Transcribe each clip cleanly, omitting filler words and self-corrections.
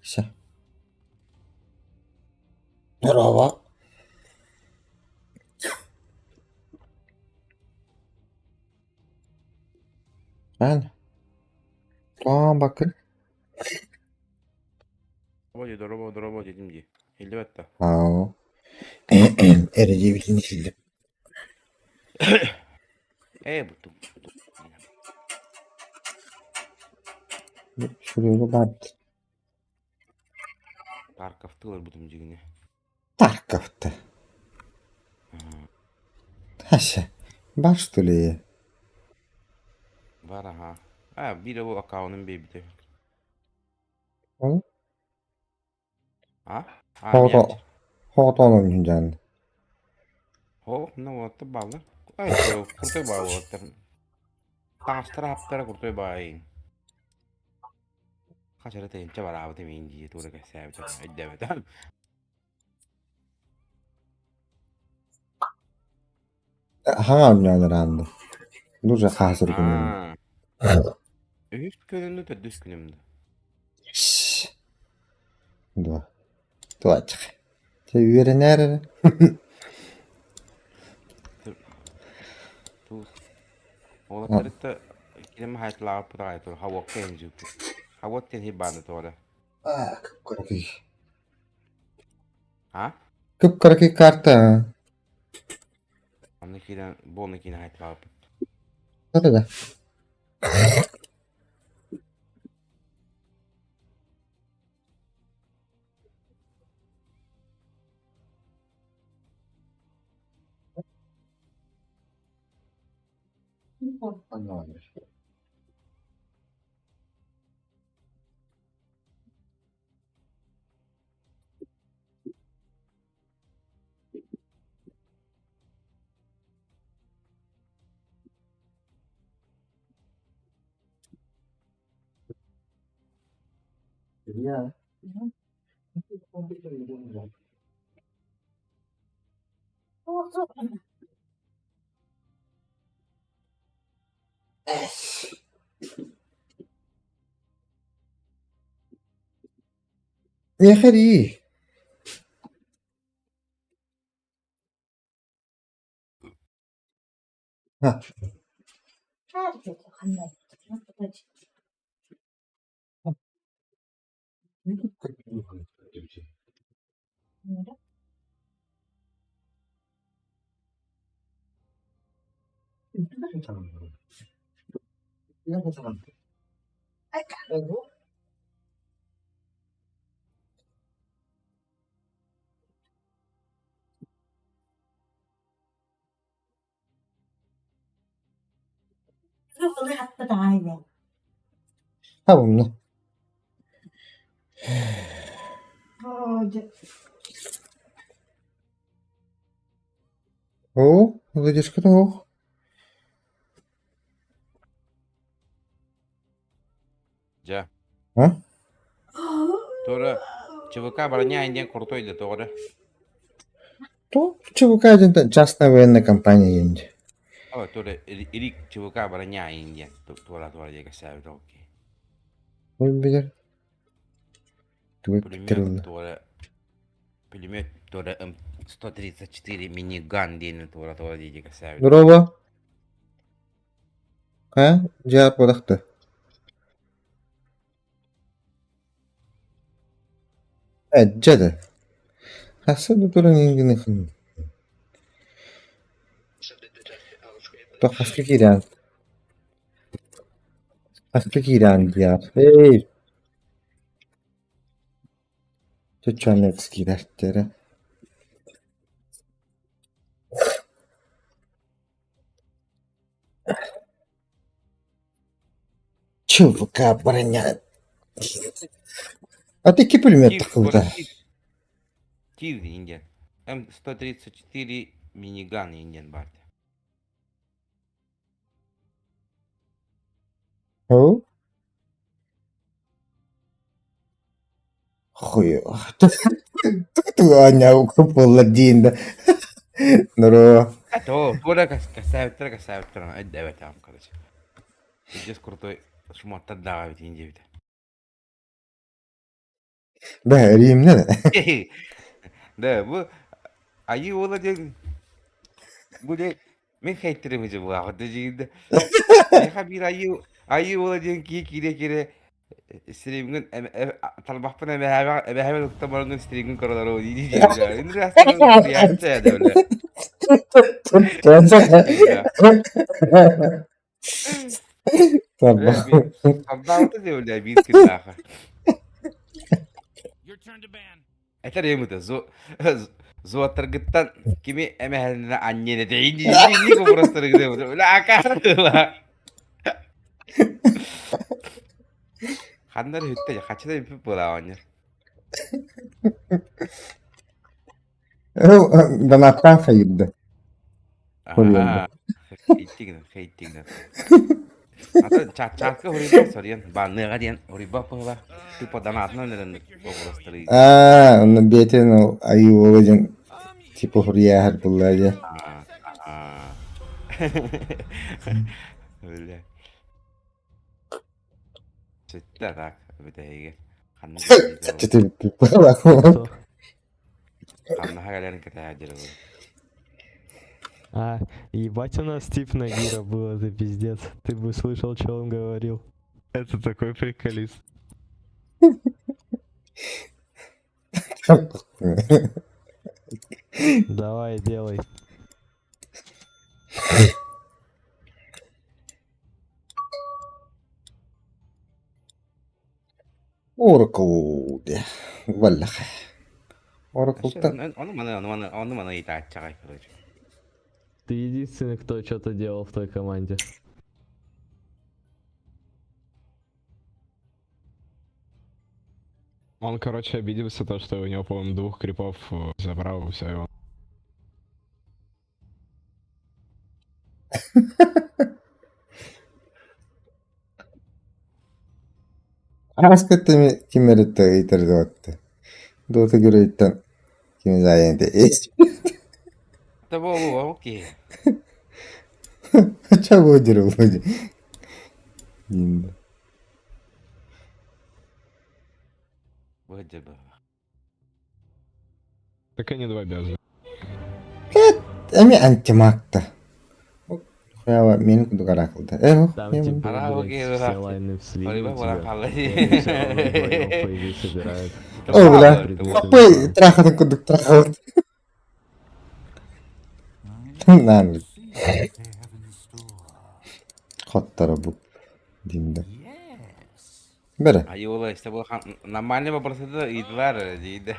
Все. Здорово. Ben. Aa bakın. Дорообо, дорообо, дорообо диэтим дии. Иһиллибэт да? Аа. Эрэдиэбитин иһиллим. Ээ, бутум. Шүрүгү барт. Тарковты ыларбытым дьигине. Тарковты. Хаша. Бар что ли? Бар аха. А, биир ол аккаунун биэрбитэ. Ол? А? А, Хоҕото мяч. хоҕотоонун дьаан. О, ну вот баллар. Ай, крутой бааллар. Таҥастара хаптара крутой баайын. Хачара тыһыынча бараабыт эмиин дии туора кэпсээбитэ өйдөөбөтөм. Хаҥа оонньоон ыраанды. Дуже хаасыр күнүм. Аа. Үһүс күнүм да төрдүс күнүм да. Дуо. Туаччах. Чэ үөрэнээр эрэ. Туус. Уолаттарытта килем хаайтылаабыппыт аҕай тур хауокка иһин дьүүппүт. Хауот диэн хибааны туора. Аа, кып-кыракый. А? Кып-кыракый карта. Онно киирэн буолна киинэ хаайтылаабыппыт. Да. Ya. Миэхэ эрий. Табымна. Оо, выдержка суох. Дьэ. А? Туора ЧВК броня диэн крутой да тоҕо эрэ. То ЧВК диэн частная военная компания диэн. Ой, туора Рик ЧВК броня диэн туора туора диэки кэпсээбит окей. Ой, билэр. Тугу Пулемет туора пулемет туора М134 миниган диэн туора туора диэки кэпсээбит. Здорово. А, дьиэ буолахты. Эдьэ да. Хасса да туран иҥгинихин. Хаска киирэн. Хаска киирэн диär. Эй! Чоччооннекс киирэртэрэ. ЧВК броня. А ты какие пулемет Тир, тахылда? Тир диэн. М134 миниган диэн баар. Оо? Хуй. Тугу диин да. Норо. А то, туора кэсээбиттэрэ кэсээбиттэрэ өйдөөбөтөҕүм короче. Пиздец крутой шмоттардаах эбит диэбитэ. Бэ, Римнэ Да, бу айыы уола диэн бу диэн мин хейтерим дьыбылаах дьиҥдэ. Миэхэ биир айыы айыы уола диэн киһи киирэ-киирэ стримҥин тарбахпын эбэһээбэ эбэһээбэ туттан бараҥҥын стримҥин көрөлөрөө дии дии диэбитэ. Тарбаабыта диэбилэ биир күннээхэ. Этэр эмыта зуаттаргыттан кими эмэһэлинэ анньын этэйин дии вопростарыгы акаарыла. Ханна эрэ бүттэ хаччыта бүппүт буолаа оҕонньор. Донаттаан хайырда. Аа, хейтиҥ, хейтиҥ. Ата чаакка хоруйбат соруйан, баанныаҕа диэн хоруйбат буола. Тупо донатынан эрэн вопростары. Аа, онно бэйэтин ол айыы уола диэн типа хоруйааһар буолла дии. Аа. Бля. Сүттэ так бүтэһигэр. Ханна Чаччы Ханнаха кэлэрин кэтэһэ дьарыбын. А, ебать у нас тип Нагира был, это пиздец. Ты бы слышал, что он говорил. Это такой приколист. Давай, делай. Oracle диye. Валлах. Oracle'та Ону маны ону маны ону маны ыйытааччаҕай короче. Ты единственный, кто что-то делал в той команде. Он, короче, обиделся, то, что у него, по-моему, двух крипов забрал, и все, и он Ааспыт ким эрэ ыйытар дуотта. Дуота геройуттан ким заайан Это буолуо окей. Чего дереводи? Вроде бы. Так они два без. Эми антимакта. Хуява мени курдук араакылда. Э, Там типа, Пора блядь, все лайны слили у тебя. Хараоке И они всё равно вдвоем, по идее, собирают. О, бля. Предметы Хаппай трахатын курдук трахабыт. Наан. Хотторобут диин да. Бэрэ. Айыола истэ бу нормальный вопросы ыйытылар диidi.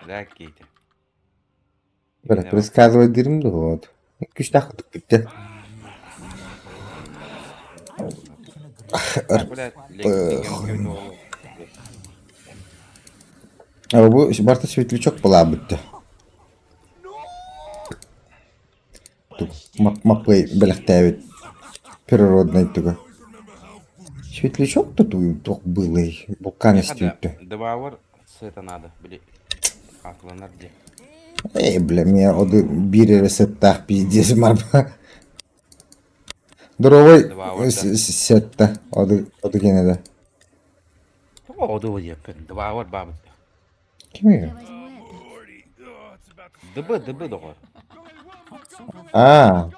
Да кейте. Бэрэ, предсказывай диирим да вот. Күстээх курдук бүттэ. А бу барыта светлячок былаабытта. Маппый бэлэхтээбит природнай туга. Светлячок то туох быылай булкаан истибиттэ. Добавор сыта надо, били хакланар дии. Эй, бля, мне оду биир эрэ сыттаах пиздец марба. Здоровый сетта, оду оду генеде. Да. Оду диэппин, добавор баабыт. Ким Дыбы, дыбы доҕор. А.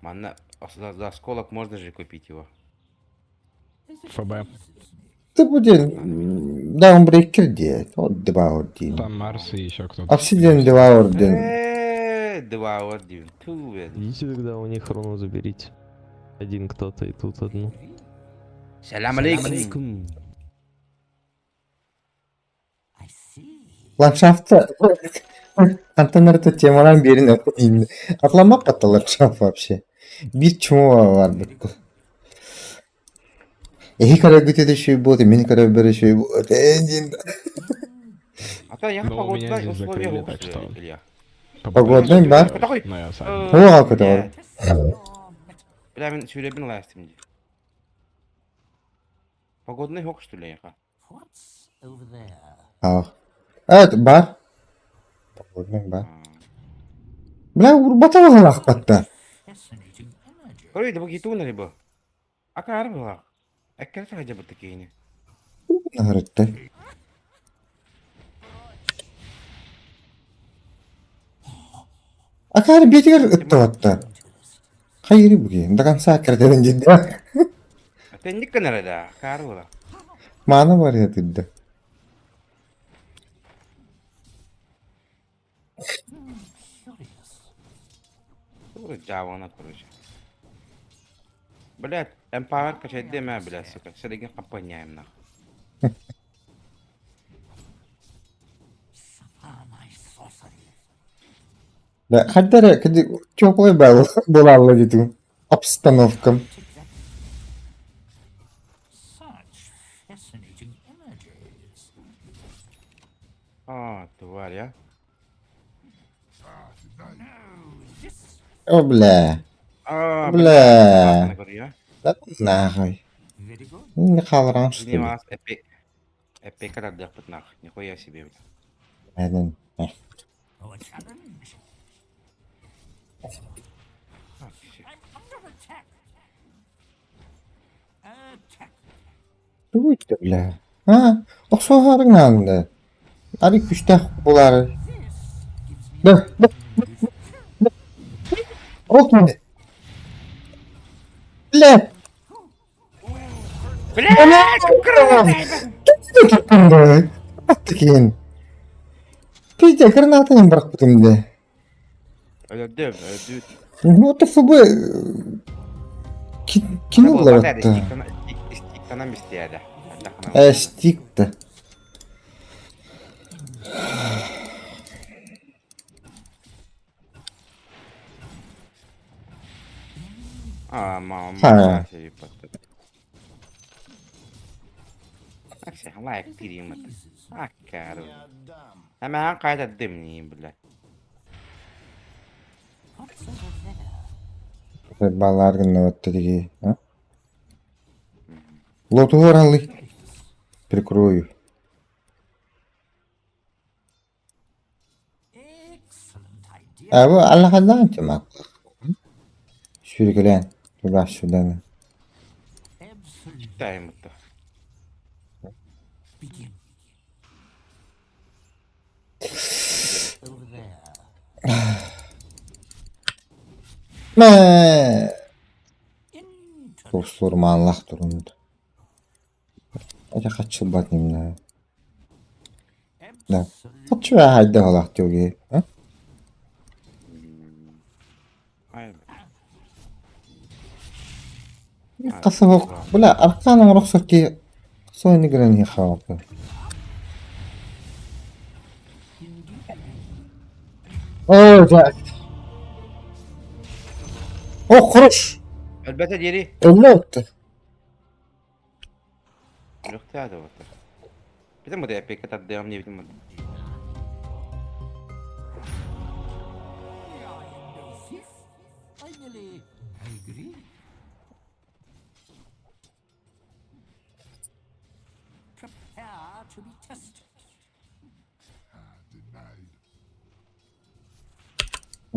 Манна за осколок можно же купить его. ФБ. Ты будет Даунбрейкер диэт, ол Деваур диин. Там Марс и еще кто-то. Obsidian Devour диэн. Devour диин. Ту Идите тогда у них руну заберите. Один кто-то и тут одну. Салям алейкум. Ландшафта хантан эрэ темалаан биэрин Атламмаппат ландшафт вообще. Биир чмо барбыт. Эһи көрөргүт үчүгэй буолуо, мин көрөрбөр үчүгэй буолуо диэн. А то я Ну, у меня погодные здесь условия закрыли, так лучше, что- Илья. Погодный бар. Такой. Но я сам. Туох көтөҕөр. Бля, мин сүүрэбин ылаастым дии. Погодный хок, что ли, яха? Аах. Эт бар. Погодный бар. Бля, урбата баҕалаахпатта. Көрүй, да бу гитуна либо. Акаар была. Эккер сахадьабыт киһини. Наһарытта. Акаары биэтигэр ыттыбатта. Хайыры буги, до конца кэрдэрин дьинде. Тенник гынара да, акаары була. Маана бар ятырды. Дьаабана короче. Блядь, эмпавер качайдым ээ, блядь, сука. Сэригин хаппанньаайым нах. Да, хайда эрэ теплый буолаалла диэтим обстановкам. А, тварь, а. О, бля. А, Бля. Бля. Да нахуй. Не хаалараҥ что ли? Эппекка тардыахпыт нах. Нихуя себе, бля. Эден. Тугу иттэ бля? А, охсуоһаарыҥ наанда. Арый күстээх буолаары. Да, да, да. Ол кини. Бля! Бля! Такин. Пиздец, гранатаны бырахпытым дии. Өлөрдүм, өлөрдүбүт. Ну, это ФБ кини булабатта. Стиктанан бистиэдэ. Э, стикта. А, мама, Ха. Лайк периметр. А, короче. Эмэҕин хайа дымнии, бля. Баллар гынныбатта дии. Лоту оралый. Прикрою. Абы Аллахадан тимак. Сүүрүкэлээн туда-сюда. Таймыта. Мэ Тур маанлах турунда. Ата хаччылбат ньимнэ. Да. Хаччы хайда халах тюги. А? Қасабок, бля, аркан оҥорохсор киһи сони гынан хаалта. О, да. О, хорош! Өлбөтө диэри. Өллө Лөхтөө да батар. Битэн бу эпикка тардыам не битэн бу.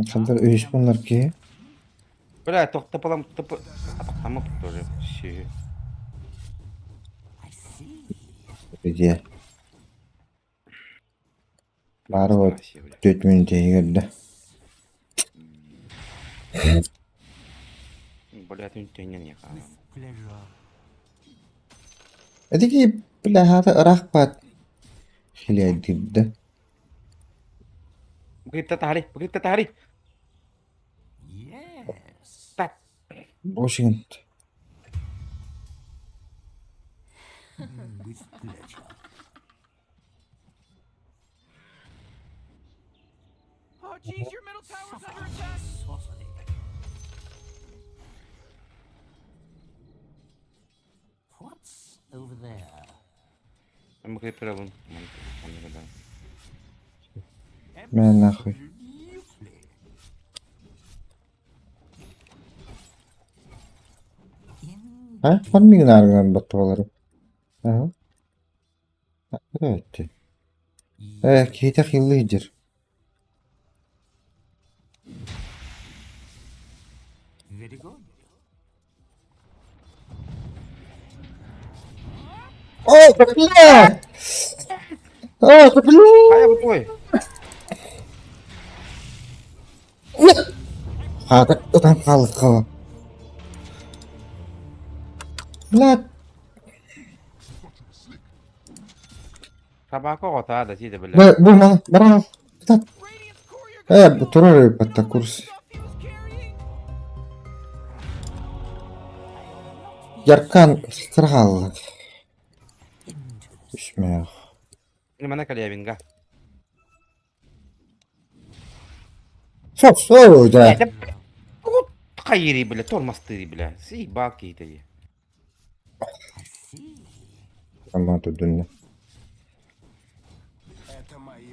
Хандар үһүс буоллар киһи. Бля, тохтопалам топ атахтамып тоже. Си. Где? Баары вот 4 мүнүүтэ иһигэр Бля, түн не хаалам. Этики бля хаата ыраах баат хилиэдирдэ. Букитта тахари, букитта тахари. Так. Washington. Oh jeez, your middle tower's under attack. Букитта бун. Мэ нахуй. А? Фармигин арган баттыбалары. Аха. Evet. Э, киһитэ хиллы сылдьар. О, да бля! О, да бля! Хайа бу туой? Хаата ытан хаалыт Бля, Собака оҕото да сиде бля. бу бу мана баран Тат. Radiant's courier got Э, killed. турар батта курс. Stuff he was carrying. Яркан страхал. Смех. Мана калябинга. Соп, соп, да. Хайри, бля, тормозтыри, бля. Съебал какие-то. Ама тут дүнне.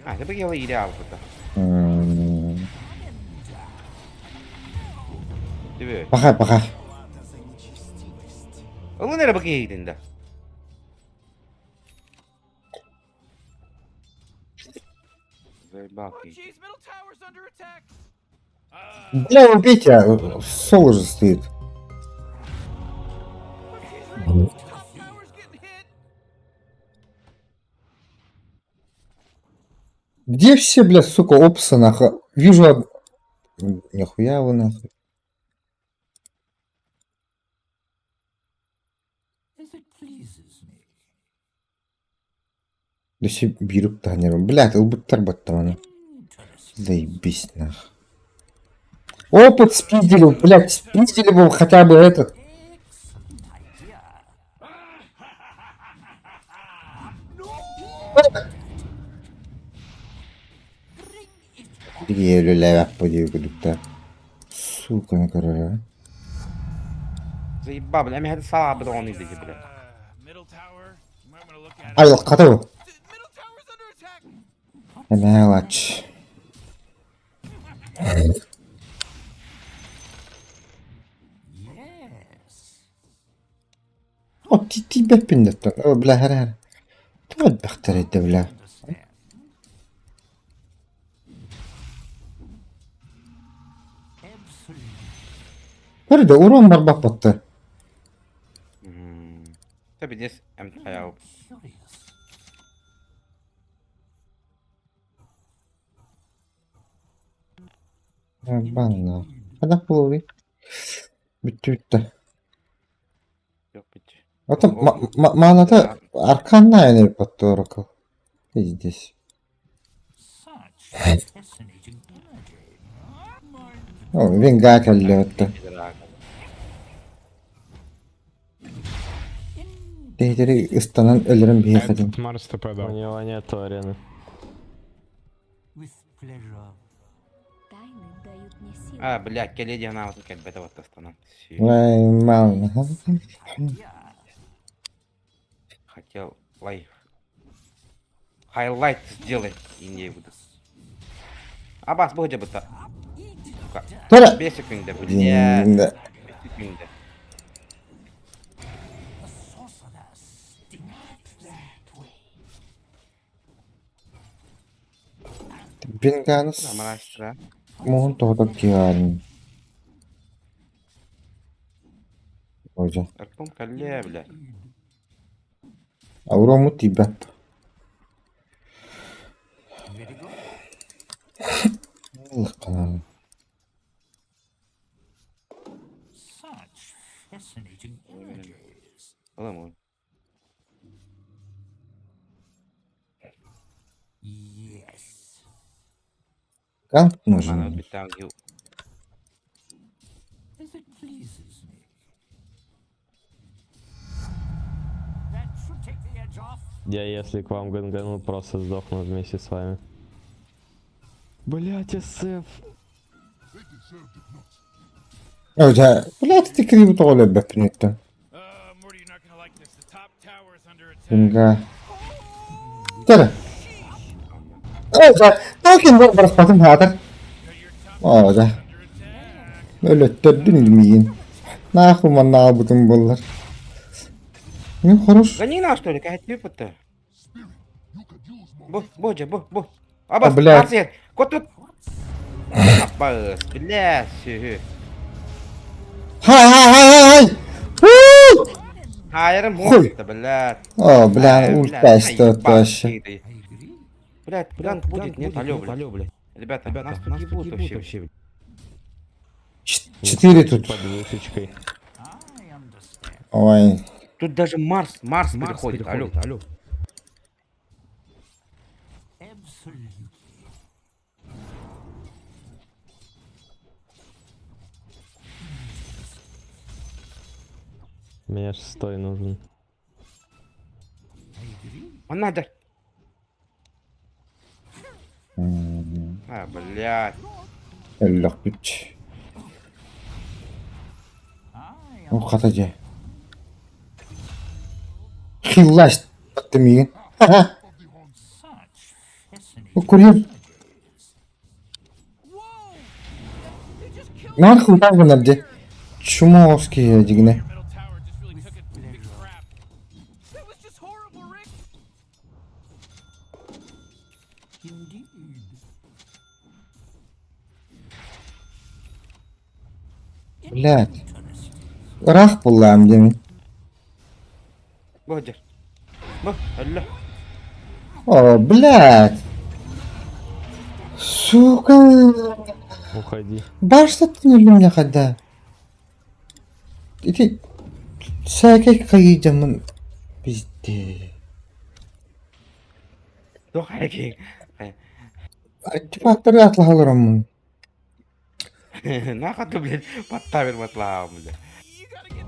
А, это бы я идеал это. Тебе. Пока, пока. Ол нere bakayım да. Заебал Oh ты. jeez, middle tower's under attack. Бля, убейте, а, соло же стоит. Oh jeez, Radiant's top tower's getting hit. Где все, бля, сука, опсы, нахуй? Вижу... од- Нихуя вы, нахуй. Да все берут танеру. Бля, ты убыттар баттаманы. Заебись, нах. Опыт спиздили, блядь, спиздили бы хотя бы этот. Еле Сука, на короле. Заебал, бля, мен сала бы он иди, бля. Middle tower. You might want to look at it. Ай, катау. Middle tower's under attack. Мелочь. О, ти тебя пиндет. О, бля, хара. Тот бахтар бля. Көрді, урон бар баппатты. Tabi здесь МТА. Банна. Хада полуви. Бүтті бүтті. Yok бит. Ото маната арканна яне баттı Oracle. Здесь. О, венга кэллэ отто. Дейдери ыстанан өлөрүн биэхэтин. Этот Марс ТП У дал. него нету арены. Тайны дают мне силу. А, блядь, келеди она вот как бета вот останан. Ай, мал. Хотел лайф. Хайлайт сделать и не буду. Абас, бұл жабыта. Сука. Тора. 5 секунда, блядь. Да. 5 секунда. Венганы Амарастра. муһун тоҕотор киһиарын. Ожа. Аркум калле, блядь. Аурому тибет. Лыкканан. Oğlum Ганг Мана нужен. битан ю. Я если к вам гангану, просто сдохну вместе с вами. Блять, СФ. Ожа. Блядь, ты криво тоҕолор бэппинеттен. Morty, you're not gonna like this. The top tower's under attack. Венга. Тора. Ожа. Токен бар бараспатым хаатар. Ожа. Өлөттөрдүн миин. Нахуй манна албытым боллар. Ну, хорош. Ганина, что ли, какая типа-то? Бу, бу, бу, бу. Абас, блядь. Арсен, кот тут. Абас, блядь, сюху. Хай, хай, хай, хай, хай! Уу! Хайарым Хуй. да, блядь. О, бля, Э, ульта блядь, стоит заебал вообще. ты. Блядь, ганг будет, нет, алло, блядь. Ребята, нас тут ебут вообще. Четыре тут. Под вышечкой. Ой. Тут даже Марс, Марс переходит, алло. алло. Мне шестой нужен. Он надо. М, А, блядь. Өллөх бүт. О, хата дьэ. Хиллаш миигин. Ха-ха. О, курьер. Whoa! They just killed Нахуй гынар дьэ. Чумовский дигинэ. your middle tower just really took a big crap. That was just horrible, Rick. Блядь. Ыраах буллаам диэмин. Бодер. Бу, алло. О, блядь. Сука. Уходи. Башта меня когда. Ити сәкәй кайдамын пизде. Туох хайки. Артефакттары атлаһаларамын. Нахуй ты, блядь, подставил матлау, блядь. You gotta get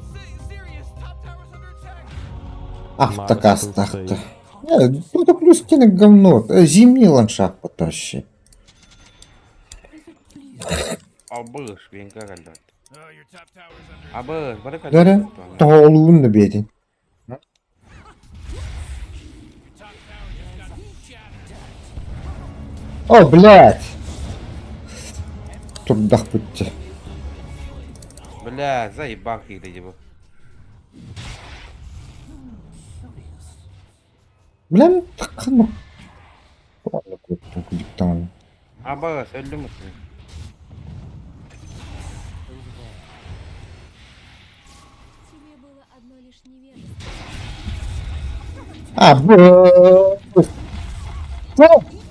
serious. Top tower's under attack. Автокастахты. Ну это плюс стены говно. Зимний ландшафт потаще. Абыш, венка галдат. Oh, your top tower's under Абыш, бары Дәрі тоолуун да биэтин. Your top tower just got shattered. О, блядь. Турдах бүтті. Бля, заебал их дебо. Билем таққан. Күдіктан. Абыш, өлдүм үстүнө. Тебе было одно лишь невежество. А, б. Ну,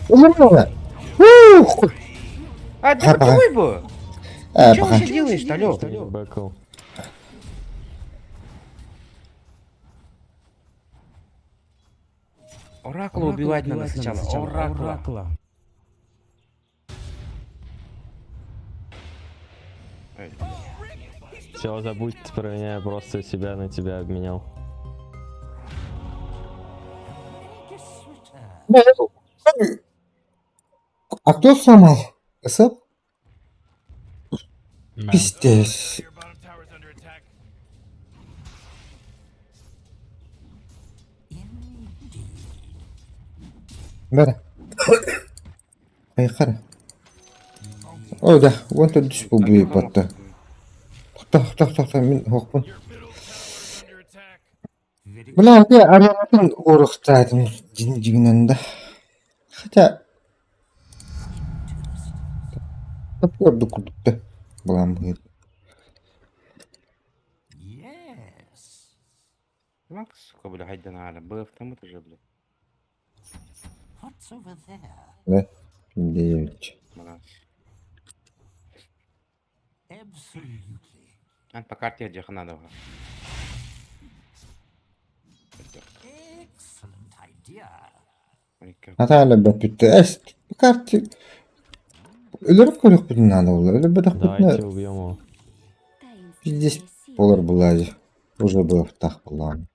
өлөрмө. Ух. А, да Ага. твой бы! Э, Что пока. вообще делаешь-то, алло? Бэкл. Оракула убивать надо сначала. Оракула. Оракула. Эй, Все, забудь про меня, я просто себя на тебя обменял. А кто сломал? СФ? Да. Пиздец. Your bottom tower's under attack. Бәрі. Айқара. О, да, вон тут түс бұл бүй батты. Тоқта, тоқта, тоқта, мен хоқпын. Your middle tower's under attack. Бля, ты аренатын орықтадым жигінен да. Хотя... Тапырды күдікті. Бұлам бұйыр. Макс, сука, бля, хайда на Был автомат уже, бля. Да, девять. Мразь. Ан по карте надо. Наталья бәпітті. Әс, карте... Өліріп көрік бүтін надо было. Өліп бітік Давайте бүтін убьем его. Таинственная Пиздец. сила. Болар бұлажы. Уже было в тах бұлам.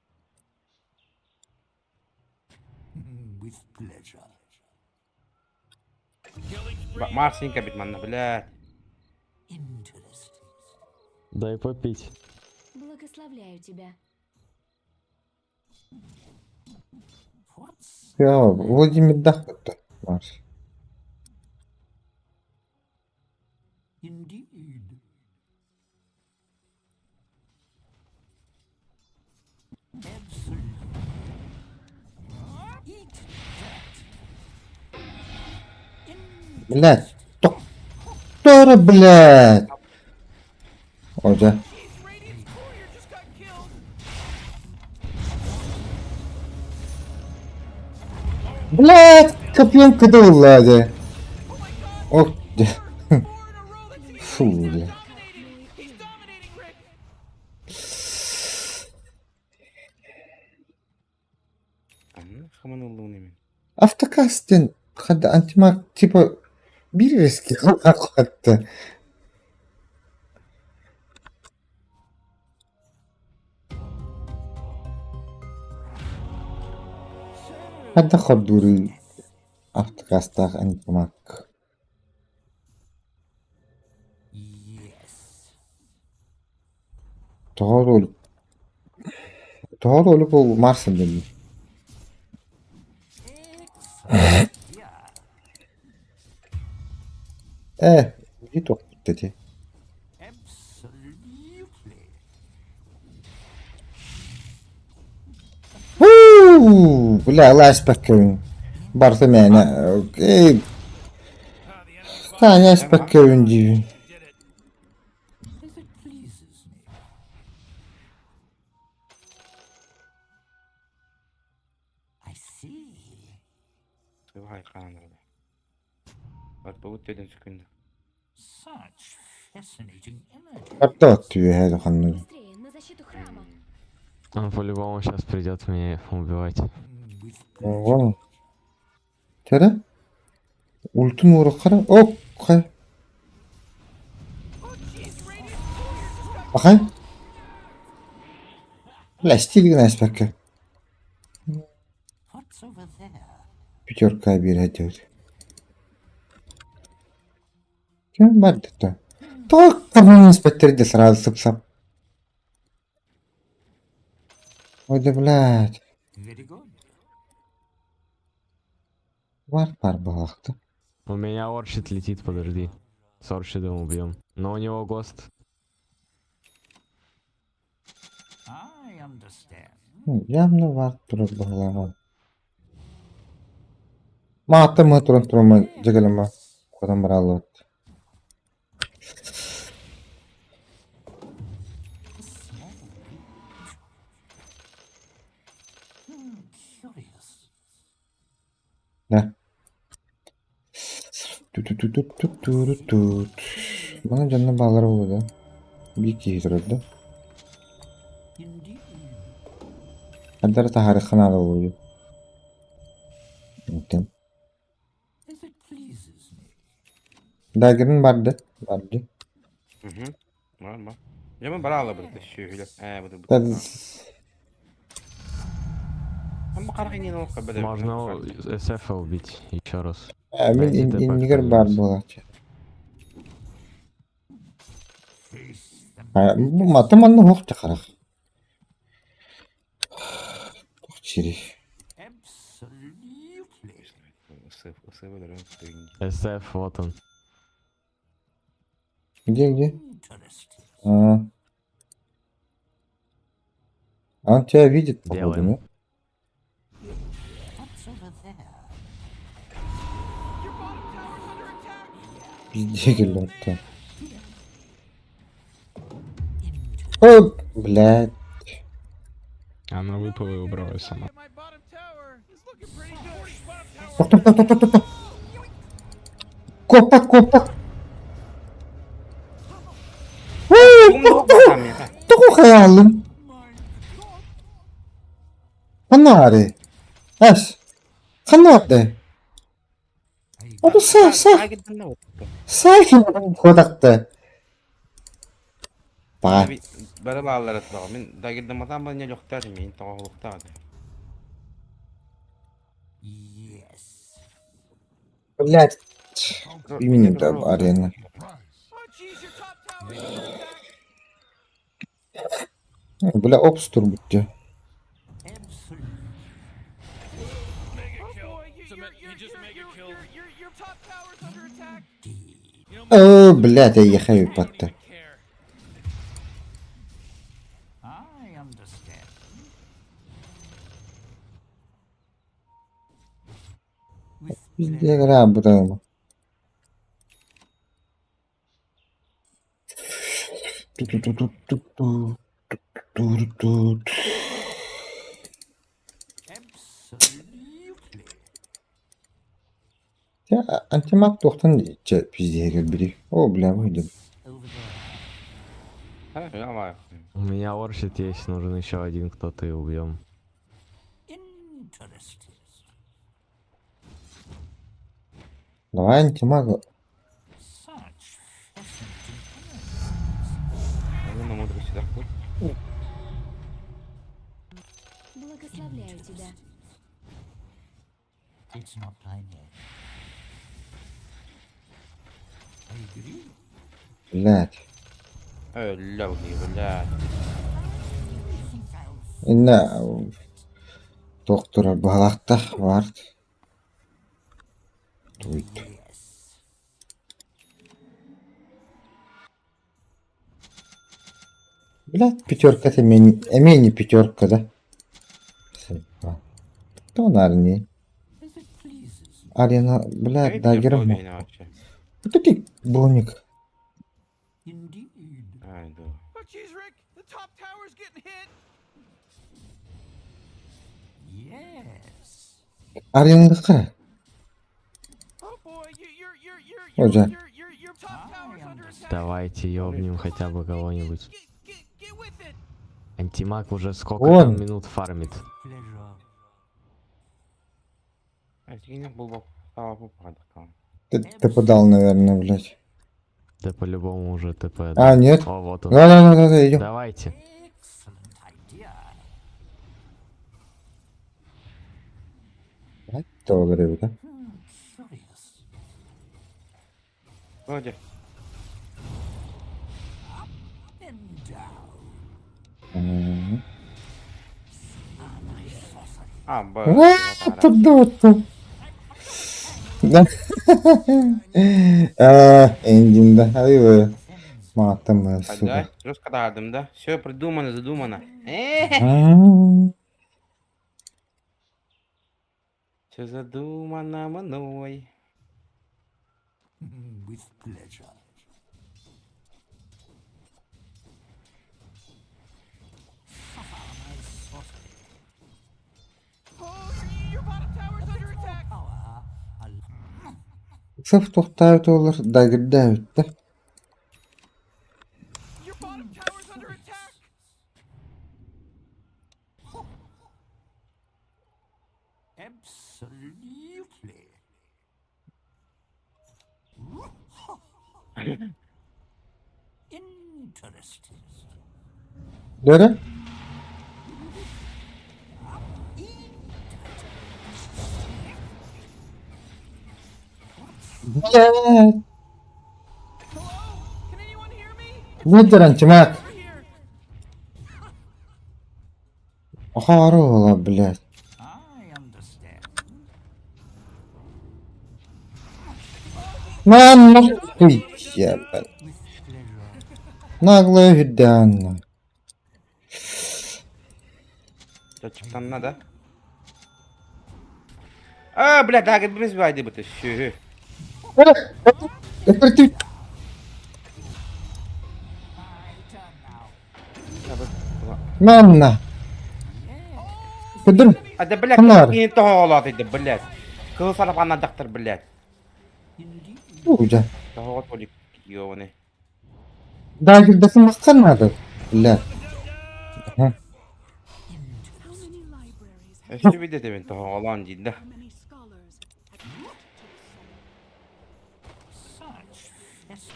Killing spree. Марсенька бит манна, блядь. Дай попить. Благословляю тебя. Я, Владимир дах бітті. Марс. Блядь. Доктора, блядь. О, да. Jeez, Radiant's courier just got killed. Блядь, копьем кыдылла дии. Ок, дьэ. Фу, бля. Анна хаман ыллыбын имин. Автокаст диэн хада антимаг типа биир резки хатта. Хадда хордууруй автокастаах антимаг. Тоҕо Тоҕо ролик ол Марсан дэннэ. Э, иди тохпут ити. Уу, бля, ылааспаккабын. Барыта мээнэ. Эй, Таня аспаккабын диибин. Барда түһэ ханна. Быстрее, на защиту храма. Он по-любому сейчас придет меня убивать. Вон. Тэра? Ультун уураххара. Ок, хай. Пахай. Бля, стиль аспакка. Пятерка биэрэ Ким бардыта? Тоҕо коммунист сразу сып-сап. Ой да блядь. Бар бар балахта. У меня Орчид летит, подожди. С Орчидом убьем. Но у него ghost. Явно бар турар баһылааҕа. Маата мы туран турума дьэгэлэма куотан барааллыбыт. Да. Ту-ту-ту-ту-ту-ту-ту. Мана дьонно баалара буолуо да? Биир киһи турар да? Хардары таһаарыахха наада буолуо. Онтон. Дагерин барды. Барды. Бар бар. Дьэ бараалабыт сүөһүлэр. Ээ бу Можно СФ убить еще раз. Мин Дайте ТП иннигэр баар кто-нибудь. буолааччы. Бу мата манна уһуох харах. Туох сири. СФ, вот он. Где где? А. Он тебя видит, походу, Делаем. нет? Пизде кэллэ О, блядь. Она выпала и убралась сама. Топ, топ, топ, топ, топ, топ. Коппат, коппат. Тоҕо хайаалым? Ханнаары? Ас. Ханнаарды? Ону са са саахин куотахта. Баа. Бары бааллар этбаҕа. Мин дагирдаматаан баня лөхтаат мин тоҕоһулуктаат. Блядь. Имени да арена. Бля, опс турбутте. О, блядь, я ехаю патта. Пизде граб, Ту-ту-ту-ту-ту. Ту-ту-ту. Антимаг туохтан чэ пиздиһэ кэлбитий? О, бля, выйдем. Давай. У меня орщит есть, нужен еще один кто-то и убьем. Давай антимага. Ну, мудрый сюда. Благословляю тебя. Блядь. Өллө, блядь. Инна туох турар баһалаахтах баар. Туйт. Блядь, пятерка это эмиэ не пятерка, да? Кто нарни? Арена, блядь, да, герму. вообще. Вот это броник. Ай, да. Oh, jeez, Rick, the top tower's getting hit. Арена қара. Oh boy, you, you're, you're, you're, Ой, да. you're, you're, your top tower's under attack. Давайте ёбнем хотя бы кого-нибудь. Get, get, get with it. Антимаг уже сколько Он. там минут фармит. А, фигня был бы Ты, ты подал, наверное, блядь. Да по-любому уже ТП. А, нет. О, вот он. Да, да, да, да, идем. Давайте. Добрый, да? Вроде. М. А, б. А, Туда-то. Да. А, Эндин, да. Ай, вы. Матом, Да, сука. жестко да, да? Все придумано, задумано. Э, М. Все задумано мной. With pleasure. Oh, your bottom tower's under attack. Сып тоқтайып олар дагырда өтті. Your bottom tower's under attack. Absolutely. Interesting. Дөрі? Блядь. Hello? Can anyone hear me? Nedir антимаг? Over here. Охарола, блядь. I understand. На нахуй, ебать. With pleasure. Наглая гүдәнна. Чыктан надо. А, бля, да, без вайды бы ты. Это ты Манна. Кыдыр. А да, блядь, Кымнар? не того ты, блядь. Кыл сарапана доктор, блядь. Уже. Того толик ёбаный. Да, гүдәсен маққан надо. Блядь. How many libraries have Өстү виде мен того олан дейді. how many scholars have yet to solve? Such fest-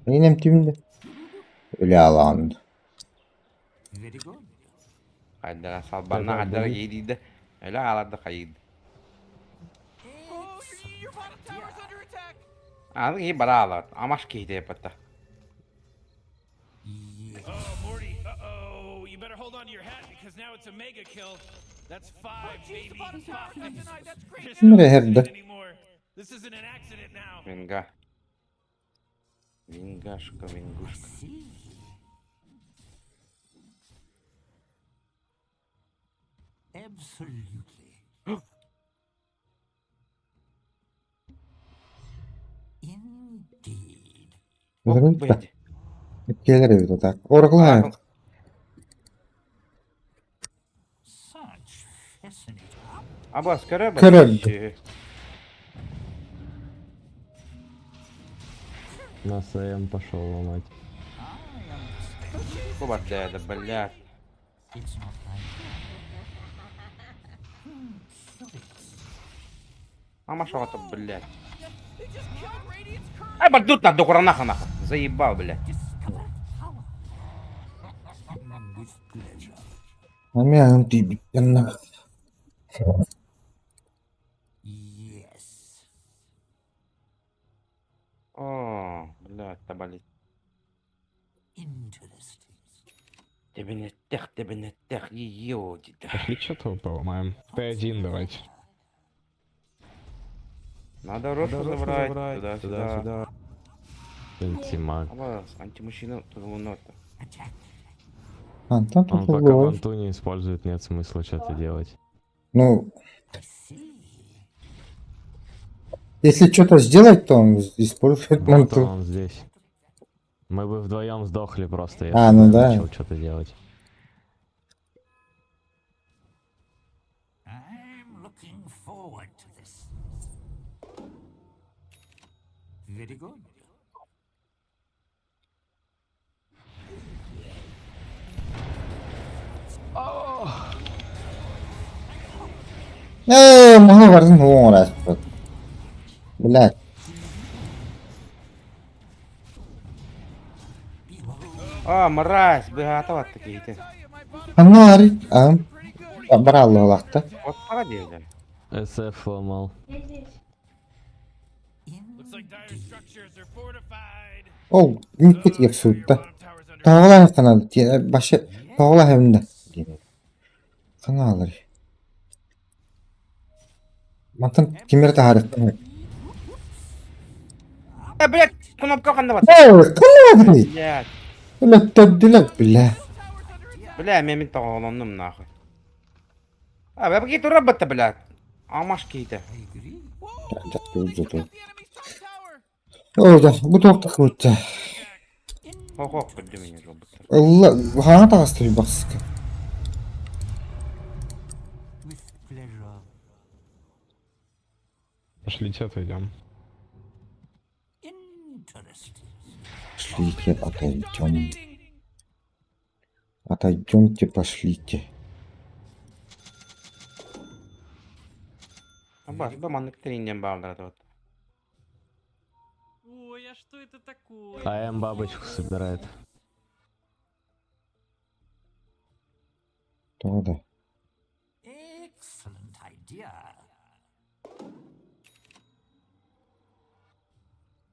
Инем тимде. Өле аланды. Very good. Қайдара салбана қайдара ейді. Өлі алады қайды. Oh, your bottom tower's under attack. Аны ей бара алады. Амаш кейде бата. Oh, Morty. Uh-oh. You better hold on to your hat because now it's a mega kill. That's five, baby. Five. That's great. There's no Мире accident херді. anymore. This isn't an accident now. Винга. Вингашка, вингушка. See. Absolutely. Indeed. Ох, блядь. Келер это так. Орглай. Such fascinating. Абас көрө Көрөр. На СМ пошел ломать. Бу барда, блядь. It's not like Curious. Ама шо блядь. Ай, бардут на докуранаха нахуй. Заебал, блядь. Discover power. With pleasure. Амиан тиийбиттэн Yes. О, блядь, табали. Interesting. Тебенеттех, тебенеттех, её, дида. Пошли что-то поломаем. Т1 давайте. Надо рошу забрать, туда-сюда. Антимаг. Абас, антимужчина, тулунота. Attack. Антон Он тут пока углов. ванту не использует, нет смысла что-то делать. Ну, I see. если что-то сделать, то он использует Вот манту. он здесь. Мы бы вдвоем сдохли просто, если А, ну бы я да. начал что-то делать. I'm looking forward to this. Very good. Э, маны бардын оңор Блядь. А, мразь, быгата вот такие-то. Анар, а, брал лахта. Вот пора делать. СФ ломал. Looks like dire structures are fortified. Ол мүмкүт Your епсуутта. bottom tower's under Тоғылай канал, башы тоғылай хэмдэ. Каналар. Мантан кимер тахарык. Э, блядь, кнопка ханда Эй, канал Блядь. Блядь, тәддиләр, бля. Бля, мен мен тоғолонным нахуй. А, бля, какие-то роботы, блядь. Амаш какие-то. I agree. Жатты They took үзөтө. out the enemy's top tower. Ой, да, бу тоқтақ өтті. Хо-хо, көрді меня роботы. Алла, хана тағасты бақсыка. With pleasure. Пошлите отойдем. Interesting. Пошлите, отойдем. Отойдемте, пошлите. Абас, бу маннык тренинен бағдырады вот. Ой, а что это такое? АМ бабочку собирает. Тоға да. Excellent idea.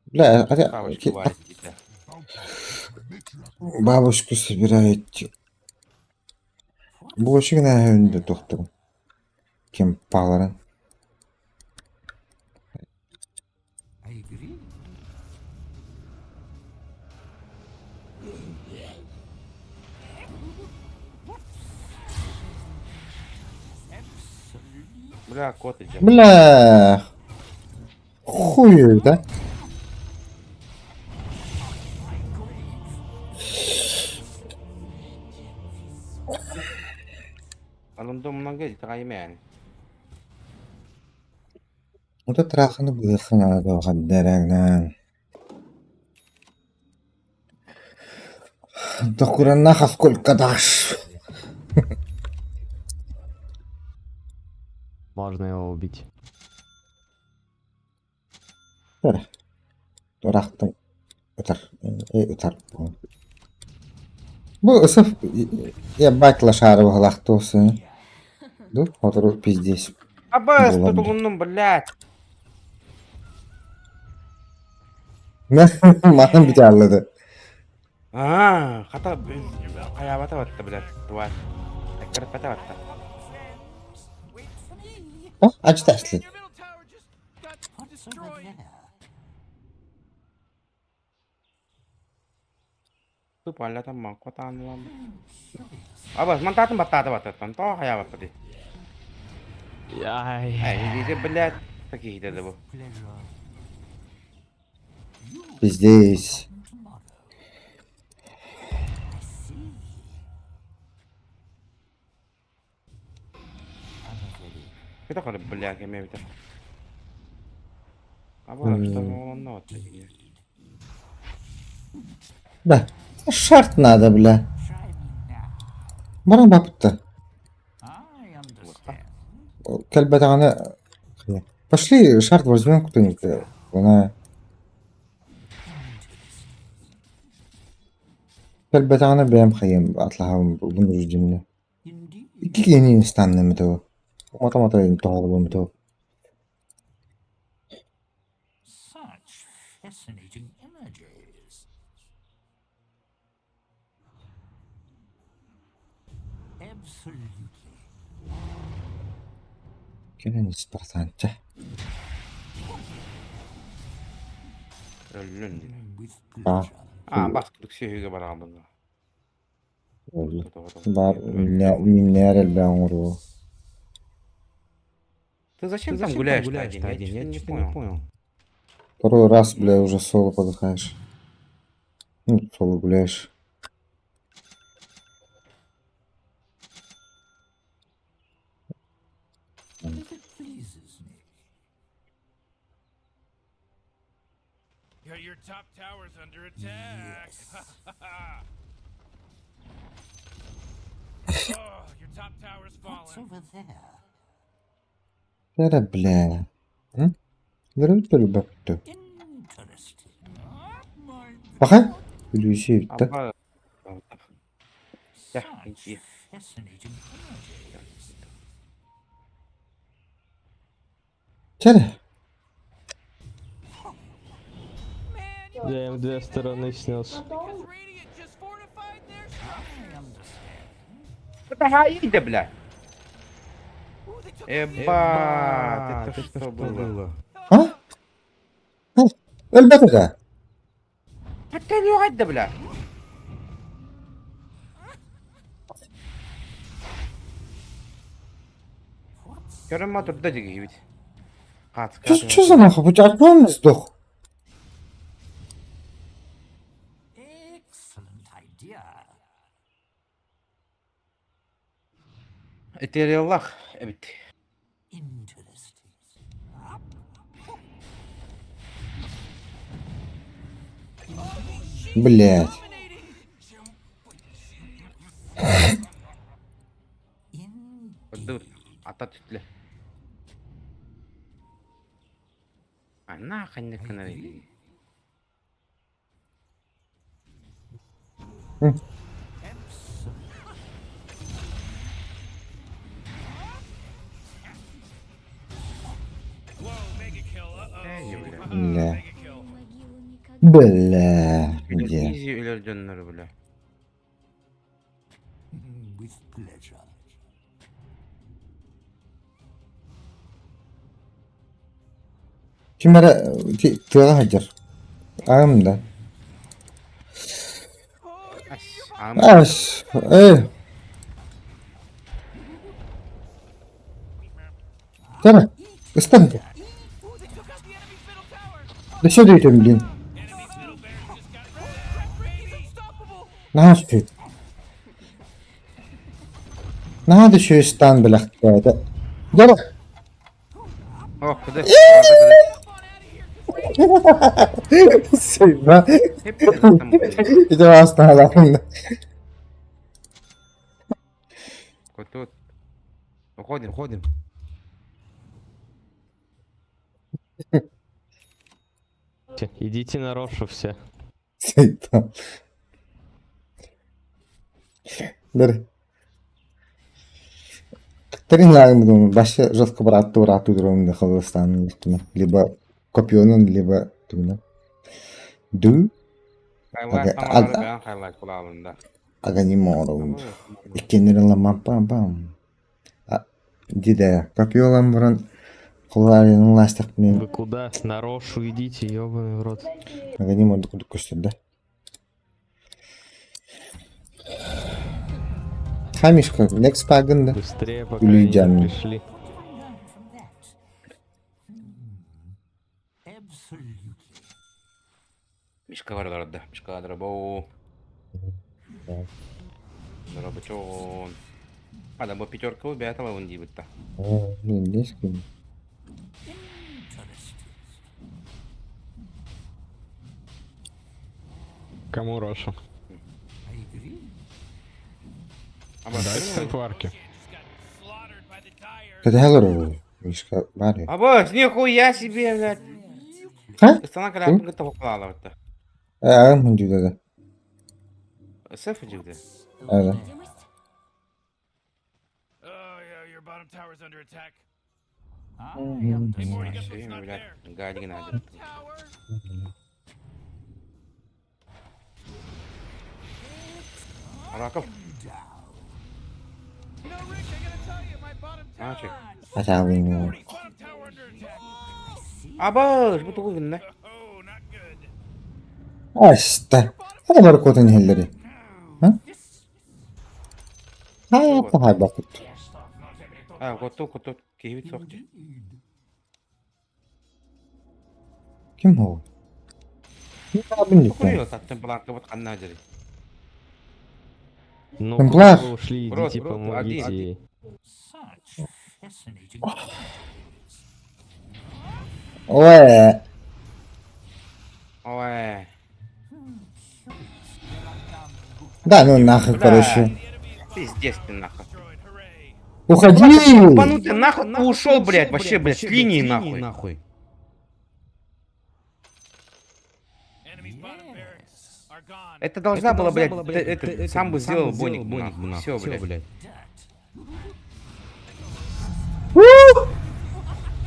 Бля, Бабочку варит, да. бабушку собираете. Бу гына önde тоқтым. Кем паларын. I agree. Absolutely. Бля, кот идет. Бля. Хуй, да? Алындым мынанга тағаймен. Вот это раханы бұйырхана доған дәрәгнән. Докуранаха сколько дашь? Можно его убить. Тура. Турахтым. Утар. Утар. Бу ысыф ебать лошары бұғылақты Ду, отыру пиздец. Абас, Булам. тутулунным, блядь. Маған біте аллады. А, хата қаябата батты, блядь. Тварь. Әккәріп бата батты. Wait for me. О, ачты ашлы. Your middle tower just got What's over destroyed. there? Тупо аллатан ман котан Абас, мантатын баттаты баттаттан. То қаябатты ди. Ай. Эй, иди, блядь. Такие деді бұл. Pleasure. Пиздец. Tomorrow. I see. I'm ready. Это бля, кеме бит. А что он Да. Shard надо, бля. Try me now. Баран бапытта. I understand. Кэлбэтэҕинэ Пошли shard возьмем кто-нибудь. Она кэлбэтэҕинэ бэйэм хайыам атлаһабын вынужденно. Indeed. Икки киһини станным этого. Мата-мата тоҕолобум этого. Such fascinating images. Absolutely. Кэлэн испартаанча. Өллөн. With А. pleasure. А, бас кудук сүйүгө бараҕын. Бар миннээр элбээн оҥоруо. Ты зачем там гуляешь один? Я что-то не понял. Второй раз, бля, уже соло подыхаешь. Ну, соло гуляешь. If it pleases me. Yeah, your top tower's under attack. Yes. Oh, your top tower's What's fallen. over there? Бля, бля. М? Бля, Interesting. My Паха? Иллюзия, да? Аба. Yeah, such yeah. fascinating images. Чere. Man, you Я им две стороны снес. because Radiant just fortified their I understand. Это хаида, бля. Ooh, they took Эба, это что было? А? Өлбөтө Hatta yok бля. What's Көрөн турда дигибит. Что, что за нахуй? Почему он сдох? excellent idea? Этериаллах эбит. Interesting. Блять. Indeed. Ата түтле. Ана ханны кына. Absolutely. Whoa, mega kill. Uh-oh. Эй, бля. Бля. Mega kill. Могилу никогда. Бля. Где? Изи өлөр бля. With pleasure. Ким эрэ тыаҕа сылдьар. Аҕам да. Ас. Ам. Ас, эй. Тара, ыстан. Ooh, they took out the enemy's middle tower. Да сюда идем, блин. Enemy's middle barracks just got wrecked. He's unstoppable. Наһаа сүт. Наһаа да үчүгэй стан бэлэхтээтэ. Дьэ, О, куда? Сыйба. Ити астаалаахын. Тут. Уходим, уходим. Идите на Рошу все. Сыйба. Бер. Тренироваем, вообще жестко брат брату дрон холостан либо копионун, либо туна. Ду Хайлайт Ага, тамары бен хайлайт кулабында. аганиморум. Иккеннерин ламам пам пам. Диде копиолам буран куларин ластак мен Вы куда? На Рошу идите, ёбаный в рот. аганим кудук көстөр да. Хамишка, next пагында. Быстрее, пока они не Людям. пришли. What do I learn from that? Absolutely. Мишка бар да. Мишка дробо. Дробочон. Ада бу пятерка бэйэ талабын диибит да. Блин, Кому Рошу? Дайте темпларки. Кэтэһэл Мишка баар. Абас, нихуя себе, блядь. Ха? Ыстана кэлээппин кытта хоккалаалабытта. Аҕам хүндүлэдэ. Сэф дьигде. Ага. Видимость? Oh yeah, your bottom tower's under attack. Мгм. Hey, Morty, guess what's Шею, not блядь, there? гадигин Bottom tower. Раков. You know, Rick, I gotta tell you, my bottom tower. Ачы. Атаабын Morty's bottom tower under attack. Абас, бу тугу гынна? Oh, not good. Аста. Хада бар котын хеллери. Ха? Ха, та бакыт. А, готов, готов. Киһибит суох дии. Ким ол? Ким Хуй таттын планка ханна дери. Ну, Темплар. куда вы ушли, Брат, идите, брат, помогите один. ей. Such fascinating. Ой. Ой. Да, ну нахуй, короче. Пиздец ты нахуй. Destroyed. Hooray. Уходи! Ебанутый ты нахуй ты ушел, блядь, вообще, блядь, с линии нахуй. Enemy's bottom barracks are gone. Это должна была, блядь, это, сам бы сделал Боник, нахуй. Все, блядь.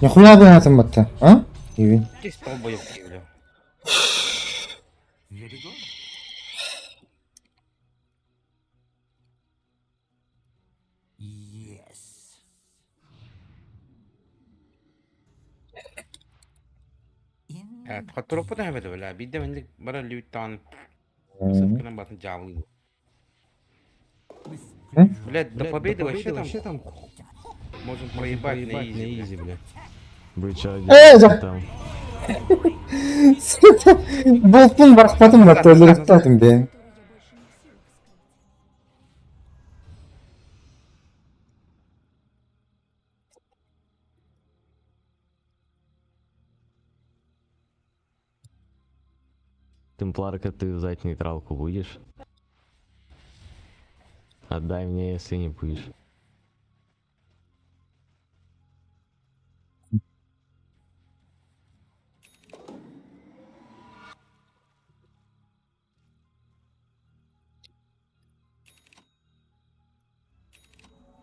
Нихуя бы на этом это, а? Иви. Здесь долбоёб, бля. Very good. Yes. Хотуроппут эбэтэ, бля, биирдэ мэнник бара лүүттаан сыпкынан батын дьаабылыы. With М? Блядь, до победы вообще там можем проебать на изи, бля. Вы чё Э, делаете за- там? Сука, болтун барахпатым ба төлөрүктатым бе. Которую я больше не в силах скрыть. Темпларка, ты взять нейтралку будешь? Отдай мне, если не будешь.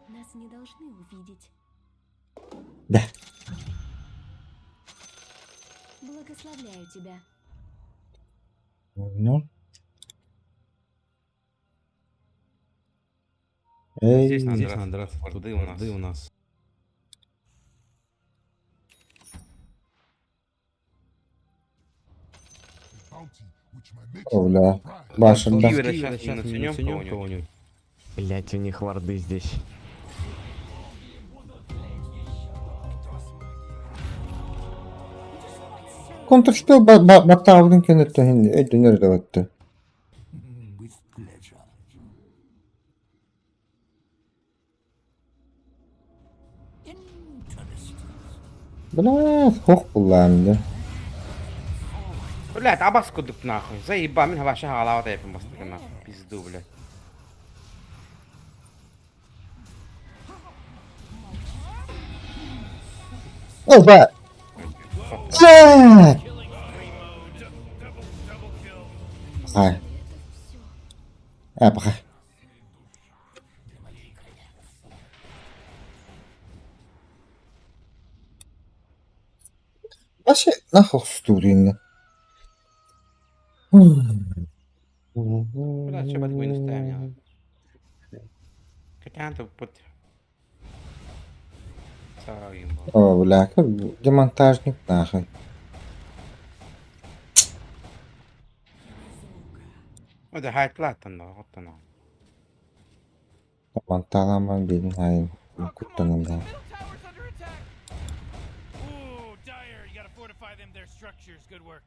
Нас не должны увидеть. Да. Благословляю тебя. Ну. Эй, Здесь надо драться, тут орды у нас. О, бля. Башында. Кивера сейчас минусанем кого-нибудь. Блять, у них варды здесь. Контрспел баттаабын кенеттен хинди өйдөнөр да батты. With pleasure. Interesting. Бля, хох буллаанды. Блядь, абас кудук нахуй. Заеба, мин вообще голова тайпын бастыгы нахуй. Пизду, блядь. О, бля. Блядь! Пахай. Это все. А, пахай. Вообще, нахуй стурин. Бля, че бат минус тайм Хотя тут под... О, бля, как демонтажник нахуй. Это хайтлаттан да, оттан. Монталаман бедин хайын. Куттанам да. Middle tower's under attack. Ooh, Dire, you gotta fortify them their structures. Good work.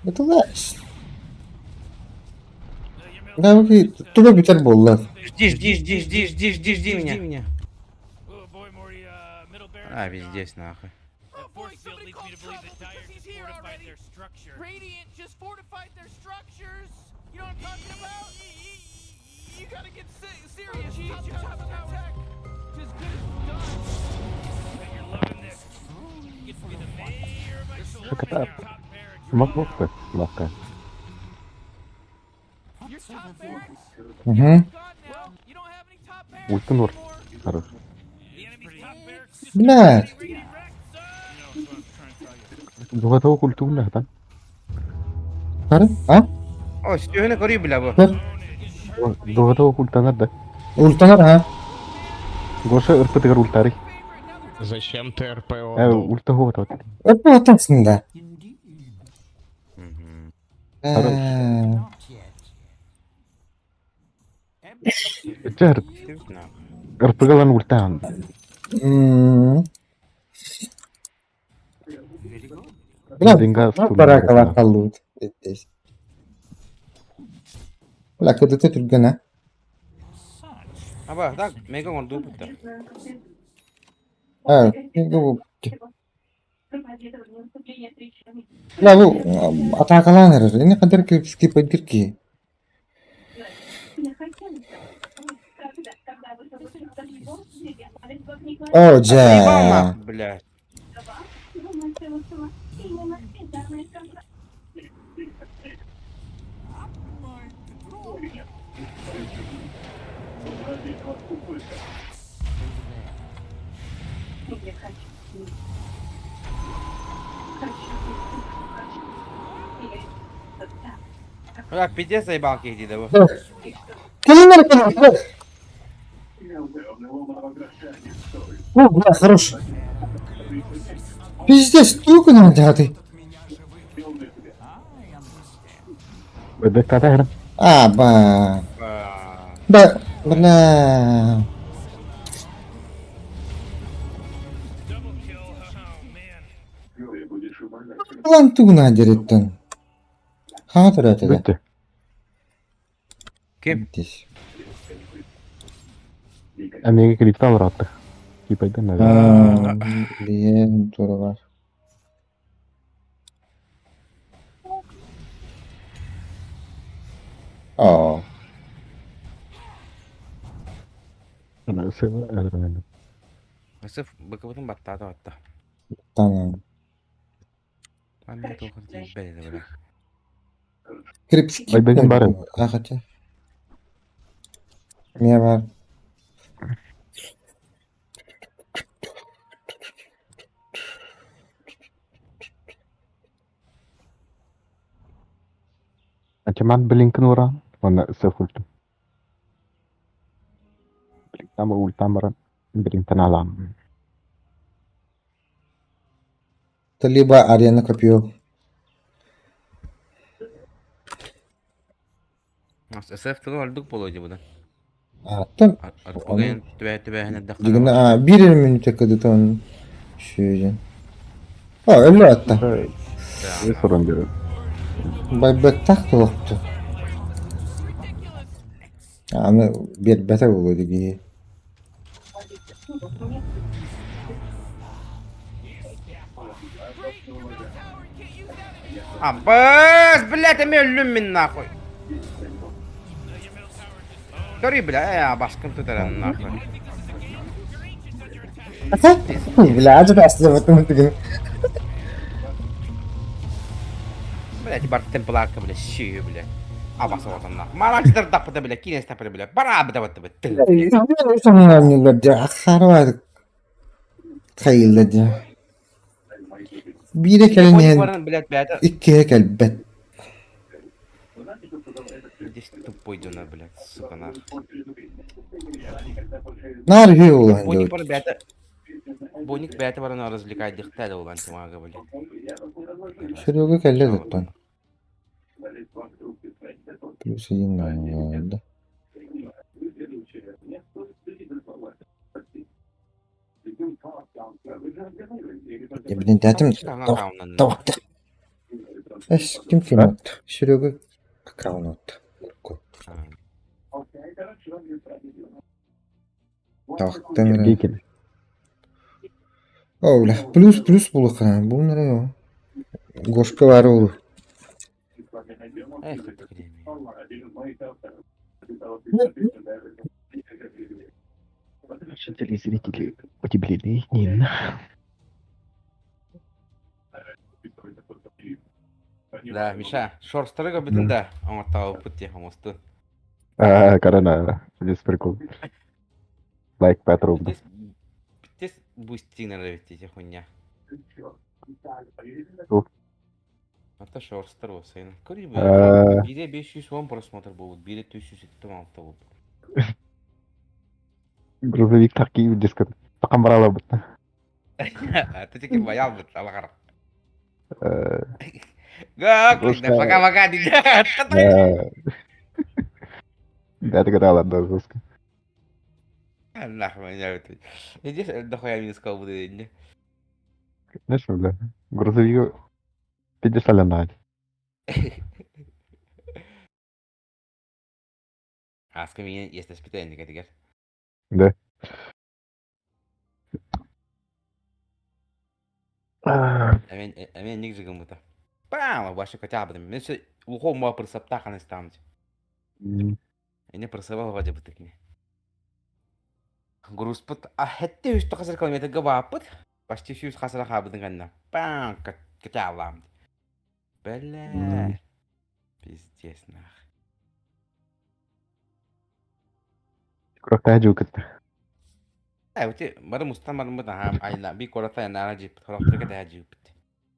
Это лес. Your Да, туга бүтэр буолла. Жди, жди, жди, жди, жди, жди, жди меня. А, пиздец, нахуй. That force field leads me to believe that Dire just fortified their structure. Radiant just fortified their structures. You know what I'm talking about? You gotta get serious. Top tower's under attack. It's as good as done. Bet you're loving this. You get to be the mayor by storming Шоколадка. your top barracks. Макбук лавка. Your top barracks Угу. gone now. You don't have any top barracks Ультан вор. anymore. Хорош. The enemy's top barracks just Блядь. Radiant wrecked, son! Дугатого культурных, да? Хары? А? О, Стюгена кори, бля, бу. Көр. Дугатого культанар, да? Ультанар, а? Гоша ырпытыгар ультары. Зачем ты РП Э, отдал? ультаго вот. Öpme atarsın da. Indeed. Мгм. Ee, Not yet. Жар, Стюг, нахуй. ырпыгалан ультан. hmm. Very good. Бля, Деньга баракалла халлут. Бля, кыдыты түргэн, а? Such Аба, так, мега он дупыта. А, ну, Бля, бу атакалаан эрэр. Эни кадыр скипайдыр ки. О, Заебал дьэ. нахуй, блядь. Бля, пиздец заебал киһи да бу. Кэлин кэлин кэлин. О, бля, хорош. Пиздец, тугу надо. Бэк тата А, ба. А, Бля, бля. Double kill. Oh, man. План тугу надереттен. Хаҥа төрөөтө да. Бүтті. Ким? Здесь. Амега криптал раттых. Типа, да, наверное. А, Блин, здорово. О, Өсөп быкыбытын баттаата батта. tamam. Аны тоқыр тиіп бля. Крипс Айбегин бар edi. А, хотя. Мен бар. Ачаман блинкин уран. Оны сеф ультым. Блинктам ультам блинктан алам. Это либо арена копье. Өсөп тугу олдук болой будан. А, там. Арпаген түбә түбәһенә Дигән, а, бир минут кыды он. Шүйден. А, өлі атта. Сорон берет. Байбек так толықты. Аны бер бәтә булды диги. Great, your middle tower. You can't use that anymore. Абас, блядь, эми өллүм мин нахуй. Кори, бля, э, башкым тутаран нахуй. Бля, ажы әслі деген. Блядь, бар темпларка, бля, шию, бля. Абас отан нахуй. Марачтар дапыда, бля, кинес тапыда, бля. Бара бда бда бля. Бире кэлэн Баран, блядь, бля, иккиһэ кэлбэт. Здесь тупой дюна, блядь, сука, нахуй. Наар үһү улахан Боник дьон. бар, бля, Боник, бля, баран развлекать дихтәле улан тимага, блядь. Серега кэллэ туттан. Плюс один да. Я, блин, дятым Тавакта. Эс ким ким от? Серега аккаунт. Тахтан эрэ. Сергей кини. О, бля, плюс плюс булуоххана. Булун эрэ о. Гошка баар ол. Эх, это время. Наши телезрители удивлены, Нина. Да, Миша, шорстары көрбүтүн да, оҥортообуппут дии оҥосту. А, корона, здесь прикол. Лайк Петру. Здесь, здесь бустинер эбит ити хуйня. Туох? Ата шорстар уопсайынан. Көрүй Э. биирэ 510 просмотр буолбут, биирэ 476 буолбут. Грузовик такие диско. Такамбарала бутта. Ата тики баялбыт алаҕар. Э, Гак, Просто- пока-пока диде. Да, это когда ладно, жестко. Нахуй меня это. Иди, дохуя мне сказал, буду не. Знаешь, бля, грузовик 50 лянать. Аска меня есть испытание, категор. Да. Әмен ник жигымыта. Пам, башы котябы. Мен все ухо ма прысапта ханыстам. Эне прысабал ваде бытыкне. Грузпут, а хетте үс токасыр километр габапыт. Почти сүүс хасыра хабыдын ганна. Пам, котялам. Бля. Пиздец нах. Куракта жукытта. Э, ути бары мустан бары мутан хам айна би кората нара жип. Хорохтор кете жип.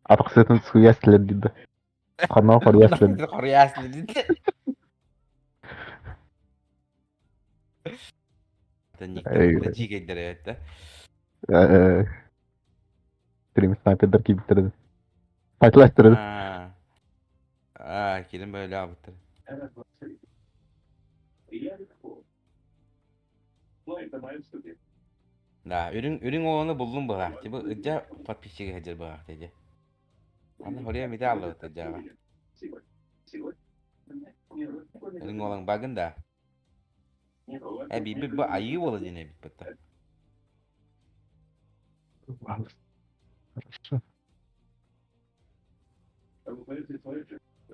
Атыксытын суяслер диде. Канал хоряслер. Хоряслер диде. Эй. Жигендер это. Стрим снайпердер кийиптирди. Файтлаштырды. А, а, кирин böyle абыттыр. Да, үрүң үрүң оҕону буллум быһа. Типа ыдьа подписчигэ сылдьар быһа диде. Аны хоруйа мите аллыбыт ыдьаҕа. Үрүҥ уолаҥ багын да. Э, биирбит бу айыы буола диэн эбит бытта. Хорошо.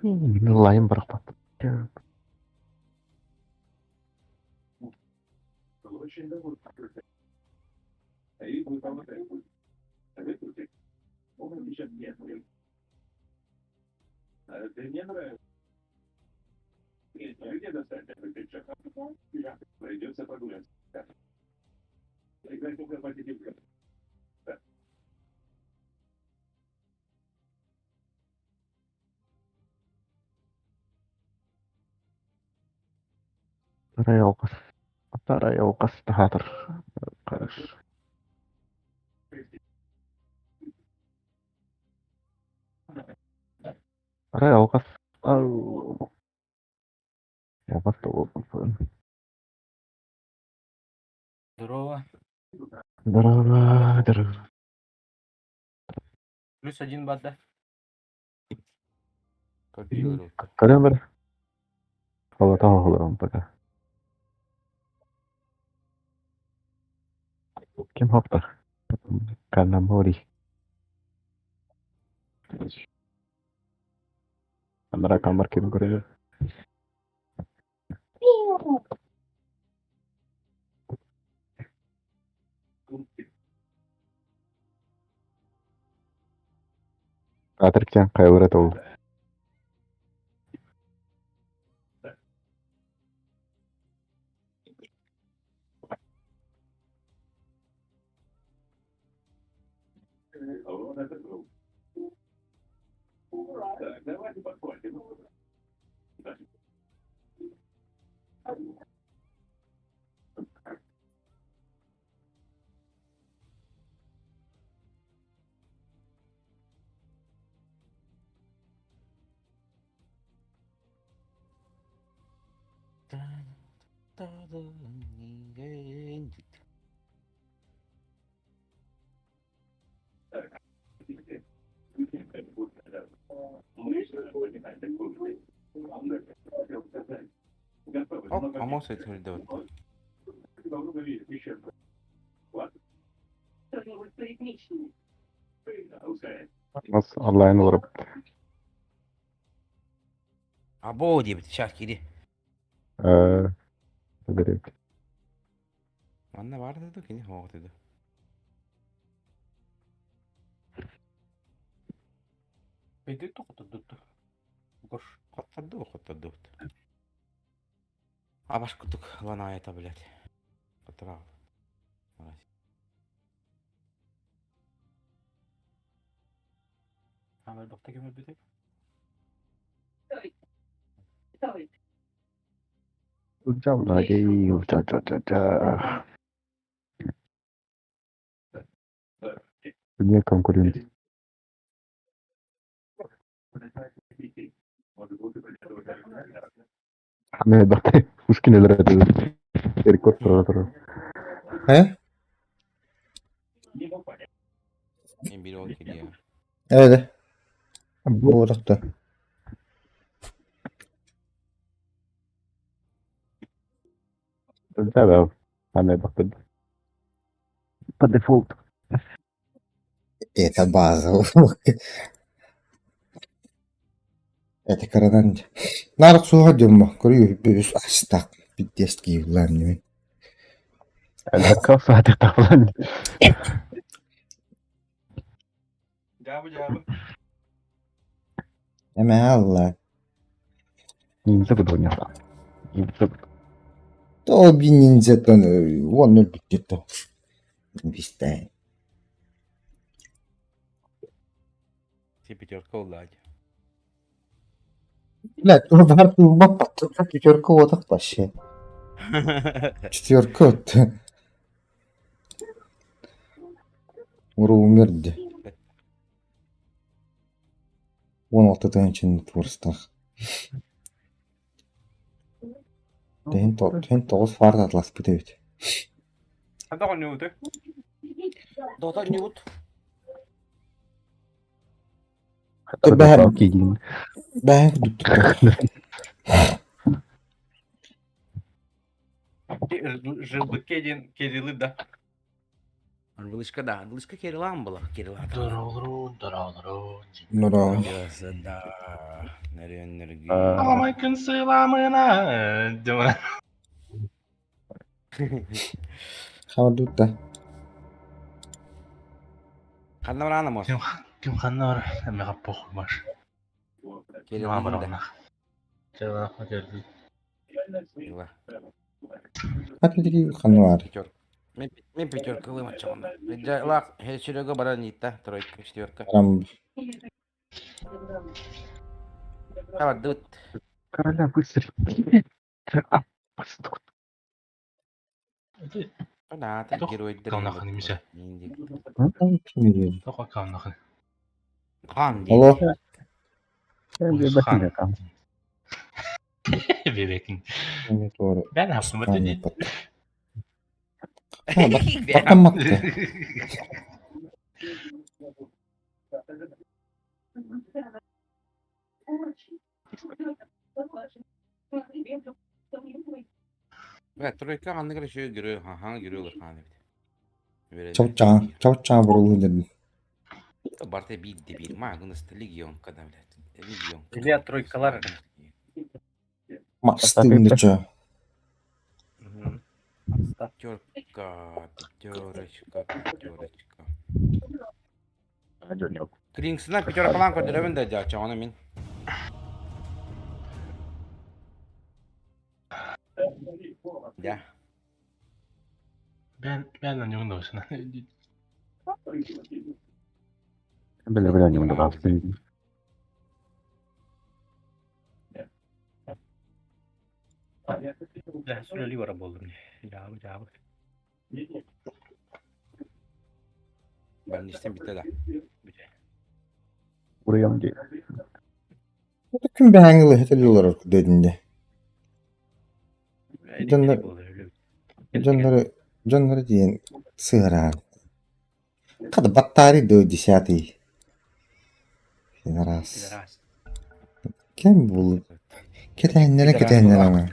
Лайым барахпат. Тарай алгас. Тарай алгас тахатыр. Хорошо. Тарай алгас. Ау. Алгас Здорово. Здорово, здорово. Плюс один бат, да? Көрдүөр. Көрөн бар. Алла таҕа пока. Ким хопта? Канамори. Анара камар ким көрөр. Атыркян кайылыра ол. Омос өтөрдөбүт. Нас онлайн олорбут. Або диэбит, сейчас кири. Э, бэрик. Манна баар да кини хоҕо дуу. Хотторду, хоттордубут. Абаш курдук ланаайта, блядь. Хоттораабыт. Ча-ча-ча-ча. Вне конкуренции. Мен бакты Пушкин өлөрөт. Рекорд тура тура. He? Мен бир ол кириэ. Öyle. Бу Буолахта. Да, да. Аны бакты. По дефолту. Это база. Это карадан. Нарық суға дөмі. Көрю бүс астақ. Пиздец киевлан неме. Алакка сааты таблан. Эме алла. Ниндзя буду не Ниндзя. То би ниндзя тон вон нөл бүттет. Бистай. Си пятерка уладь. Блядь, ну бар баппат. Пятерка отақ вообще. Четверка от. Уру умерді. 16 тыһынчын творстах. Тыһын тоҕус фарт атласпыт эбит. Дота ньют. Бэһэ бэһэ кудук Англышка да, англышка Кириллан была. Кирилла. Нура. Да. Нөрүөн Хабардутта. Ханна барана мос. Кириллан да. Кирилла. Хатыдики хануар. Пятерка. Мен пятерка лымачамын. Лак, Серега баран итта, тройка, четверка. Арам Хабардут. Короля выстрел. А, пастух. Понятно, герой. Хан Алло. Doğru. Ha bak bakamaktı. Бля, тройка ханны көрө герой, хан герой хан бит. Чавча, чавча бурулу дедим. Барта бит де бир, ма гыныс легион когда, блядь. Легион. Бля, тройкалар. Мастымныча. Пятерка, пятерочка, пятерочка. Клинксына пятерка лан көрдөрөбүн да жа, чоңону мин. Да. Бля, бля, не буду. Больничтен битте да. Уруйам ди. Күн бәһәңгілі хетелилер дединде. Дьоннор дьоннору дьоннору диэн сыһыраан. Хата баттари до десятый. Раз. Кем бул? Кетэһиннэрэ кетэһиннэрэ ама.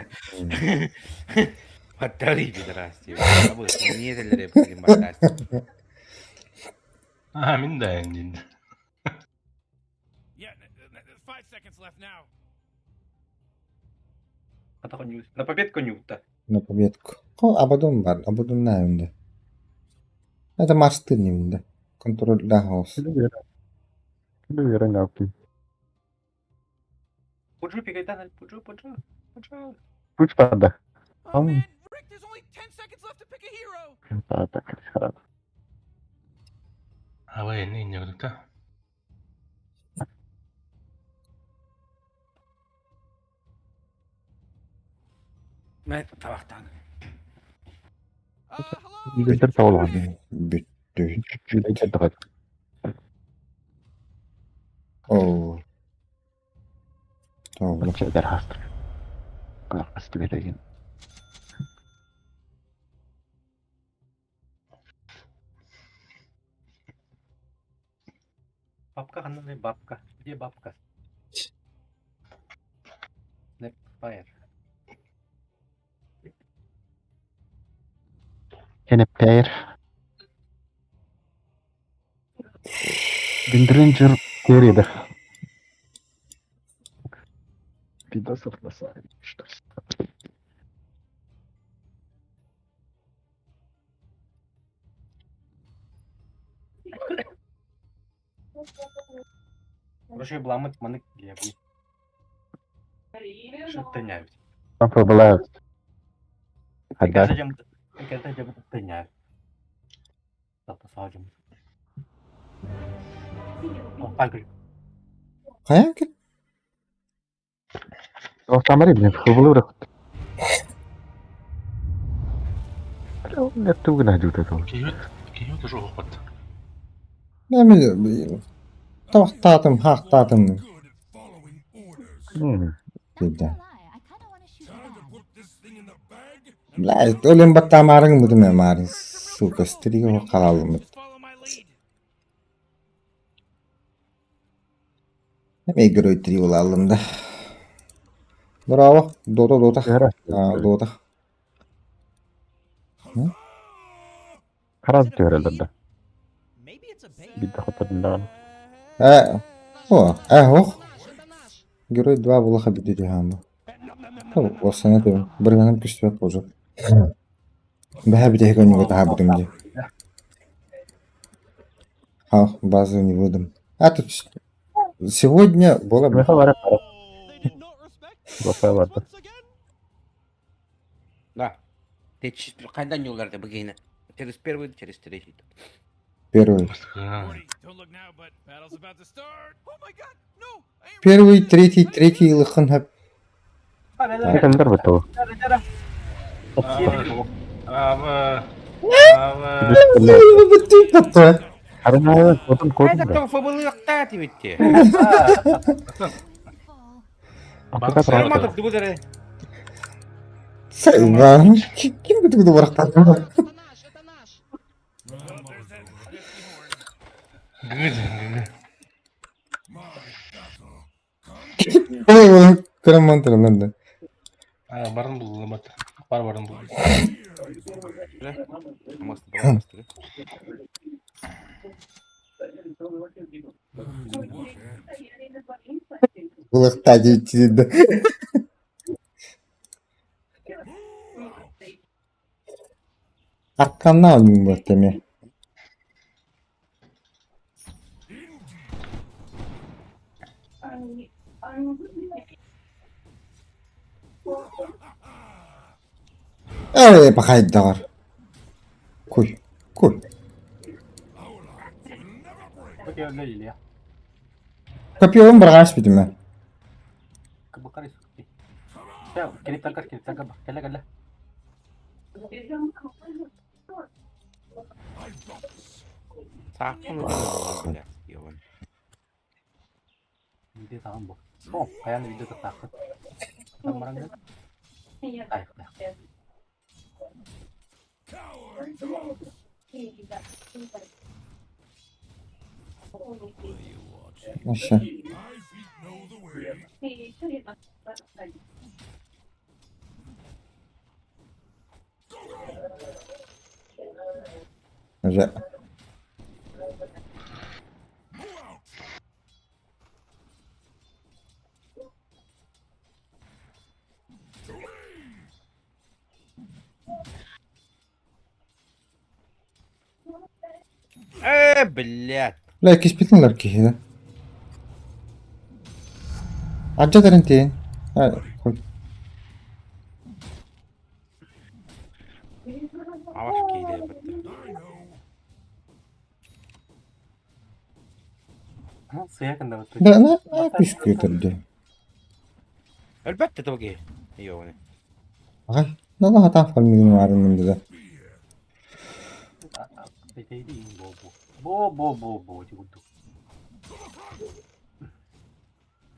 Батарей пидорастия. Не этэллэр батарей. Аа мин да диин. Yeah, 5 seconds left now. На победку Ньюта. На победку. О, Абадон бар. Абадон на Это мастер не Контроль да хаос. Күлү аппын. Пуджу пигайдан, пуджу, пуджу, пуджу. Пуч пада. Oh man, Rick, there's only 10 seconds left to pick a hero. Так, Абай не не да. Мен табақтан. Hello. Игердер табылган. Бүттү. Жүлдө О. Tamam. Чедер хастыр. Касты береген. Бабка ханна бабка. Где бабка? Snapfire. Кенеппер. Виндринджер кереди. Пидасов на Что? Короче, бламыт манык левый. Шаттыняют. Там побывают. Ага. Когда Сажем. О, пальгри. Хайа Тамари, блин, хобылы Не тугна дюта то. Кийют, кийют уже опыт. Не Тохтатым, хахтатым. Деді. Блядь, өлем баттамарың бұдым марын. Сука, стриго қалалым. Follow my lead. Эме герой три алым да. Браво, дота дота. А, дота. Хараз төрелді. Бидді хотадындан. Э, о, э, ох. Герой 2 булаха битти хамы. Осана тем, бір гана күстүбөт болжу. Бэхэ битэ көнүгө таха бутум ди. Ха, базу не выдам. А тут сегодня было бы. Меха бар. They did not respect Лапай барды. once again. Да. Ты қайдан yollarda bugün? Через первый, через третий. Первый. Morty, don't look now, but battle's about to start. Oh my god, no! I ain't Первый, ready for третий, this. I ain't третий лыхын хөп. Кемдер бітті. Ава. Ава. Харына отын Это көрдім. кто фабылы тибитти. Ата Дубудары. Сайван. Ким күтүгү барактар? Oh, there's that nifty horn. Гүд. Ой, көрөмөн турман да. Аа барын булду бат. Бар барын булду. Масты масты. Булакта дейт. Арканна ойнуң бар теме. Эй, пахайдагар. Куй, куй. Копион баргаш битиме. Кирип кәлә кәлә. Сакын. Видео тагын бу. О, каян видео тактакы. Бараңды. Ай, Аша. Уже. Э, блядь. Бля, киспитин ылар киһи да. Ардьа тиин. Аваш киирэ бытта. Да, на, на, күскүтэрди. Өлбөт да тоги. Йоны. Ай, на хатан фармигин варынным да. Бо бо бо бо курдук.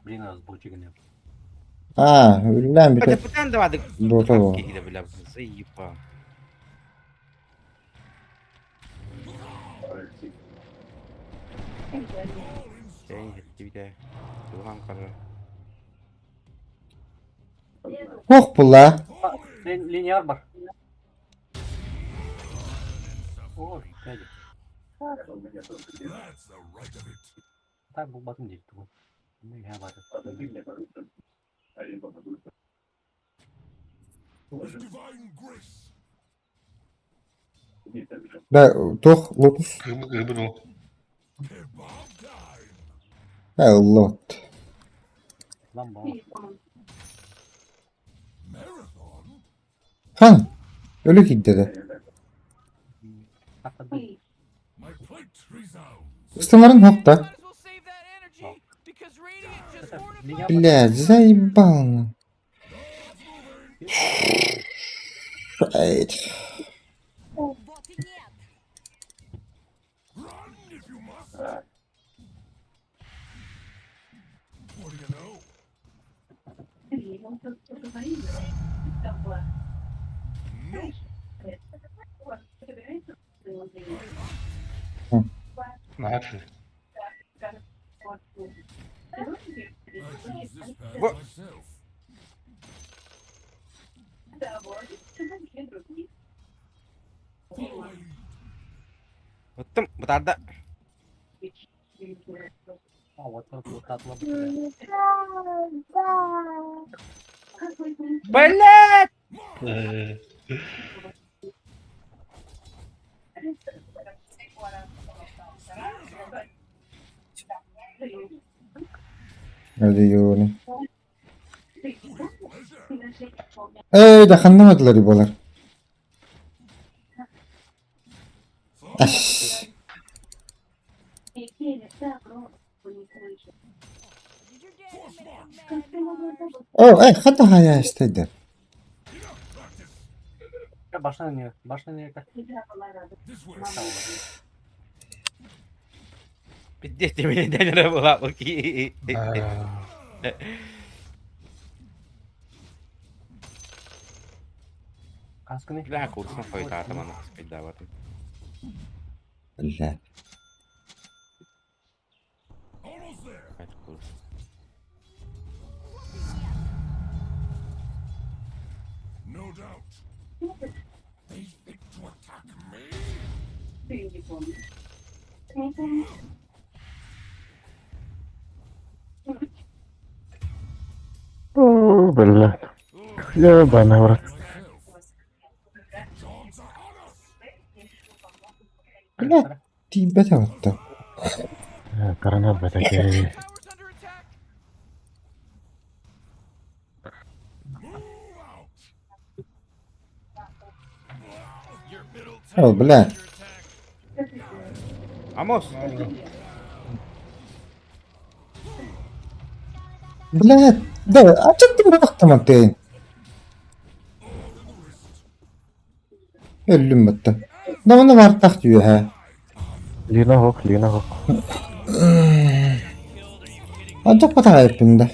Блин, разблочик не. А, үллээн Бата бүтэ. пытан давады. Дота бо. Киһи бля, заебал. Сен хеттибите. Тухан кара. Ох була. Линияр бар. О, дядя. Так был батым дейді тугун. Не бары. Да, тох лотус. Кырбы был. Э, лот. Лам бала. Хан. Өлө кидде Тақады. Ыстымарын хокта. Might as well save that energy because Radiant just fortified. Линия Блядь, заебал. на. Ай, Вот и нет. Нафиг. Бу Оттым, бытарда. А, вот вот вот атла бітті. Блядь! Hadi yoğunu. Ey, даханнамадылар болар. Аш. Did your daddy make you mad, Mars? О, эй, хата хая истейдер. Башына не, башына не. Пиздец, ты меня не была. Окей. Каскыны. Бля, курсун хойтаатам аны спиддаватын. Бля. Курс. О, блядь. Ебаный в рот. Бля, тиибэтэ отто. Коронат бэтэ. Tower's under attack. Your middle О, tower бля. is under attack. Амос. Бля, да, а чё ты бахтаман ты? Өллүм бытта. Да оны бартах түйе. Лина хок, Лина хок. Ачак бата айыппын да.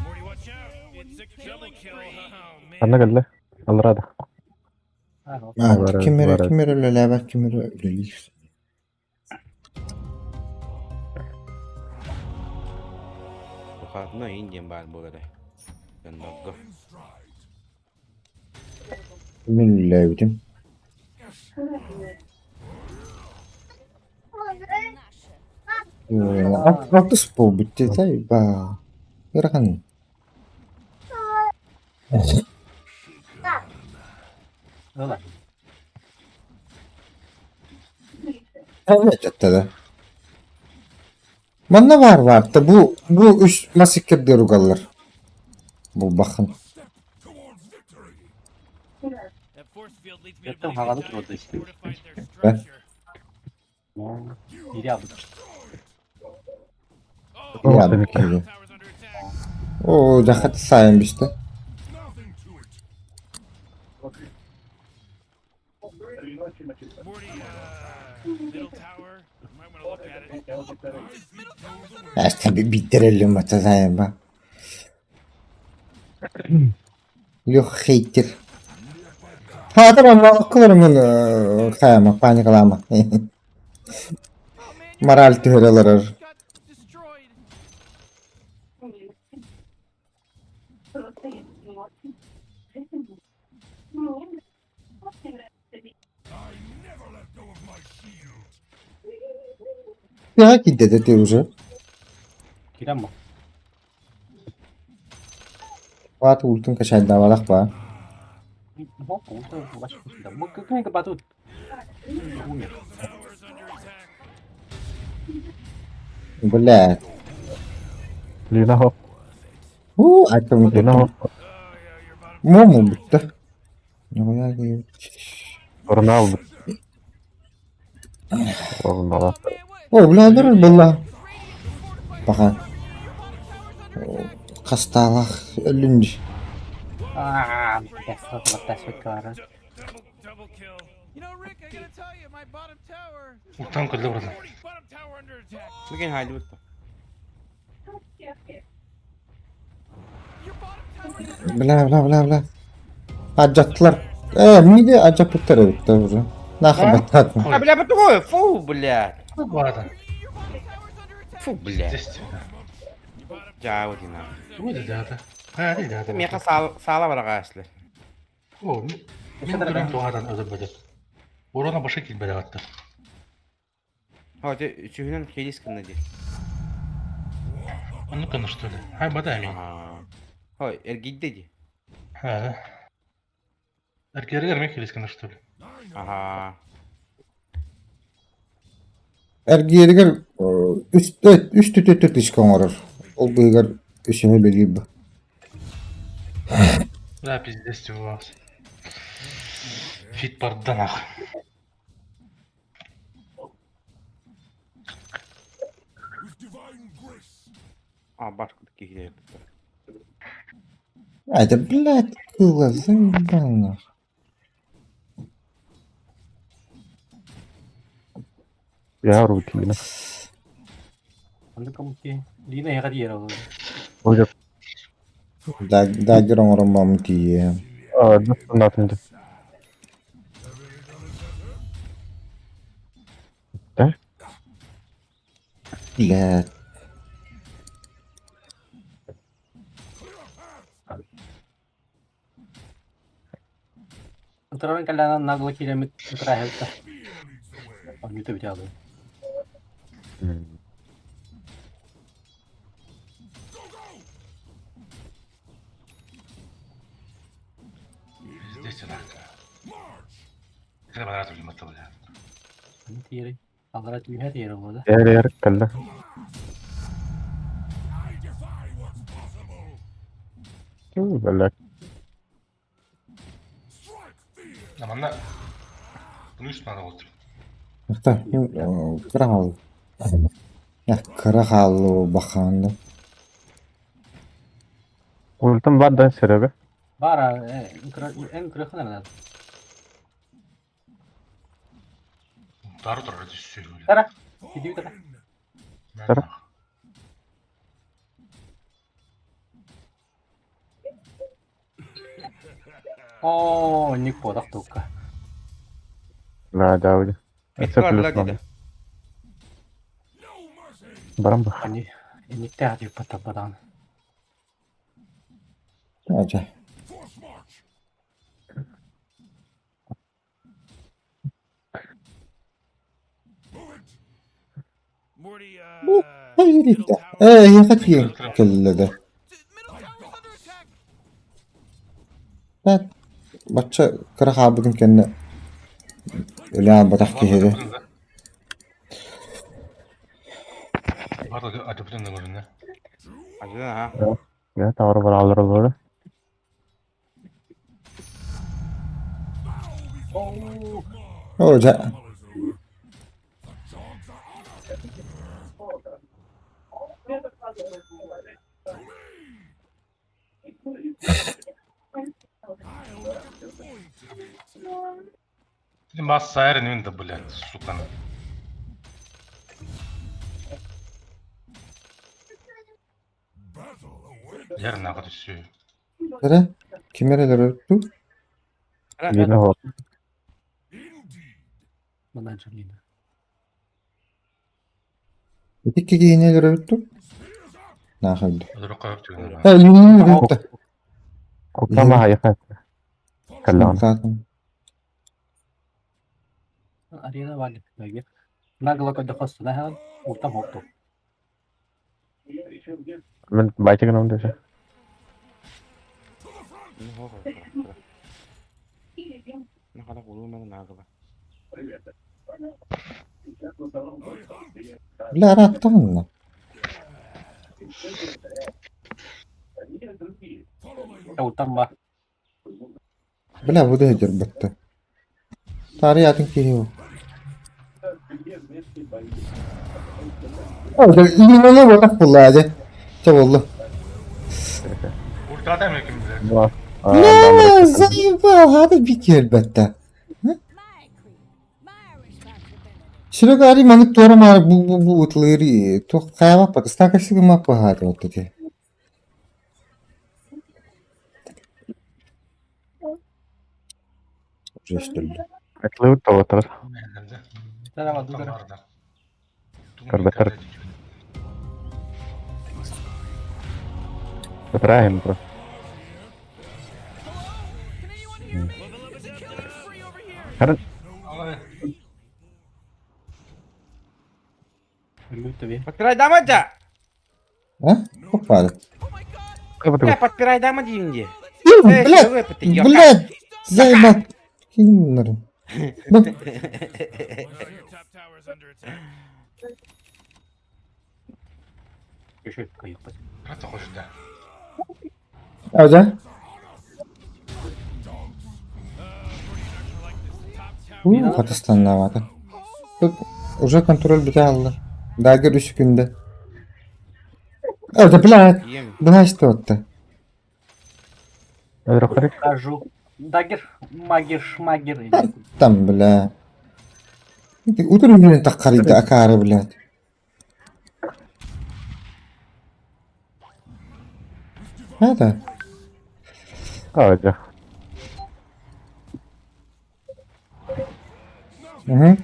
Morty, watch out. It's a killing spree. Oh, man. Анна кэллэ. Алрада. А, Бар- кимере бар- кимере үлэлээбэт кимере үлэлиир. Бухатына индиен бар болары. Доннорго. Мин үлэлээбитим. Алтыс буолбут дии баа. Ыарахан. Ыла. Да. Манна баар баарта бу бу үс мас иккэрдигэр угаллар. Булбаххын. Өттөн хаҕалы туруорда истибит. Биири албыт. Оо, дьахат сайын бистэ. Биттэрэллим батасайба. Леха хейтер. Хаатар онно хайама паникалаама. Мораль түһэрэ олорор. Тыаҕа киирдэ да ты уже. Киирэн бу. Баат ультун качайдаабатах баа. Умер. Блядь. Лина хоп. Уу, айтым Лина хоп. Мому бүттэ. Орнаал. Орнаал. О, бля, дұрыс была. Пока. Хастаалаах өллүм дии. Аа, бэс Уктан көрдө братан. Бүгүн хаалбыт. Бля, бля, бля, бля. Алдьаттылар. Ээ, миди алдьаппыттар эбиттэр уже. Нахуй баттаатым. А, бля, такое, фу, блядь. Братан. Фу, блядь. Естественно. Дьаа, вот и нахуй. Тугу да да. Да да. Миэхэ саала бараҕа О, мин көрөн туһадан өлөрбөтө. Урона башы килбere атты. Хо, үчүгүнэн хелис гынна дии. Онну кына что ли? Хай бада ми. Хо, эргийдэ дии. Ха. Эргергер ми хелис гына что ли? Аха. Эргиэригэр үс үс түтү тишка оҥорор. Ол быыһыгар үсүһү бэлиир Да, пиздец у вас. Фит барда нахуй. А, башка киһи Это, блядь, было заебал нахуй. Я рутина. Онно кому-ки Лина яга диэр ол. Уже Дагер оҥорон бааммын тиийиэм. натын. Да? Блядь. Ытырарын кэллээнэн нагло киирэммит ытыраһылта. Онньута бүтэ алыы. Пиздец нахуй. Кыра барат үлүмөттө бля. Аны тиэрэй. Аллара түһэ тиэрэ ол да. Эр эр кэллэ. Бля. Аманна. Bunu üst надо вот. Ахта, кыра хаалла. Кыра хаалла бахаанда. Ультым бар да сереге. Бара, эн кырахын Дару турар түссүү. Тара. Иди тара. Тара. Оо, ник бодох тука. Да, да, уйди. Бит барла диде. Барам ба. Ани, никте хати патабадан. Ажа. Morty, Бу хайыырыйда? Ээ, эһиэхэ тиийэн кэллэ да. Middle tower's under attack. Бэт, бачча кыра хаалбытын кэннэ өлө аалбатах киһи да. Ажына ha. Ya tower баралар олору. Оо, дьэ, Масса да, блядь, сука. Ер нахуй все. эрэ, ким эрэ өлөрөр дуу? Лина вот. Мына Джалина. Ити киһини өлөрөбүт дуу? Наахайда. Өлөрө Э, Линаны өлөрбүт. Куттама хайха. Каллаан. Арена валит. Дагер. Нагло когда хостана ультам хопту. Мен байтыгын онда же. Бля, арааттаҕынна. Ультам ба. Бля, бу да сылдьарбатта. Таарыйаатын киһи ол. Оо, дьэ, Линаны буолах буоллаа дьэ. Чэ буолла. Ультада меким, блядь. Буа. Бля, заебал, хата бит киэрбэтте. My creep, my responsibility. Серега ари маннык туора маары бу бу бу ытылыыры туох хайаабаппат ыстаакайсы гыммаппа хаата ити. Уже өстөллө. Этлеут тоҕотор. Тарава дугара. Карбатар. Правильно просто. Can anyone hear me? It's a killing spree over here. Хар Өлүтөбе. Подпирай дамаджа! А? Попали. Oh my god. Бля, подпирай дама деймде. Бля, блядь, заебал. Кинь Бу, Your top tower's under attack. Еще кайыппат. Ага. У, хатыстаннаабата. Тут уже контроль бүтэ хаалла. Дагер үс күндэ. Ага, блядь, блядь, что это? Өлөрө Кажу. Дагер, магер, шмагер. Там, бля. Утро мен таққарыйды акары, блядь. Это? Ага. Угу.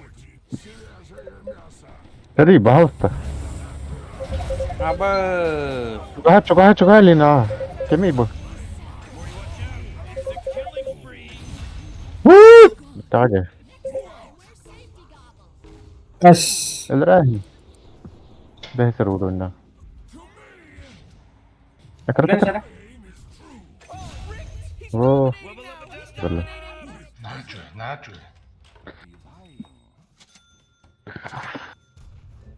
Три, пожалуйста. Аба. Чуга, чуга, чуга, Лина. Кеми бу. Таге. Ас. Өлөрө. Бэсэр урунна. Акарта. О. Бля. Наачу, наачу.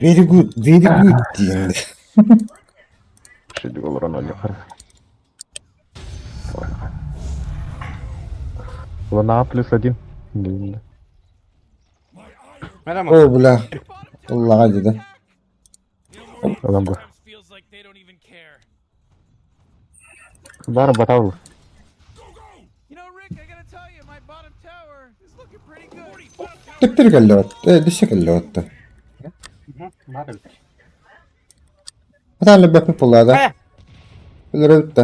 Very good, very good диэн. Шиди олорон олохор. Луна плюс один. Блин. О, бля. Аллаға деді. Адам бу. Sometimes feels like they don't even care. Бар батау. You know, Rick, I gotta tell you, my bottom tower is looking pretty good. Төптөр кэллэбэт. Э, дүссэ кэллэбэт. Бар Хатаалы бэппи буоллаа. Өлөрөбүт.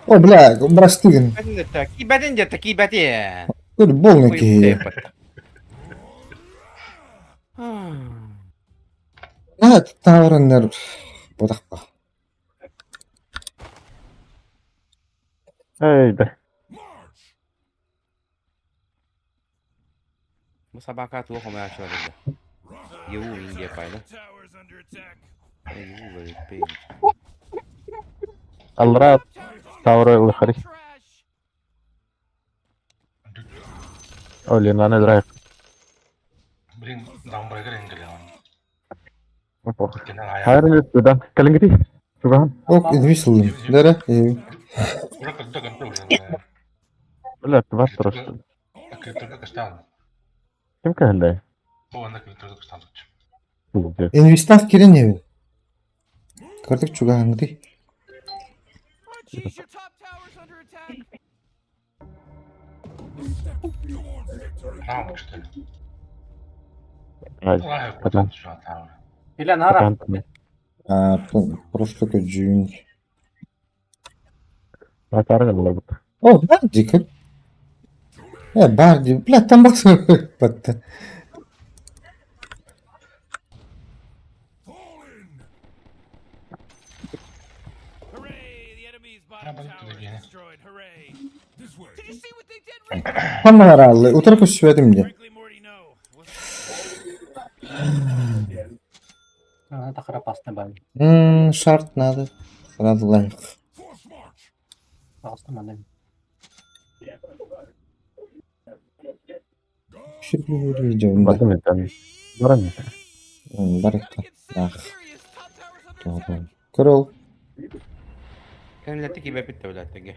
О, бля, бырастыгын. Кибәтин дете, кибәтин. Көр болный киһи. Аа, тавраннар бодақпа. Эй, да. Бу собака туох омая чуарыда. Еу Индия пайда. Tower's under attack. Еу ВП. Аллара Таура ылыхари. Trash. О, Ленаны драйв. Блин, даунбрейкер engel Хайрын өттүдан. Кэлиҥҥитий? Чугаһын. Ок, инвиз ыллым. Дәрә, э. Уже когда готов уже. Бля, бар просто. Только каштан. Ким кэллэ? О, ана только каштан. Пиздец. Инвистав кирен эбит. Көрдүк чугаһыҥҥытый. Oh, jeez, your top tower's under attack. Раунд, что ли? Ай, Ай, потом. Или нара. Потом. А, просто көдьүүн. Атарга буолар бу. О, бар дии. Э, бар дии. Бля, там баксы батта. Hooray! The enemy's bottom Yeah, but tower again. is destroyed. Hooray! Did you see what they did, Rick? Ханна араллы. Утары көссүбэтим дии. Frankly, Morty, no. Она так опасно бан. Шарт надо. Сразу лайк. Пожалуйста, маны. Видео, да. Бардым мен. Барам мен. Бар Gotta get Ах. serious. Top tower's under attack. Көрөл. Кэннилэттик кибэпит да билээттэргэ.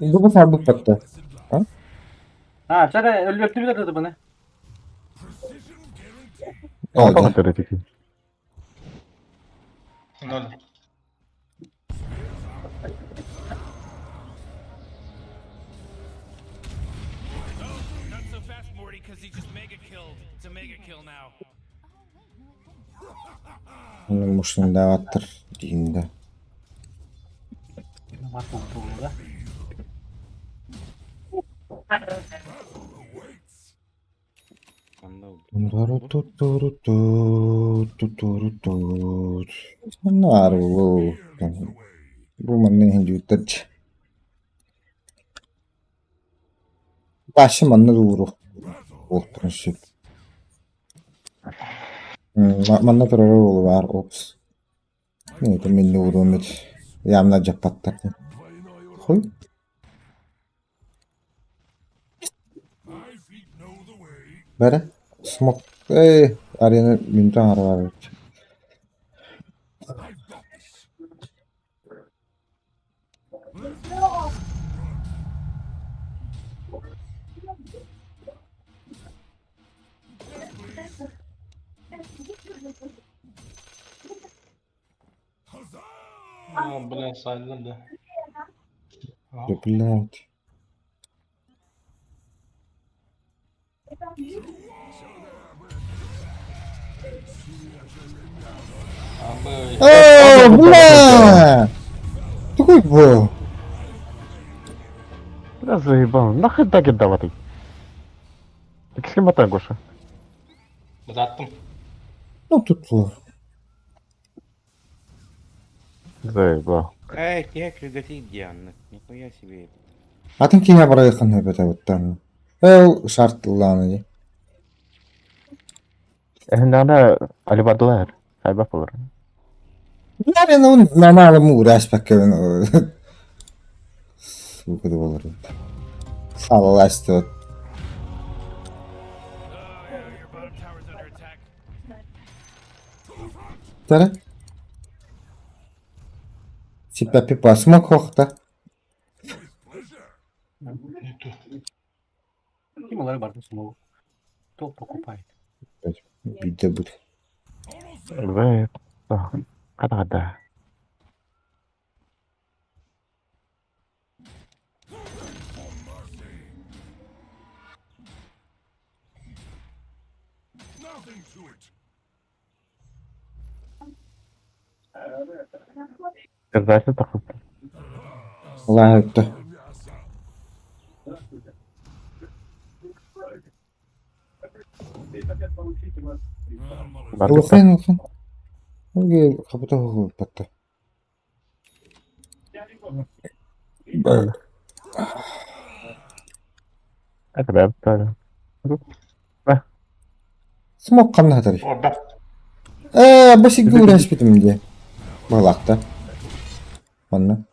Бу сарбык батта. А, вчера өлбөктү билер бұны. О, да. Тоҕо төрөтүк. Ноль. Oh, not so fast, Morty, because he just mega killed. It's a mega kill now. Oh, wait, no, it didn't. Мушундаваттыр дейм да. Бар болду да. Онно Нарулу. Бу манны хиндүүтэрч. Башы манны дууру. Олтурун сүп. Манна турары болу бар. Опс. Мен это мен уурумит. Ямна жаппаттар. Хуй. Бәрі. Смок. Эй, арена минутан ары бар. А, бля, сайдым да. Блядь. А, О, бля! Такой был. Бля, заебал. Нахуй так даватый? Ким батан Гоша? Баттым. Ну тут был. Заебал. Эй, киһи күлгэтий дианна. Нихуя себе. Атын киһи барайхан хөбөтө буттан. Эл шартлааны ди. Эһиннана алибадылар. Хайбак болар. Нарен он наналы муурас паккабын. Сука да болар. Салаласты. Oh, yeah, your bottom tower's under attack. Тара. Типа пипа смок хохта. Ким олар барды смогу. Кто покупает? Биде бут. Вэ. Када када. Кырдасы тахып. Лайытты. Барды. Улахан улахан. Оге капыта хоху батта. Это бэп. Смок ханна хатарый? Орда. Ээ, бу сиргэ ууран дии. Баҕалаахта. Манна.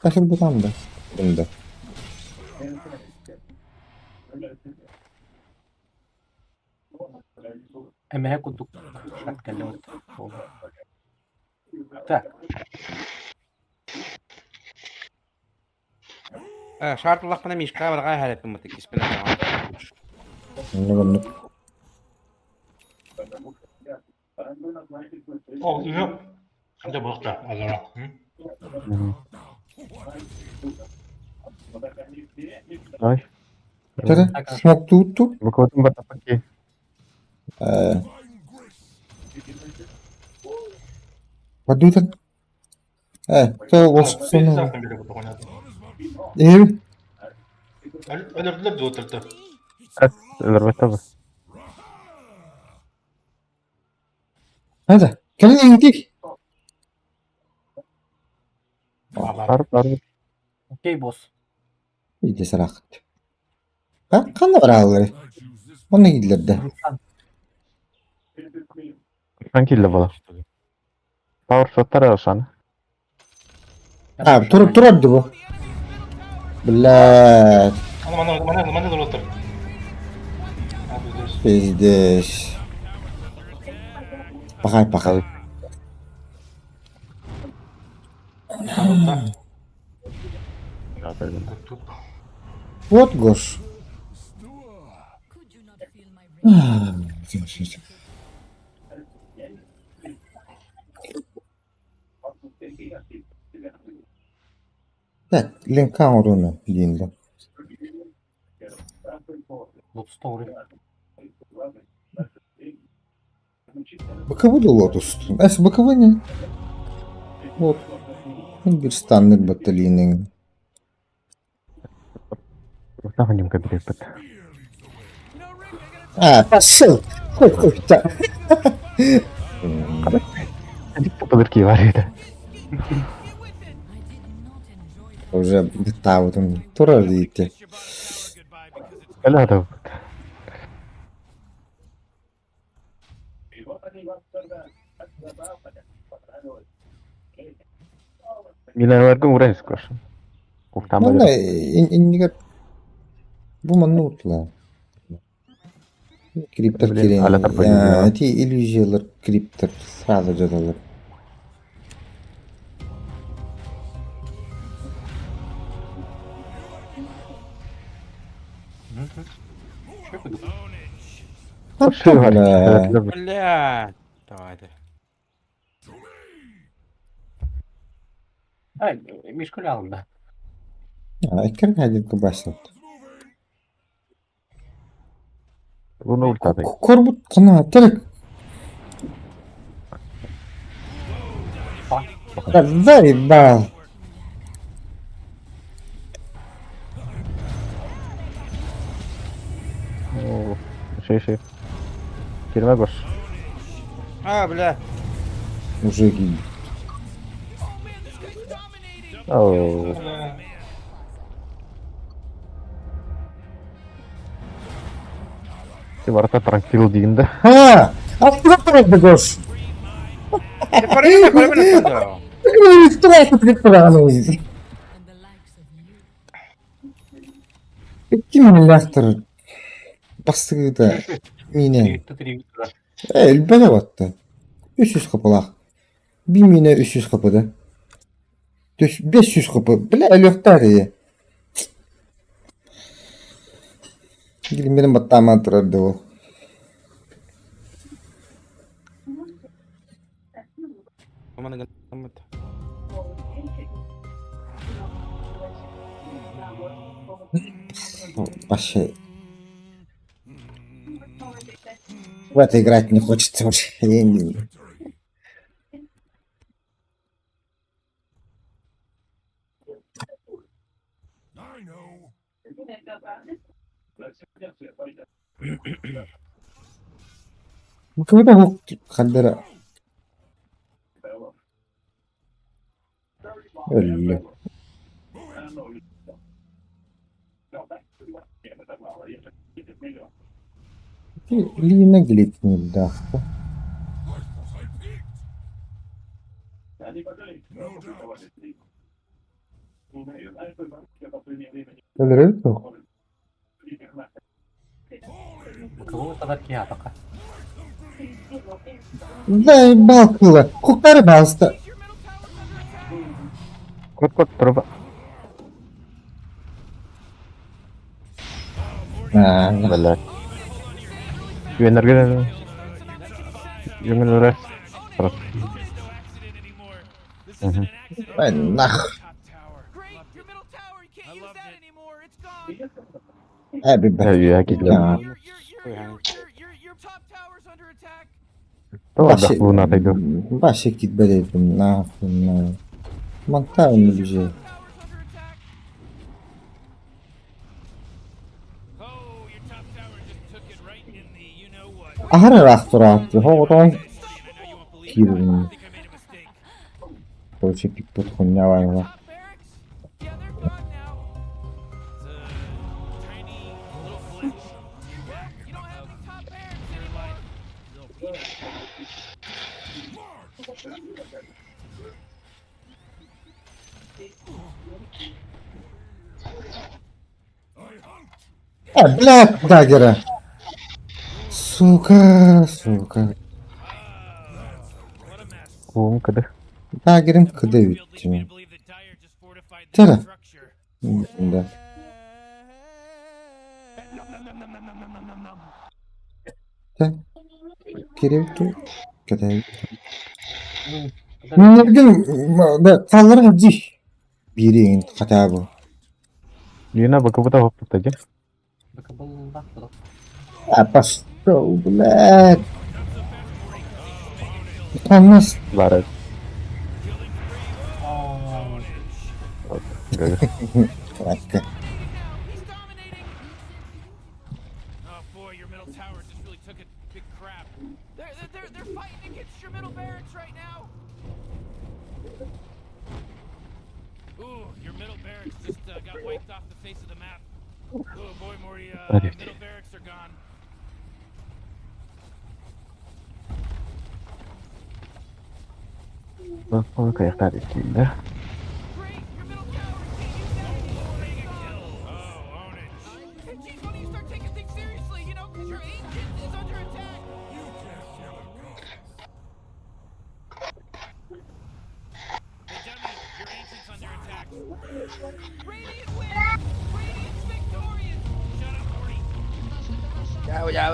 Тахыр бутам да. Бында. Эмэһэ курдук шат кэллэ Так. Шар тулахпына Мишка барҕаа иһэлэппин бытык испин Оннук оннук. Ол үһү. Дьэ буолта азара. Ай. Тара, смок туутtu. Букватын батапаки. Ээ. Подуйтан. Ээ, то ол сону. Эм. Өлөрдүлэр дуо төртө. Эс өлөрбөттө. Hadi. Кэлин иҥтик. Бар бар. Окей, босс. Иди сарахт. А, ханна барааллары? Онно киирдилэр да. Tranquillo була. Power shot'тар алшан. А, тур турар бу. Блядь, Аны мана мана мана да отыр. А, здесь. пиздец. Пахай, пахай. Вот Гош. Could you not feel my rage? Так, линка оруна диэн Лотус тоҕуруй. БКВ да Лотус. Эс БКВ не. Вот. Бир станныр батальонын. Таханим кабинет. А, пошел. Хуй, хуй, так. Подарки бар еді. I did not enjoy that. Уже бытаабытым турар диите. Kiss your bottom tower goodbye because it's Эле да. Миланларга урайс көршүн. Уктам Манна иннигер бу манна утла. Криптер Блин, кирен. аля тарпа Эти иллюзиялар криптер сразу жаталар. Бля. Бля. Давайте. Ай, Мишка да. Эккер хадит басат. Буну ультады. Корбут кана терек. Заебал. Шей шей. Кирме гош. А, бля. Уже гиб. Оу. Ти варта транквил дигинде. Ha! Открой Гош. Короче, короче, And the likes of you. Ким миллиардтар бастыгыта минен. Три Элбене батты. 300 капылах. Би мине 300 капыда. 500 капы. Бля, электар е. Гилмерин баттама турар да ол. Вообще. В это играть не хочется уже. Я не- Ну, когда Хандера. Өллө. Лина Глитнердаахпа. Өлөрөбүт дуо? Кыбыл сатар киһи атака. Да, балкыла. Куктары балста. Кот-кот труба. А, Бля. Үөннэргэ үөнгөн Раз. Мгм. Ай, нах. Great, your middle tower, you can't use that anymore. It's gone. Эби бэ. Үө киирдим. А, Your your your your your your your top tower's under attack. Тоҕо луна тайду. Вообще китбелетим, нахуй, на. Монтаж не Your бежи. top tower's under attack. Oh, your top tower just took it right in the you know what. Аһара ыраахтараат, хоҕотоон I know you won't believe it. киирин. I think I made a mistake. Короче, пикпут хуйня вайла. Top barracks? Yeah, they're gone now. It's a tiny little glitch Well, you don't have any top barracks anymore. little peanut. А, блядь, дагера. Сука, сука. What a mess. Куум кыды. Дагерим The кыды force field leads me бүттүм. to believe that Dire just fortified Tara. their structure. Да. Та. Кирилл Кыды. Мин да таллар дих. Бири хата бу. Лина бакыбыта хоппута дьэ. Бакыбыллах буолуох. А пошел, блядь. Тоннас. Бары. Ладно. He's dominating. Oh boy, your middle tower just really took a big crap. They're fighting against your middle barracks right now. Ooh, your middle barracks just got wiped off the face of the map. Oh boy, Morty, Hadi. middle barracks are gone. Кайықтар иккиндэ. Great, your middle tower, you can't use that anymore. It's gone. Oh, ownage. Hey, geez, why don't you start taking things seriously? You know, because your ancient is under attack. Hey, dummy, your ancient's under attack. Radiant wins. Radiant's victorious. Shut up, Morty. Ciao, ciao.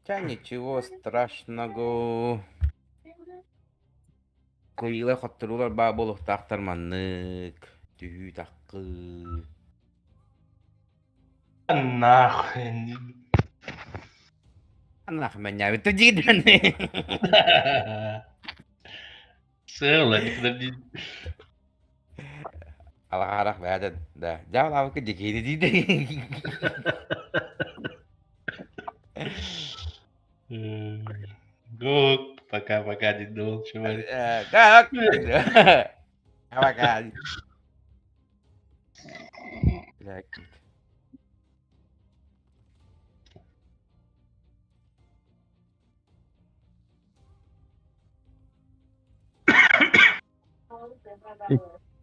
Ча ничего страшного. Кыйла хотторулар баа буолуохтаахтар маннык, түһүү таккы. Нахуй. Аннах мэннээбит дьиидэн. Целое, никогда не... Алаарах бэдэн да. Дьаалаабыкка дьикиини диидэ. Ну, пока-пока, не думал, чувак. Так. Пока. Так.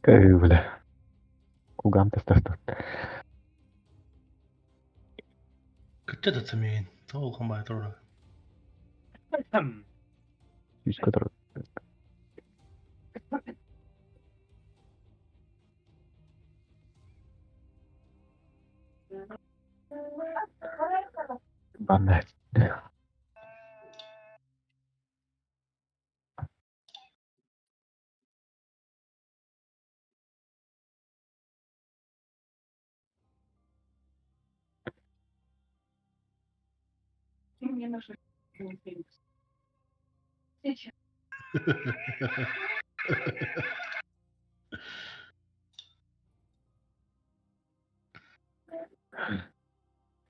Кыы бля. Кугам тастастар. Где ты мин? Толком бай тура. Үс котор. Банна. Мне нужно Сейчас.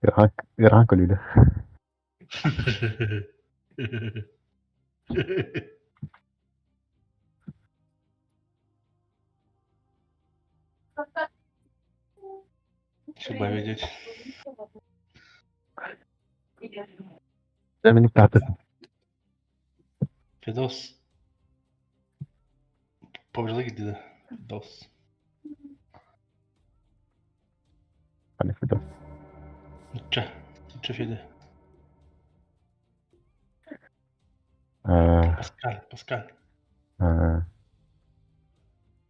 Ыарахан, ыарахан көлүнэ. Субаведет. Дьэ мин таатын. Федос. Побежал где-то. Федос. Ханна Федос. Нучча. Нучча Феде. Э, Паскаль, Паскаль. э,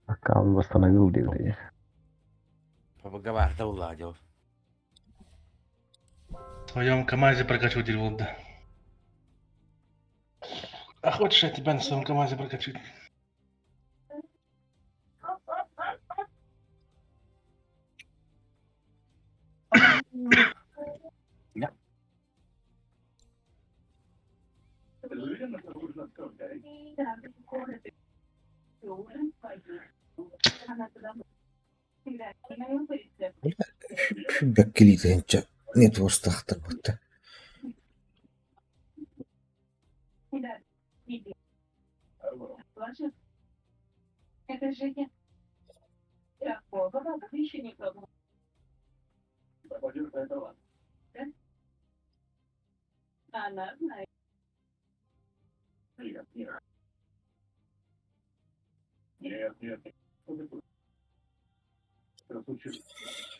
Аккаунт восстановил диэбитий. Побаговарда уладил. В своем КамАЗе прокачу диир да. А хочешь, я тебя на своем КамАЗе прокачу? Бэккилиитэ нетворстаахтар буолта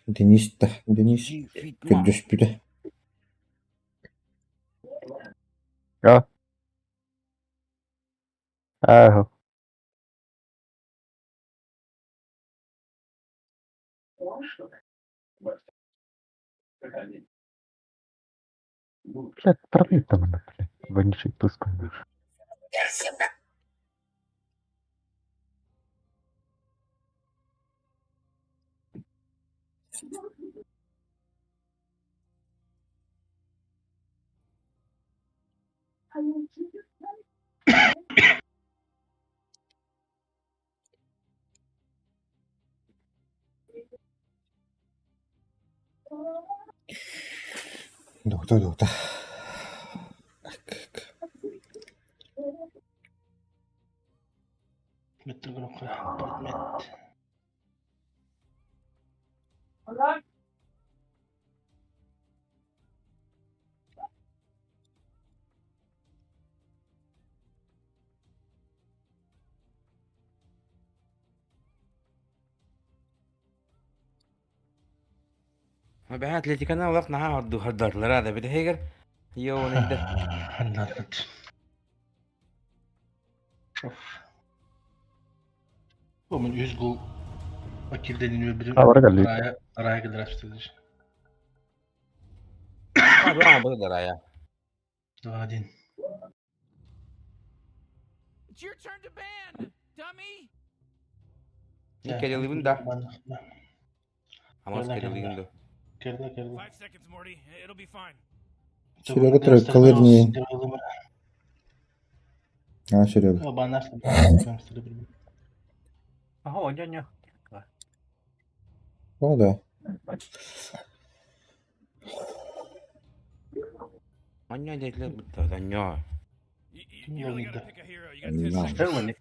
Денис да Денис көрдөспүтэ А? Аа. Блядь, травить там она, блядь. Вонючий тусклый. Дота дота Мет. Бэһэ Атлетиканы олох наһаа ордуһардарлара да бүтэһигэр йоунайда. Ханнарбыт. Шоф. Бу мен үс гол Акилден үөрбүтүм. Абара кэлли. Рая Рая кэлэр Рая. 2-1. It's your turn to ban, dummy. Кириллыбын да. Амос Кириллыгын да. Кирилл, Кирилл. 5 seconds, Morty. It'll be fine. Серега тройкалыр не. А, Серега. Ого, ньо-ньо. О, да. Анья детлер бутта, анья. You really gotta pick a hero. You got 10 На. seconds.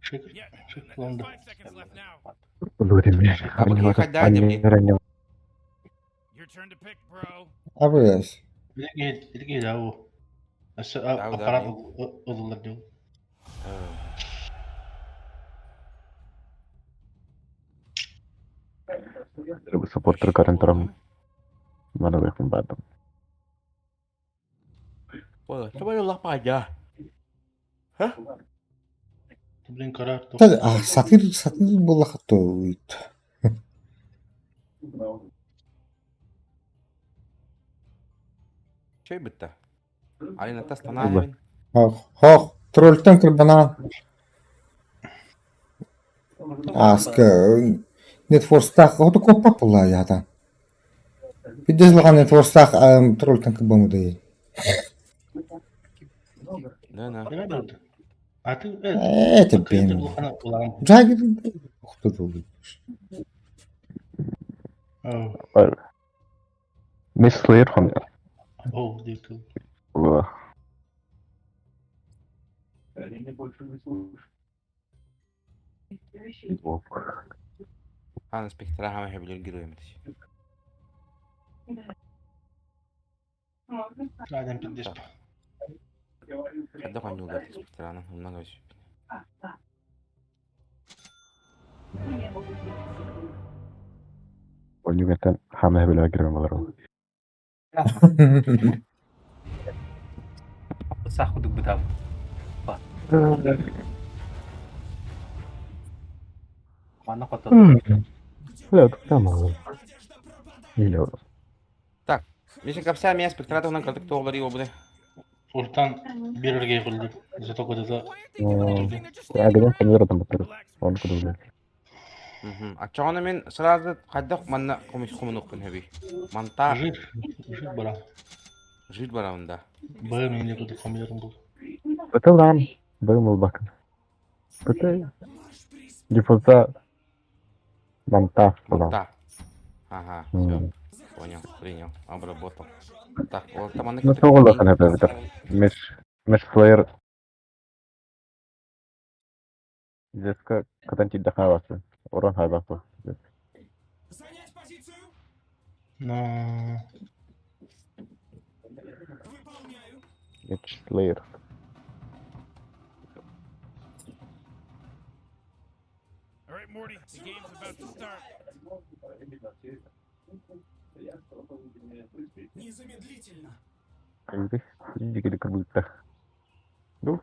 Шевелик. Yeah, 5 seconds left now. Абы хайда деми. Your turn to pick, bro. Абыас. Аппарат ылылар дии. Supporter көрөн туран маны бардым. Coba лапа Ха? Блин, карар. А, сатыр сатыр буоллахха уйт. Чөй битта. Алина тастанаабын. Хох, тролльтан кырбана. Аска нетворстаах ото коппа буолла ята. Пиздец улахан инфорстаах тролльтан кыбаммытай. Да, да. Давай болды. А ты Это открытый блин. глухана улахан. Джаггер. Кто был? Оо, Мисс Слэйр хон. оо, диэтил. Була. Аны спектра хама хэбилер герой метиш. Адам пиздец. Хадда хоньюлар спектраны, оннан өс. Оннугаттан хама хэбилер герой болар. Сах кудук бытап. Манна хотот. Бля, там ол. Или Миша капса меня спектра туһунан кырдык тоҕулар иобуды. Ультан бирерге кылды. Зато кодада Агаден камерадан батыр. Оны кудулар. Аччоҕуна мин сразу хайдах манна хомус хомунукпун хэби. Манта жир, жир бара. жить барабында. Б мен куду камерам был. Бытылан. Был бакын. Быты. Диффуза манта була. Манта. Ага, все. Понял, принял, обработал. Так, вот там Ну тоҕулар хана битер. Миш Миш Слэйр. Зеска катан тидда хавасы. Орон хайбакы. Но Миш Слэйр. All right, Morty, the game's about to start. Дигили кырбытта. Ну?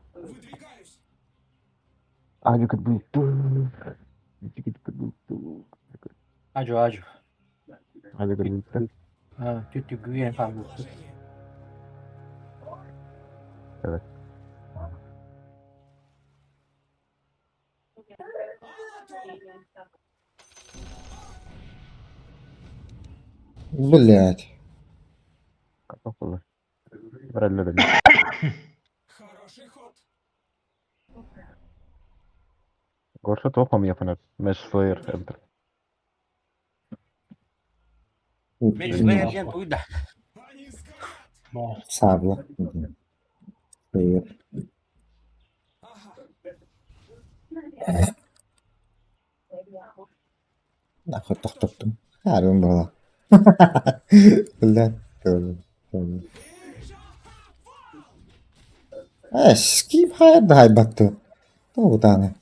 Aju кырбытта. Дигили кырбытта. Ажу ажу. Aju кырбытта. Түттү гүйен kalmıştı. Evet. Блять. Капа Браллер. Горша тоқом япынар. Меш Слэйр эбитер. Миш Слэйр диэн туйда. но Сабла. Привет. Нахуй тохтоттум. Харым была. Блядь. тоже, тоже. Э, скип хайр да хайбатты. Тоғутаны.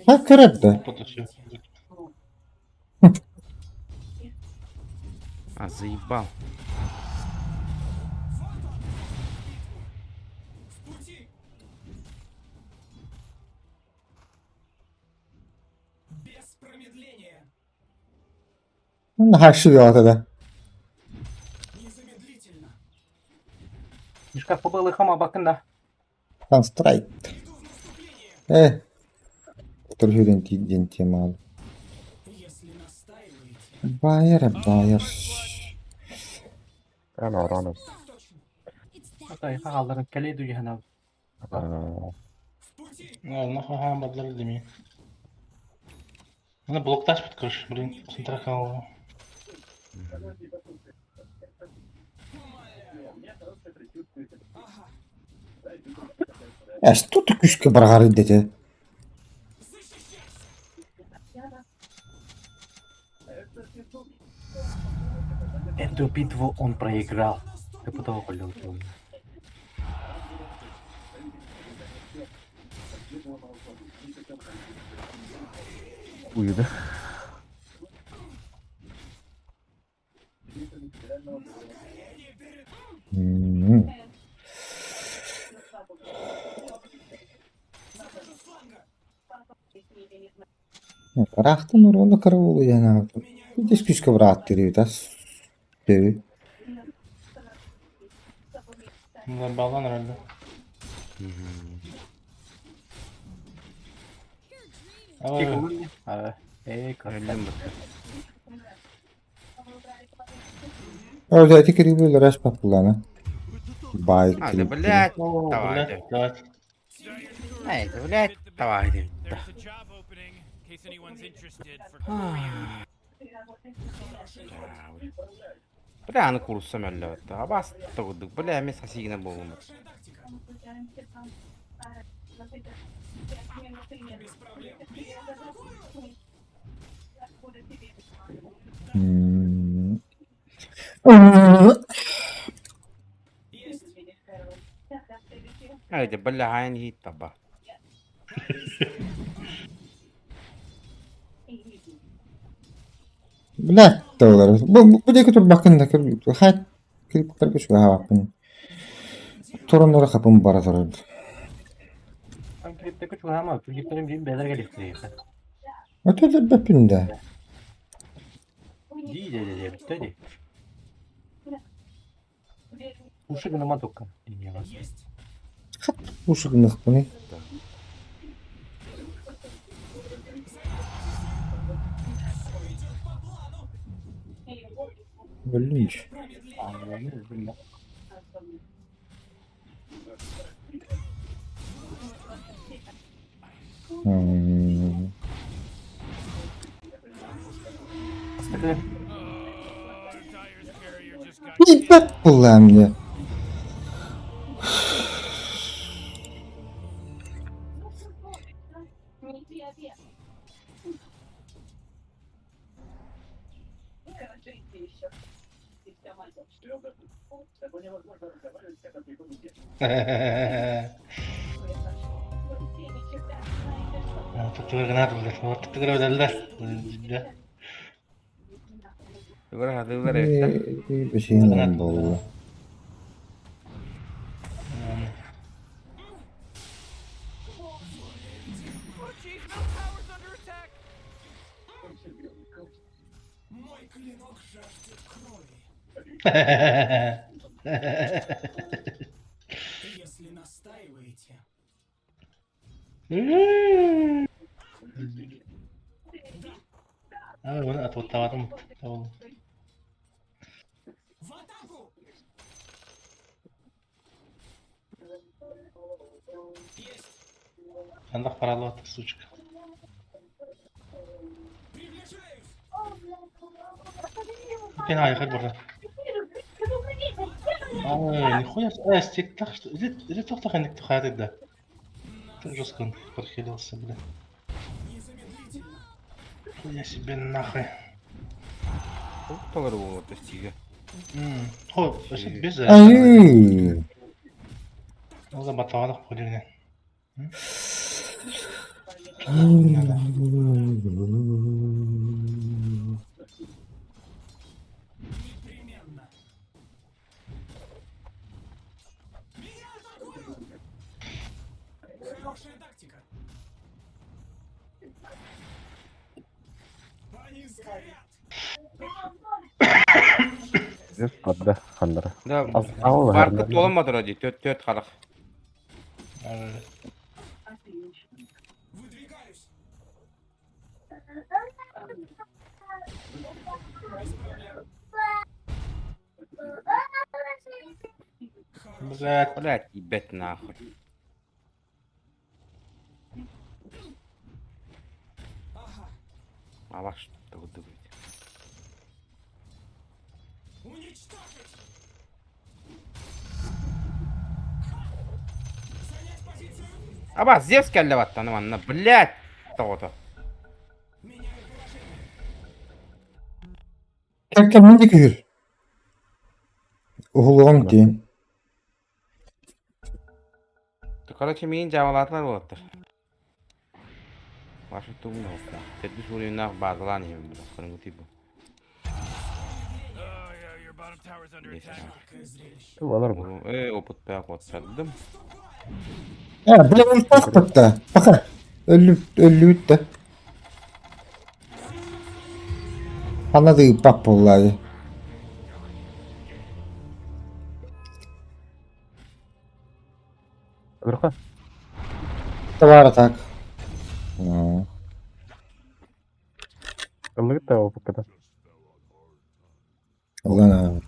Ha көрөт да. подошел. А, заебал. Хашы да. Мишка побыл хама бакында. Там страйк. Э. Турхюрен ден тема. Байер, байер. Ана ораны. Атай хааларын кэлей дуйхана. Ну, ха бадлар деми. Аны блокташ бит короче, блин, централ. Э, что ты күшкө баргары дети? Эту битву он проиграл. Ты потом колел. Уйды. М. Ыраахтан уруона кыра уолуйан аҕалбыт. Ити күүскэ бырааттыыр эбит ас төбү. Баллан эрэллэр. Өллүм бытта. Ол ити кириби өлөрөөс паппылана. Баай А, да, кирип. блядь, О, давай. блядь, давай. Эй, да, блядь, давай. There's a job opening, in case anyone's interested, for courier. Бля, аны курсам өллөбөттө. Абас тогудук. Бля, мен сасигина болумут. Айда, бля, хайн хит таба. Блядь, доллар. Бу бу диэки турбаккын да хайт кириптарга чугаһаабаппын. Тороннора хапым бара турар. Клиптeki чугаһаама, клиптерин биир бэйэлэр кэлиэхтэрэ. Өтө өлөрбөппүн да. Дии дии дии бүттэ дии. Уши гыныма токка. Хат ушугунахпыный. Өллүм Dire's carrier just got Билбэт буоллаҕым дии. Ортотугар гынат блядь. Ортотугар өлөллөр. Тугар хадылар эбит. Бэсиэн буолла. Oh, jeez, middle tower's under attack. Abi bunu at ottavadım. Tamam. Хандах параллы сучка. Кин айхыр burada. Ай, нихуя, а, стик так что, или, или только ханdik тухады да. Ты жестко он подхилился, бля. Хуя себе нахуй. Толор болот тиге. Хо, вообще без Айыы. Ол да батавадық қойдырне. Барда ханнара. Да, Ал баркы толмадыр оди, төт төт халак. Блядь. Блядь, ебать нахуй. Алаш тогду блядь. Аба, Зевс келди баттаны манна, блядь, тоҕото. Кэккэ мин күһүр. Уһулуҕум диэн. Короче, миин жабалаатылар болоттар. Ваша тугун окку. Тедди суруйнаах баазалаан иһим бу. Кырынгы типу. Oh, yeah, your bottom tower's under Есть. attack. Алар бу. Э, опыт бää куоттардым. Э, бля, ультах да. Пока. Өллүт, өллүт да. Ханна да ыыппат буолла дии. Ырха. Товар так. Ну, Ыллыгыт да опыкката. Ылана.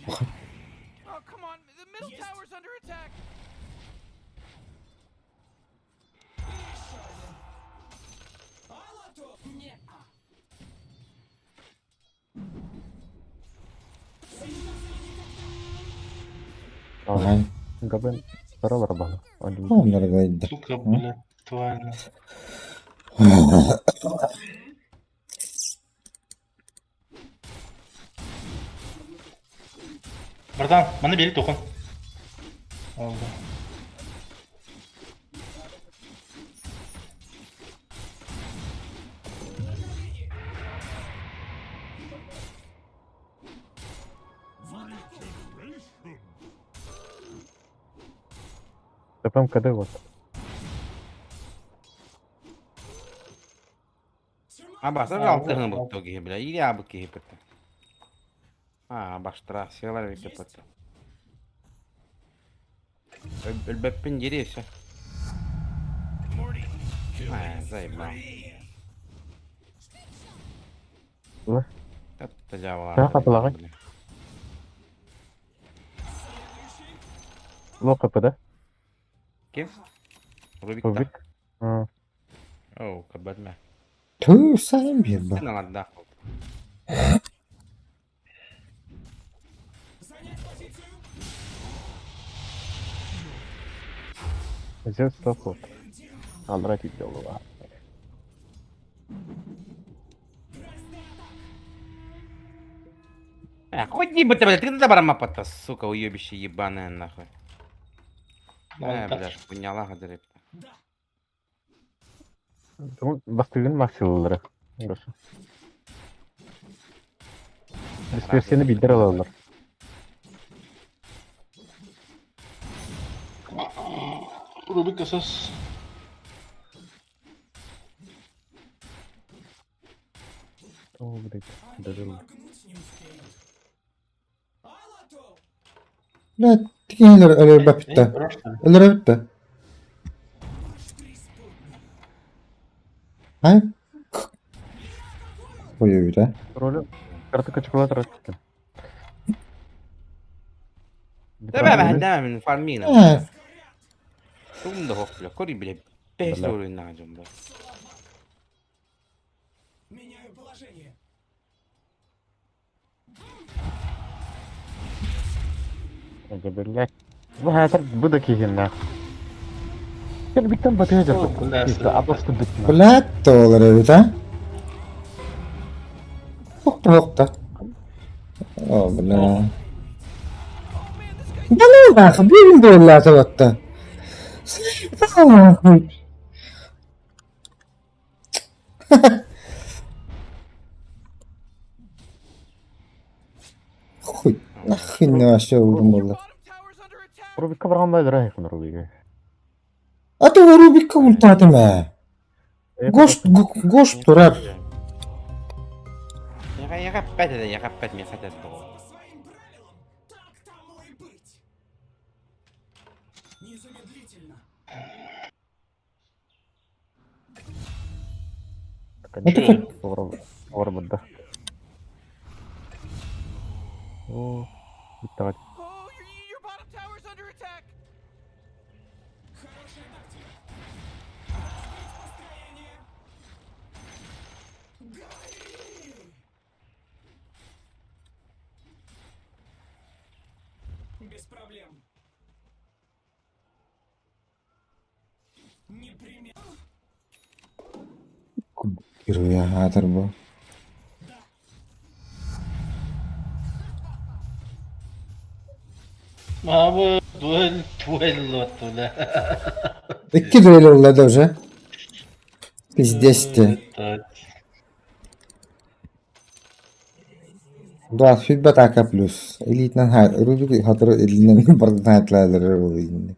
Oh, come on. The middle tower's under attack. Ай, Габен здорово рабана. оннор байда. Сука, блядь, тварь. Братан, маны бери тохон. Oldu. ТПМ КД вот. Абаса алтыһын бутту киһи бля, или абы киһи бытта. А, баштыра, сыалар бит бытта. Өлбөппүн дири өссө. А, заебал. Ла. Тапта жабалар. Та капылаҕай. Ло КП да? Ким? Рубик та. Рубик. А, Оу, кабатма. Түү сайн бир ба. Аналардаах. Зевс топ. Алрать идёлова. А, хоть не бы ты, блядь, ты на барама сука, уебище ебаное, нахуй. Lan Э, блядь, поняла, гадырып. Бастыгын максилалары. Хорошо. Дисперсияны билдер алалар. Rubik asas. О, блядь, дожил. Бля, тикинелер өлөрбөпүттэ. Өлөрбөттө. Ай. Ой, да. Ролю. Карта качкалатыр атты. Да, да, мен фармина. Э, Тум да хоп, бля, кори, бля, пес Бля. уровень на бля. Блядь. Bu hayatlar bu da keyifli. Yani bir tane batıyor О, бля, Абасты бітті. Блядь, доллар эбит, а? Хокта, хокта. О, бля. Да ну нахуй, бирин доллар атабатта. Нахуй. Хуй, нахуй не вообще урмулла. Bottom tower's under attack. Рубикка барғандай дырайқын Рубигі. А то Рубикка ультатым ә. Гош, гош турар. Яга, яга, пять, это, яга, пять, мне хотят было. Орбында. О, бітті Oh, your bottom tower's under attack. Героя хатыр бу. Abi duel duel attı бля. Икки дуэль уллады уже. Пиздец ты. Так. Да, фидбэк АК плюс. Илиитинэн Рубик сотору илиинэн барытын хаайталаалар буолуо.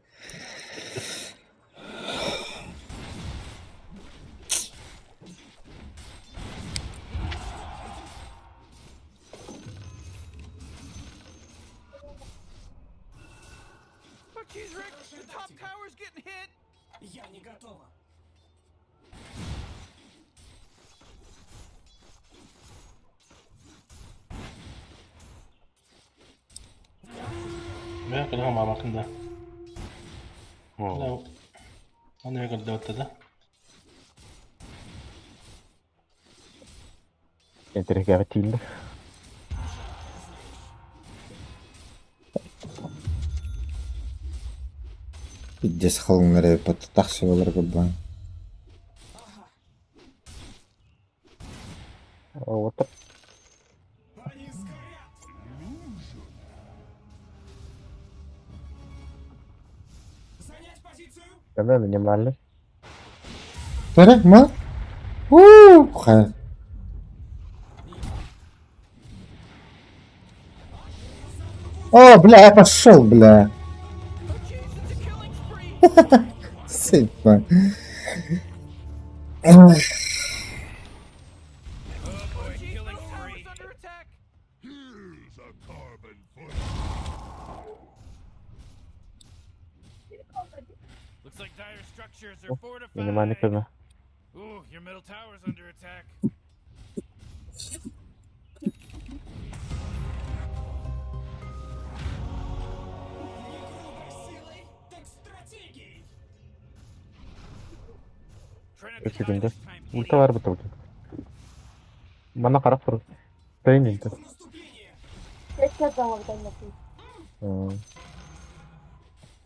Oh, jeez, Rick, the top tower's getting hit. Я не готова. Бээ, кыдаха мааматын да. Оо. Аны көрдөбөттө да. Интириэһиргээбит тиийдэ. Пиздец халыҥнар эбит тахсыбалар курбаан. Вот Это минимальный. Көрө, ма? Уу, хайа. О, бля, я пошел, бля. Oh, jeez, it's a killing spree. Сыпа. Oh boy, Jeez, killing middle spree. tower's under attack. Looks like dire structures are Минимальный fortified. көмө. Ooh, your middle tower's under attack. Try not to die Үчүгүндэ. this time, Улта idiot. бар бутылка. Мана карап тур. Тейн инте.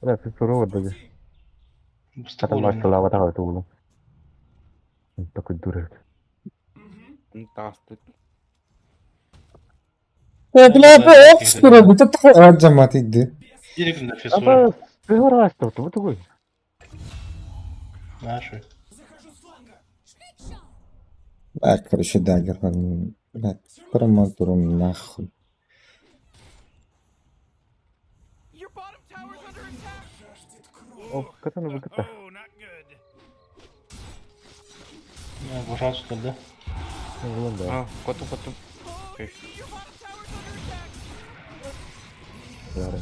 Бля, фигура вот даже. Быстык Хата уолун. маасталаабатах эбит уолум. Такой дурак. Таҕыспыт. Э, бля, бу офис турар, бүтэ аджамат иди. Директно фиссура. Аба, фигура астыбыт, бу тугуй. Наши. Так, короче, дагер. Блядь, проматуру нахуй. Your bottom tower's under attack. О, катаны буката. Oh, not good. Божалсыздар да. Улан да. А, хотум хотум. Oh, Окей. your bottom tower's under attack. Яры.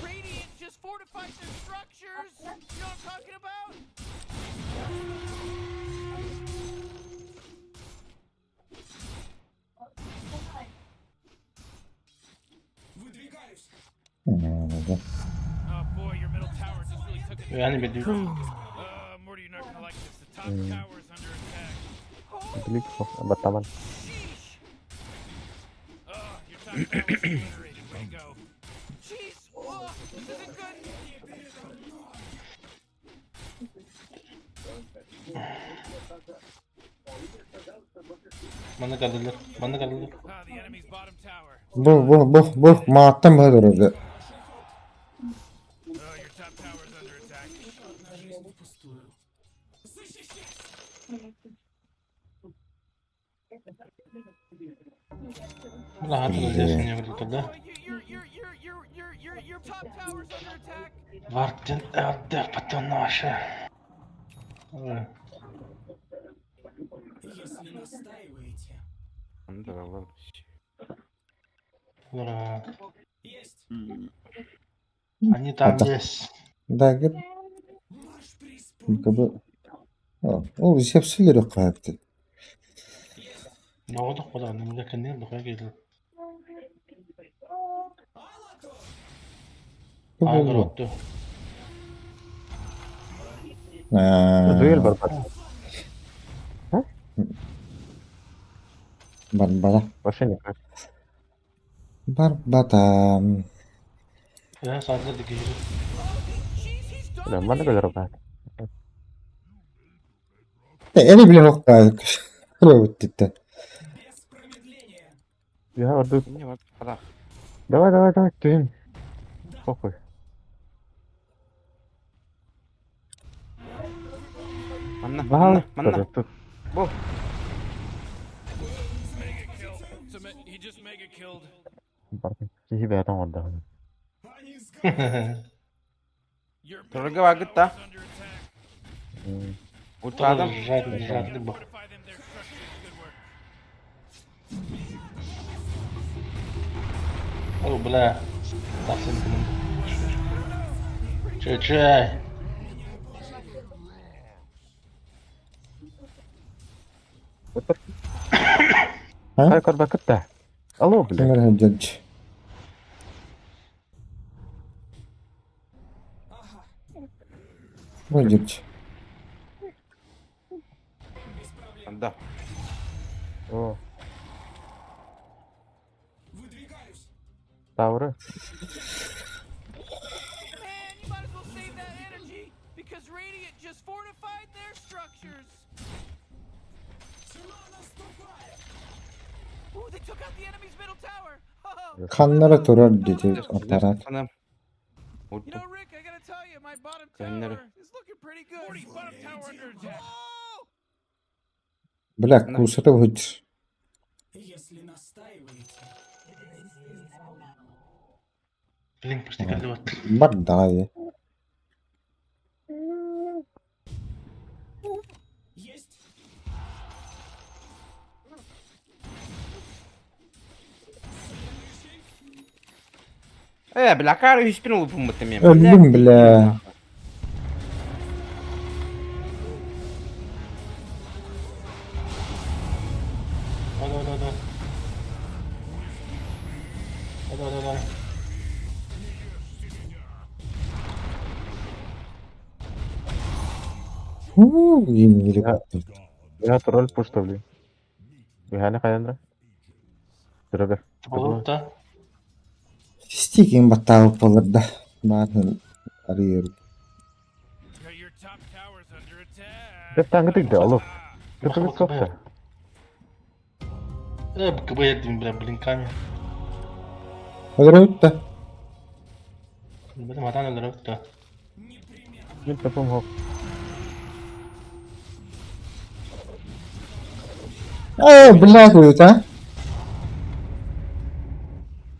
Radiant just fortified their structures. You know what I'm talking about? Oh boy, your middle tower just really took a Yani bir Morty, you're not gonna like this. The top tower's under attack. Билик баттаман. Sheesh. Oh, your top tower's obliterated. Way to go. Jeez. Oh, this isn't good. Маны кадылар. Маны кадылар. Ah, the enemy's bottom tower. Бу, бу, бу, бу, мааттан баһа турар. Oh, your top tower's under attack. Бля, хатыр здесь не выглядит, да? Oh, your top tower's under attack. Варден Элдер потом наши. Андыралар. Ура. Они там Это- есть. Дагер. Бу. О, сепсилер кайыпты. Ноғодох бола, немге кеннер дохой келди. Бу, бу, Агыр бу. отту. Дуэль Аа. бар. Барбата. Вообще никак. Барбата. Э, саатар да киһи. Бля, манна кэлэр баар. Эри биле хокка. Көрөбүттүттэн. Я орду. Не бар хара. Давай, давай, давай, түһүн. Похуй. Манна, манна, Баал. манна. Тут. Бу. Mega kill. It's a me- he just mega killed. Киһи бэйэтин оҥордоҕун. Your middle Торга баргыт да. tower is under attack. Уртаадам. Жадный, жадный бах. Fortify them their structures. Good work. О, бля. Тахсан кынын. Чэ-чэ. А? Хай көрбөккүт да. Алло, бля. Кимэр сылдьар? Бу дьүрдь. Да. О. Тавры. Man, you might as well save that energy because Radiant just fortified their structures. Ooh, they took out the enemy's middle tower. Oh. Ханнара турар диэти аппарат. Санам. You Уртум. know, Rick, I gotta tell you, my bottom Көннөрү. tower is looking pretty good. 40 bottom tower under attack. Oh! Бля, куусата уһуч. Блин, почти кэллибэт. Бардаҕа Э, бля, кары үспін улупум бутым мен. Өллүм, бля. Давай, давай, давай. Давай, давай, давай. Уу, иҥири баттыр. Я тролль пуштавли. Михаил Хайандра. Дорога. Болот да. Стикин баттаабыт буолар да. Баарын арыйар. Yeah, Your top tower's under attack. Деп таңгы тыгды, алло. Ты Бах, бах, соқта. Э, БКБ едим, бля, блинками. Өлөрөбүт да. Бля, матан өлөрөбүт да. Мен тапым хоп. Ээ, бля, куйут, а?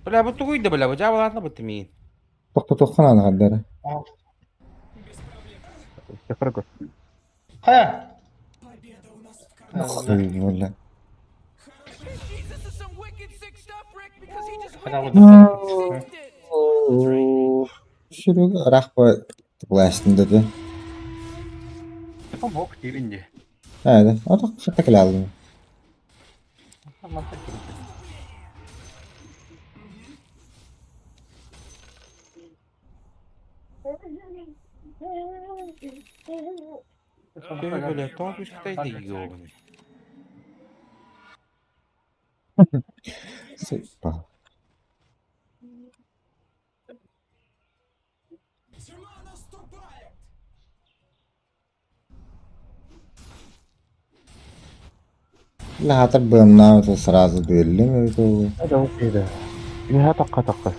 Бля, бу тугуйда, бля, бу жабалатна бутым мен. Тохтотуохха наада хардара. Цифра Хая! Хуй, бля. Jeez, this is some wicked sick stuff, Rick, because he just Хая, wicked вот. sicked it. Сүрүг ыраах былаастын деді. Типа мог диибин дии. Ээ, ото хатта кэлэалым. Мантан киирбит. Бля, тоқ үсті ёбаный. Сыппа. Лаатар быамнаабыта сразу дуэллим эбит ол. Это окей, да. Я таққа таққа.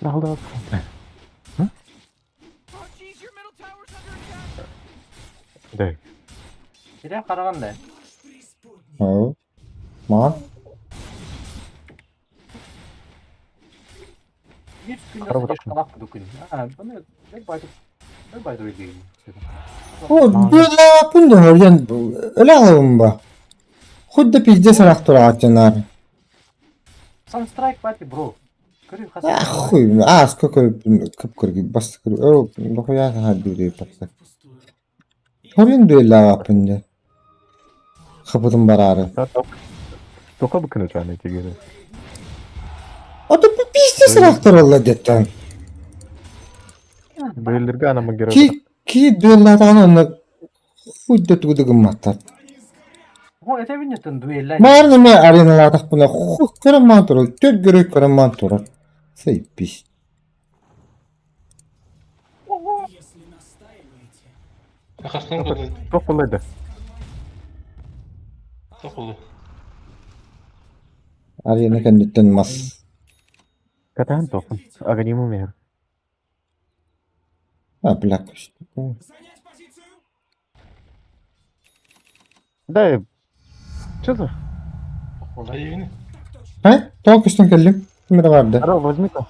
Нахалда. Oh, jeez, your middle tower's under attack. Да. Сирэ хараҕан да. Оо. Маан. Биир күн Хараҕа садишкалаах курдук күн. Аа, баны бэр байды бэр байды диибин. О, дуэллааппын да хөрден өлө алабын ба. Хоть да пиздец ыраах тураҕаччынаар. Sunstrike бати бро. Көрү хас. А хуй, а сколько кып көргү бас көргү. О, дохуя хадды тапса. Хорин дуэллааппын да. Хапытын бараары. Тоқа бүкіні жаны тегері. Ото пиздец ыраах туралла деттен. Дуэллерге анама герой. Ки ки дуэллаатаҕына онно хуй да тугу да гымматтар. О, это видно, дуэль. Маарна эмиэ ареналаатахпына хух көрөн маан турар, төрт герой көрөн маан турар. Заебись. Хастан көрдүн. Туох буолла Туох буолла? Арена кэнниттэн мас. Катаан туохпун. Аганиму мэр. А, бля, Да, что за? Буолла диибин. А? Тоҕо көстөн кэллим? Ким эрэ баарда. Здорово, возьми-ка.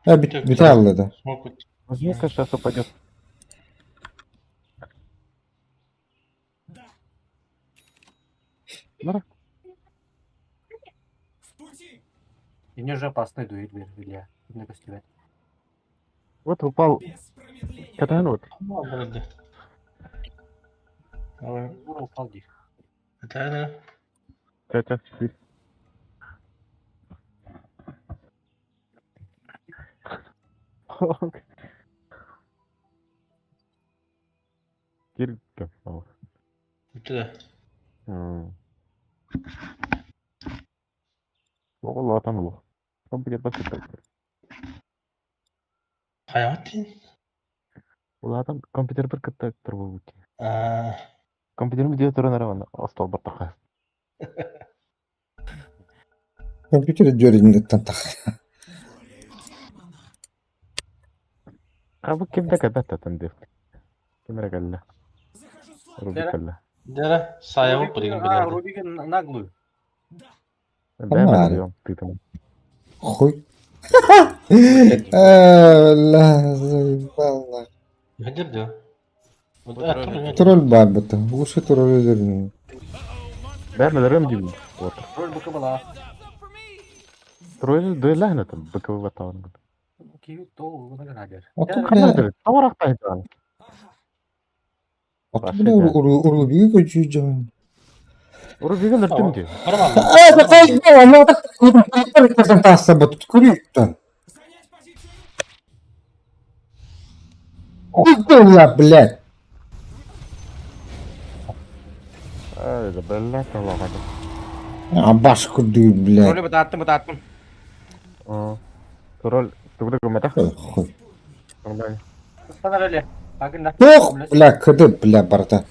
Э, бүтэ аллада. Смог Возьми-ка, сейчас упадет. Бара. И не уже опасный дуэль, Илья. На костюме. Вот упал. Катаан вот. Буолла. Упал дих. Это Это. Кирка. Это. Оҕолоотон улу. Компьютер басыта. Хайаатын. Улаатан компьютер бір кытта турбут. Аа. Компьютерим диye туран ара остол баттаха. Компьютер дьүөрүнүттэн тах. Абы ким да кәбәт татын дип. Ким эрэ кэллэ? Рубик кэллэ. Дара саайабыт билигин А, билэрди. Рубик наглую. Бэм Нормально. дием тытым. Хуй. Э, бля, заебало. Хадыр да. Вот Тролль. Тролль барбыта. Уши тролль өлөрүн. Бэм өлөрөм диим. Вот. Роль быка была. Тролль дуэллэһин этим быкыбы баттаҕын. Киви то наградер. Оту Ханна бля, дыр? Таварак тайдан. оту бля Рубиги көчүү Рубик өлөрдүм ди. Нормально. А, такой, ну, так, тасса бут, курит-то. Хуй блядь. Ай, да блядь, аллаха. А башку дую, блядь. Троллю бытааттым, бытааттым. Тролль тугда көмөтөх. Хуй. Нормально. Остановили. Пагына. Ох, бля, кыды, бля, барда.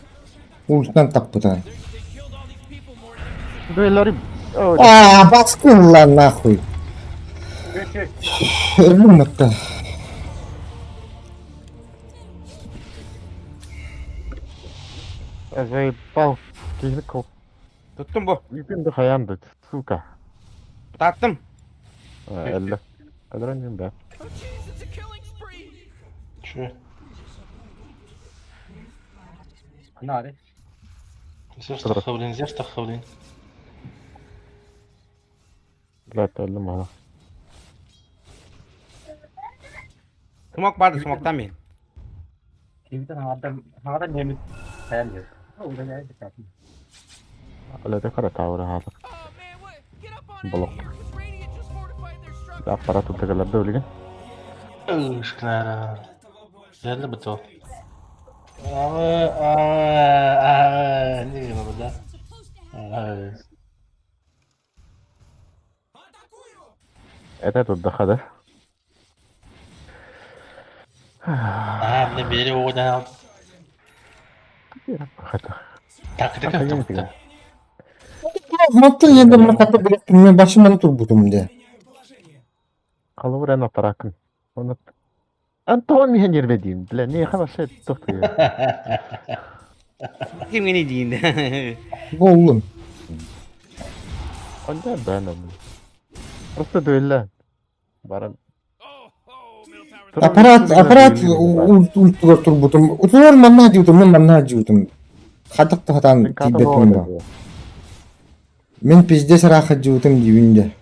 Ультан таппытан. Дуэллари. А, баскулла нахуй. Өлүм атта. Заебал. Киһи Туттум бу. Үпүн да хаянды, сука. Бытааттым. Элле. Өлөрөн диим бэ. Oh jeez, it's a killing spree. Чү. Нари. Зевс таххабылын, Зевс таххабылын. Блядь, өллүм ала. Смок барды, смоктан мен. Кивитен хагадан хагадан немит хаян дир. Өлөтө кара тавра хаалар. Oh man, what? Get up on out of Блок. here, 'cause Radiant just fortified their structures. Аппарат утыгаларды өлген. Ышкнара. Дәлі біту. Аа, аа, аа, не гына да. Аа. Это тут дохода. Аа, не бери одан. Так, так, так. Маттын енді мына каты блядь, мен башыман турбутум де. Қалуыр ән аппаракын. Оны Антон мен ербе деймін. Бля, не хорошо тоқты. Ким гене дейін. Боллум. Онда бән оны. Просто дуэлла. Баран. Oh, oh, middle tower's Аппарат, аппарат ультугар турбутум. Утулар манна диутум, мен манна диутум. Хадық хатан тибетим ба. Мен пиздец раха диутум дибинде.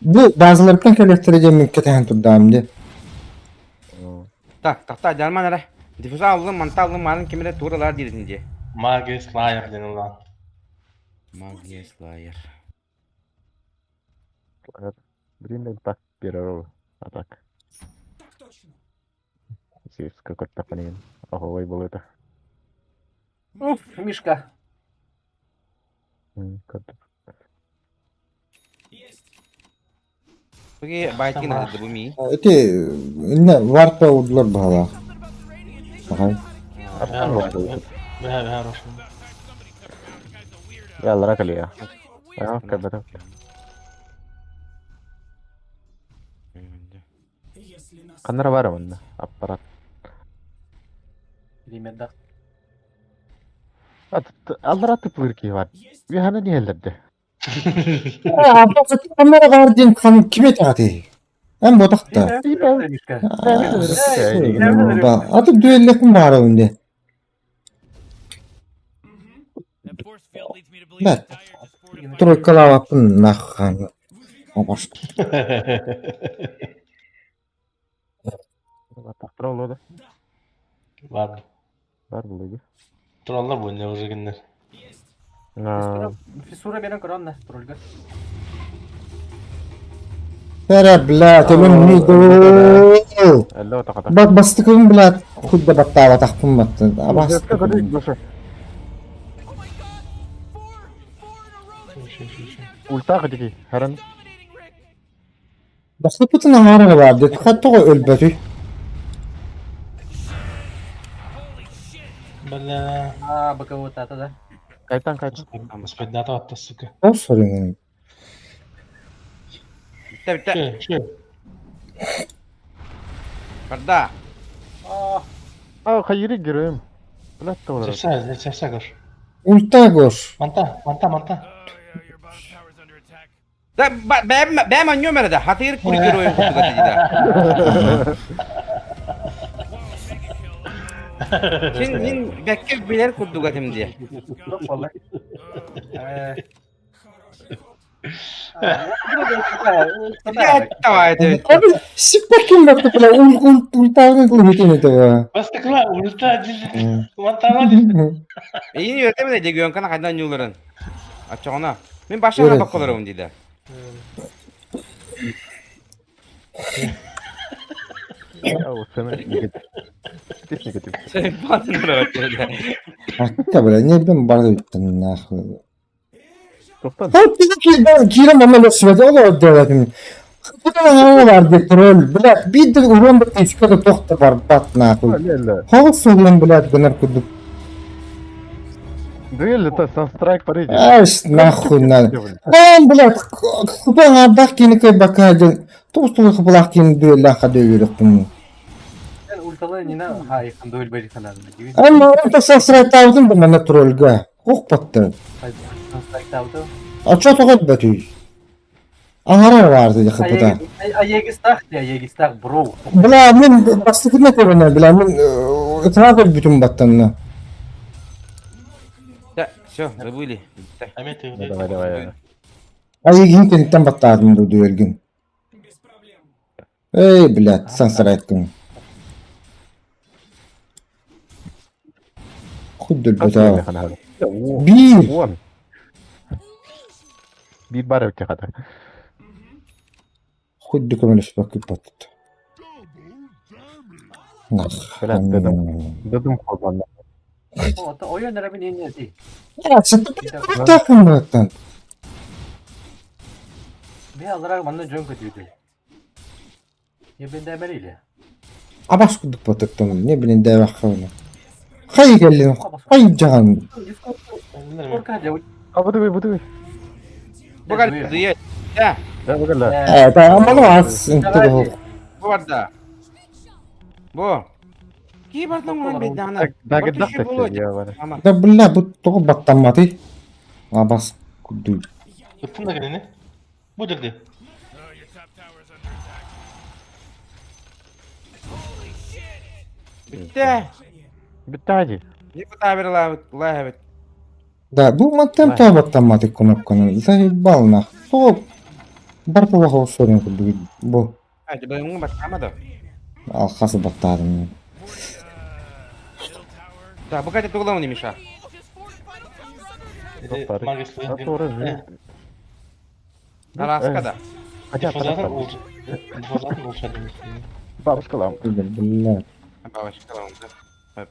Бу базылардан келектире мен кетен турдам де. Так, тақта, жарман ара. Диффуза алдым, манта алдым, марын кемере туралар дерсін де. Магия Слайер ден улан. Магия слайер. Блин, так перерыв. А так. Здесь какой-то блин. Ого, был это. Уф, Мишка. Бу байтин хады бу ми. Ити инне варта удлар баһалаах. Ахан. Бэһэ бэһэ хорошо. Яллара кэлиэ. Аа, кэлбэтэ. Ханнара баар манна аппарат. Билимэрдэх. Аллара тыпылыр киһи бар. Үөһэнэн иһэллэрдэ. Камера баар диэн хан ким этэҕитий? Эн ботахта. Мишка. Аты дуэллекпин баарабын дии. That force field leads me to believe Да. that Dire just fortified Тройкалаабаппын наххан. Обос. Тролло да. Ладно. Бар булугу. Троллар бу не уже гиннер. Фиссура берен көрөн тролльга. Бәрэ, блядь, өлөн миду. Алло, тақата. Бак бастыкын, блядь, худда баттаабатахпын баттын. Абас. Oh my god! Four! Four in a row! That's Ши, ши, ши. Ультаға деги, харан. dominating Rick! Бастыпытын аҥаара баар дии, хаттаҕа өлбөтүй. Holy shit! Бля. А, боковой тата, да? Кайтан, кайтан. Спидната атта, сука. Ол сорун. Bitti bitti. Ши, ши. Барда. А, А, хайыры героем. Блядь, олар. Сепсә, сепсә көр. Ульта гос. Манта, манта, манта. Oh yeah, your bottom tower's under attack. Да бэм бэм анньо мерде. Хатыр кури героем кутуга тида. Whoa, mega kill. Oh, Син мин бэкке билер курдуга тимди. жоқ болды. Давай ты. Сиппакин батты, бля, ул ул ультаҕын кылыһытын этэ. Бастыкла, ульта, мантара диди. Эйин өтемне дегөн кана хайдан юларын. Ачоғына. Мен башына Өрет. баккаларым диде. Техника тип. Сен батын өтөдө. Акка, бля, не бен барды бүттен нахуй. Тоқтан. Хop bizi киирэн манна лөксүбэтэ ол ордуотум. Бу бар дии тролль, блядь, биир урон бір теске тохта бар бат нахуй. Леле. Хол суглан, блядь, гынар курдук. Дуэль это санстрайк париди. Аш нахуй надо. Ан, блядь, хупан ардах кини бака ден. Тоғыз хупалах кини дуэлла хады үйрөктүм. Ульталы нина хайхан дуэль бери ханан. Ама онта сасрайтаудын бу мана тролльга. Ох батты. А чо тоғыз бөтүй? Аңара барды хыпыда. Аегистах, аегистах, бро. Бля, мен бастыкына көрөнө, бля, мен ытырап бүтүн баттанна. Да, все, забыли. Битте. Әмет, Давай, давай. Айыгин кенттен баттадым бу дуэлгин. Эй, блядь, сансырайткын. Худдул бөтө. Бир. Уон. Бир бар өте қата. Худду көмөлөспөк баттыт. Блядь, дедим. Дедим қолдан. Ойын рабин не ти. Тахын баттан. Би аллара манна жөн көтүдү. Ебен дәмәлиле. Абаш кудук баттыттан. Не билин дәбә хавна. Хай келлин. Хай жаган. Сколько для А, бұды, бұды. Бугар дые. Да, Да, бұгілі. Э, та амалы аз интиги. бу барда. Бу. Ки бардың мен бедана. Дагы дақ я бар. Да бля, бу тоҕо баттамматый. Абас кудуй. Ыттын да келени. Бу жерде. Oh, your top tower's under attack. Holy shit! Битте. Бітті ади. Не кутабер лахабет. Да, бу маттан тоҕо баттамматый кнопканы. Заебал нах. Тоҕо бартылаха усорин кудуй. Бу Hadi ben баттамады. алхасы баттадым. Middle tower. Да, бу кайда тугуламын Миша. Just fortified tower under attack! Эти Тоқтар. магис Аторы. Тараскада. Хотя Диффузатын улча. Диффузатын улча Бабушка лам. Бля. Бабашка лам.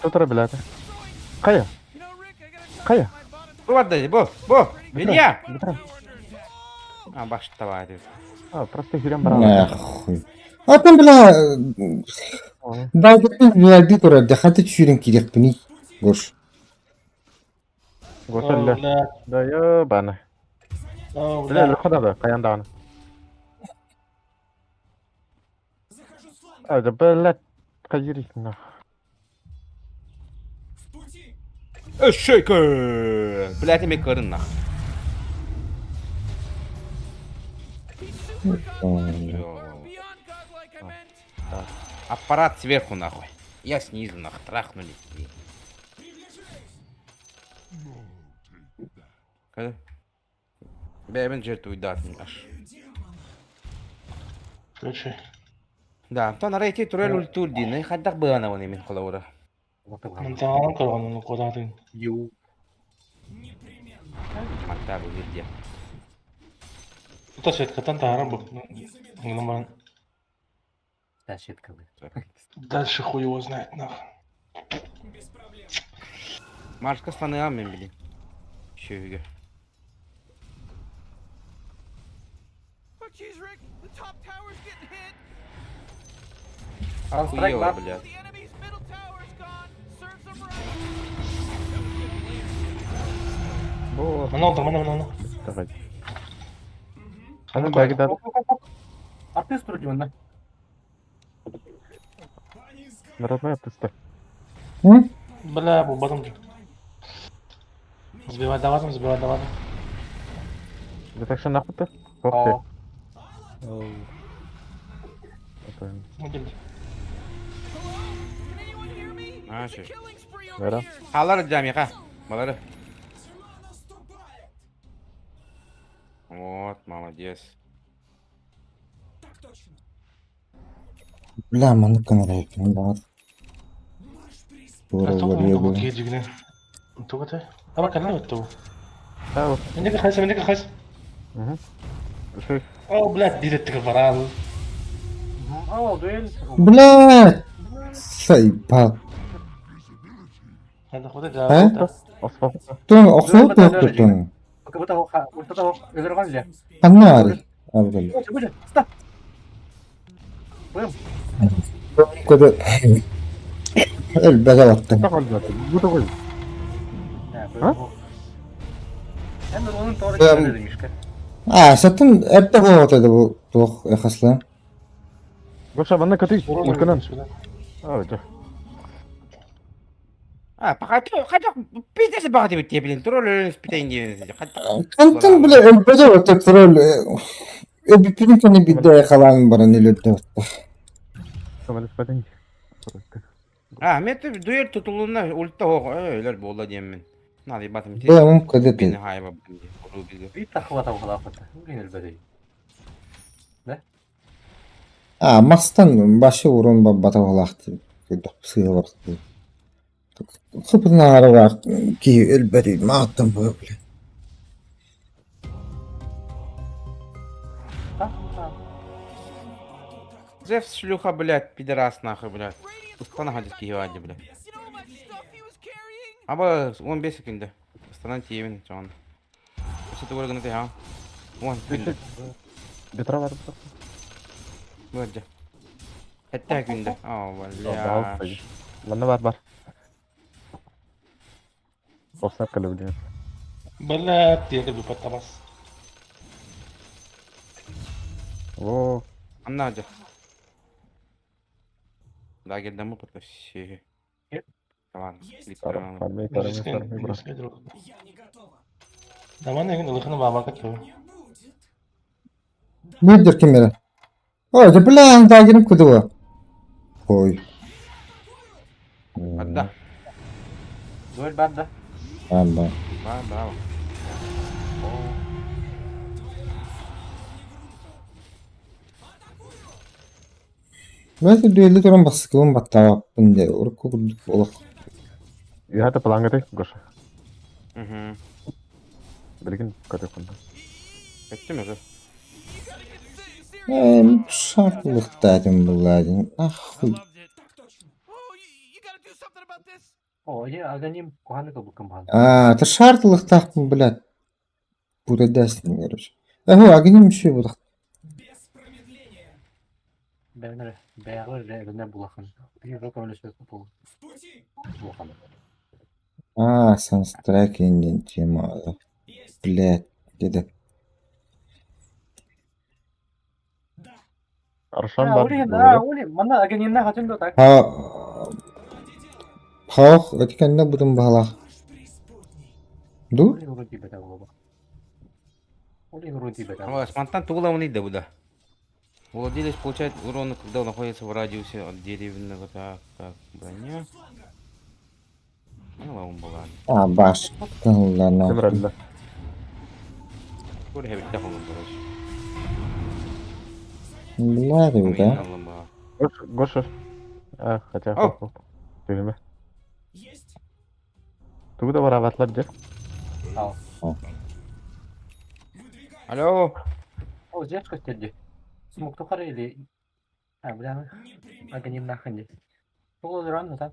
Тутара билээтэ. Хайа? Хайа? Бу барда бу, бу, Илья! А, баштавай. А, просто хирен баран. Нахуй. А там, бля, дайгытын бүләди турар, хаты түшүрен кириэхпиний, Гош. Гоша, Да ебана. Бля, лөхө да, каян даҕаны. А, да, блядь, хайыр нах. Шейкер! Блядь, эми көрүн нах. Аппарат сверху нахуй. Я снизу нах, трахнули. Бэйбин жертвуйдатын аш. Короче. Да, тон арай турел ультур дин, хайдах быана вони мин холаура. Мантаҕан көрөҕүн куотаатын. Ю. Манта бу видео. Тута сеткаттан таһаарар бу. Гынан баран. Да, сетка. Дальше хуй его знает, нахуй. Маршка станыам мен билин. Шөйгө. Oh jeez, Rick, the top tower's getting hit. Охуела, блядь. The enemy's middle tower's gone. Serves them right. Бу. Мана олдum, мана, мана, мана. Давай. Аны бәгдә. Артист вроде он, да? Народная артиста. Бля, бу батым. Сбивать давадым, сбивать давадым. Да так что нахуй ты? Ох ты. А, че. Вера. Халар жамиха. Балары. Вот, молодец. Бля, маннык гынар баар. Туора Киһи Тугата. Ама кэллэ отту. Аа. Минники хайса, минники хайса. Мгм. О, блядь, директор баран. О, дуэль. Бля! Сайпа. Хада хода А? да. Тон охсоо туохтутун. Как будто өлөргөн эле. Ханна Абдул. Боже, ста. Бым. Көдө элбэгэ баттым. Бу А? Эми onun doğru çıkardı Мишка. А, сатын эрте болот бу туох эхаслы. Гоша, манна көтүй. Үлкөнөн. Аа, жа. А, пока хотя пиздец багаты бит блин, тролль спитен диэн. Кантан бля элбэгэ баттым тролль. Эбиппин кene бидде халан баран элөттө. Көмөлөспөтүң. А, мен дуэль тутулуна ульта ох, өлөр болла диэммин. Надо ебатым. Бля, он көдө Бени хайба бу. Бит тахвата ухлапата. Блин, элбэдей. Да? А, мастан башы урон баббата болақты. Сыйы барты. Хыпына арабар ки элбэри мааттан бу бля. Зевс шлюха, блядь, пидорас нахуй, блядь. Устана ходит киевади, блядь. Аба 15 секунда. Устана тиевин, чон. Что ты гына ты, а? Вон, күндө. Бетра бар. Бу Хәтта күндө. О, бля. Манна бар бар. Оснап кэлэ билин. Бля, тиэгэ бу паттабас. О. Анна жа. Да, келдем бу паттасы. Ладно, Фармей, фармей, фармей, брат. Давай, наверное, лыхны баба как Büyüdür kimleri. Ой, да бля, да girip kudu. Ой. Адда. Дуэль бар да. Анда. Ба, браво. Бәлки дуэлли туран баскыбын баттааппын де, урукку курдук олох. Юхата плангаты, Гоша. Угу. Билигин көтө кунда. Кеттим уже. Эм, шартлыктадым буладин. Ахуй. О, я аганим куханы кыбыккын баһан. А, это шар тылыктаахпын, блядь. Путайдастым, короче. Эһу, агним үчүгэй буолах. Бэйэлэр бэйэҕэр эрэ эбинэ булахан. Биир көмөлөспөт буол. Улахан. А, Санстрайк диэн тема. Блядь, где-то. Аршан А, бар. Улин, а, Улин, манна аганимна хатын да так. Ха, хаох, эти кэннэ бутун баһалаах. Ду? Улин урут тиийбэтэ буолуо. Улин урут тиийбэтэ. Мантан тугула он да буда. Владелец получает урон, когда он находится в радиусе от деревянного так, так, броня. Ну, он была. А, баш. Тыллана. Ким Скоро я ведь короче. Блядь, да? Гоша, Гоша. А, хотя... О! Түһүмэ. Тугу да барабатлар дьэ. Ал. Алло! О, здесь көстөрдү. Смок тухар или... А, бля, аганимна ханди. Тугу ран да.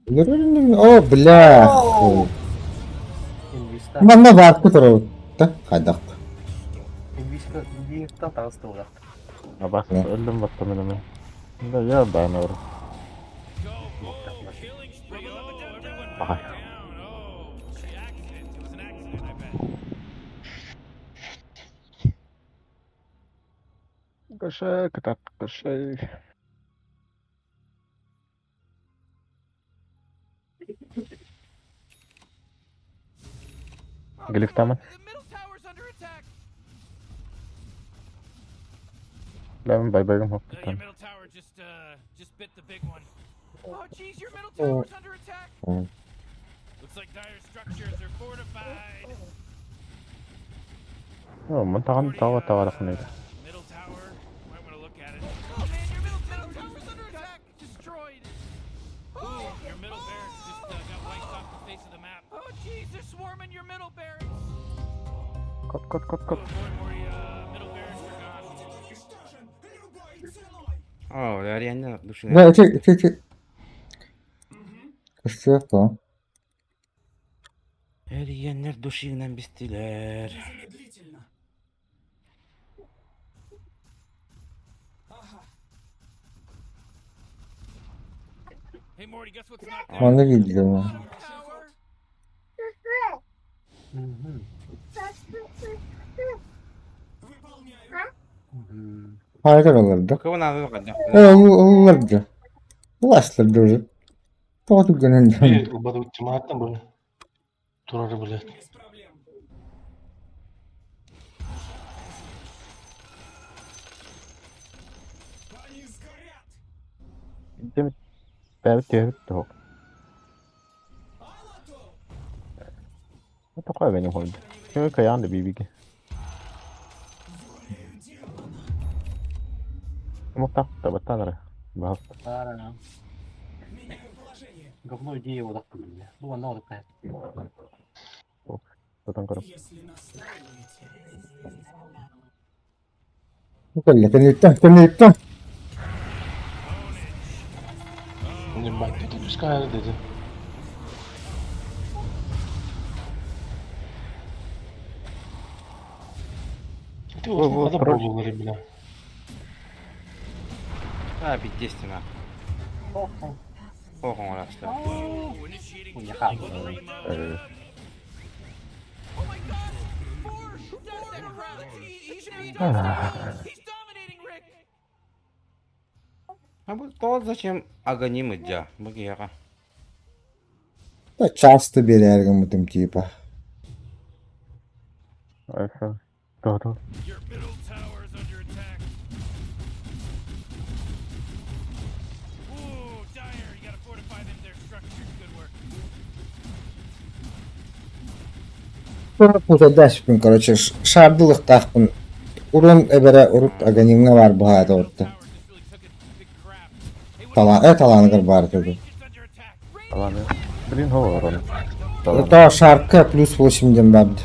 О, бля. хуй. Инвиста. Манна баарты турабыт. Хайдах. Инвиста, инвиста тағысты олар. Абас, Да. өлдüm баттым мен. Да я да, наверное. Go, oh, killing spree. Oh, everyone Ага. back down. Oh, the accident. It was an accident, I bet. Гоша, кытат, Гоша. Oh, Глифтаман. The middle tower's under attack. Ләм бай-байгым Your хоптан. middle tower just bit the big one. Oh, jeez, your middle Oh. tower's under attack. Looks like dire structures are fortified. О, мантаган тава тава рахмет. Middle tower. Might want to look at it. Oh man, your middle tower's under attack. Destroyed. Ooh, your middle barracks just got wiped off the face of the map. Oh jeez, they're swarming your middle barracks. Кот, кот, кот, Oh, кот. boy, Morty, middle barracks are gone. О, да, реально души. Да, эти, эти, эти. Көстүөх Эргеннер душинан бистилер. Hey, Morty, guess what's not there? Манна видео. Tower. Мгм. Мгм. Хайдар олордо. Кого надо когда? Э, олордо. Уласлар уже. Тоҕо түргэнэн Bir бады тиматтан böyle. Турары блядь. Дем бәбит төбөт тох. Это такое бени холд. Кем каян да бибиге. Муктак табаттанара. Бахат. Бара. Говно идея вот так бля. Ну, она вот такая. Потом көрөм. Кэллэ кэнниттэн кэнниттэн. Не бак, ты пускай dedi. Ты Ой, вот, адам короче. болулары бля. А, пиздец ты нахуй. Ох, он раз. Ooh, initiating Хуйня. killing spree mode. Э, Oh my god! Four! Who does that crap? He should be dominating. He's dominating, Rick. А вот то зачем агоним идя? Багера. Да часто берергин бутым типа. это то Your middle tower is under attack. Ooh, Dire, you gotta fortify them their structures. Good work. Путайдаспын, короче, шардылыктаахпын. Урун эбэрэ урут аганимҥа бар быһаата Middle отта. tower just really took a big crap. Hey, what Тала э талааныгар баар Your этэ. ancient's under attack. Ладно. Блин, говорон. Талан. То шарка плюс 8 диэн барды.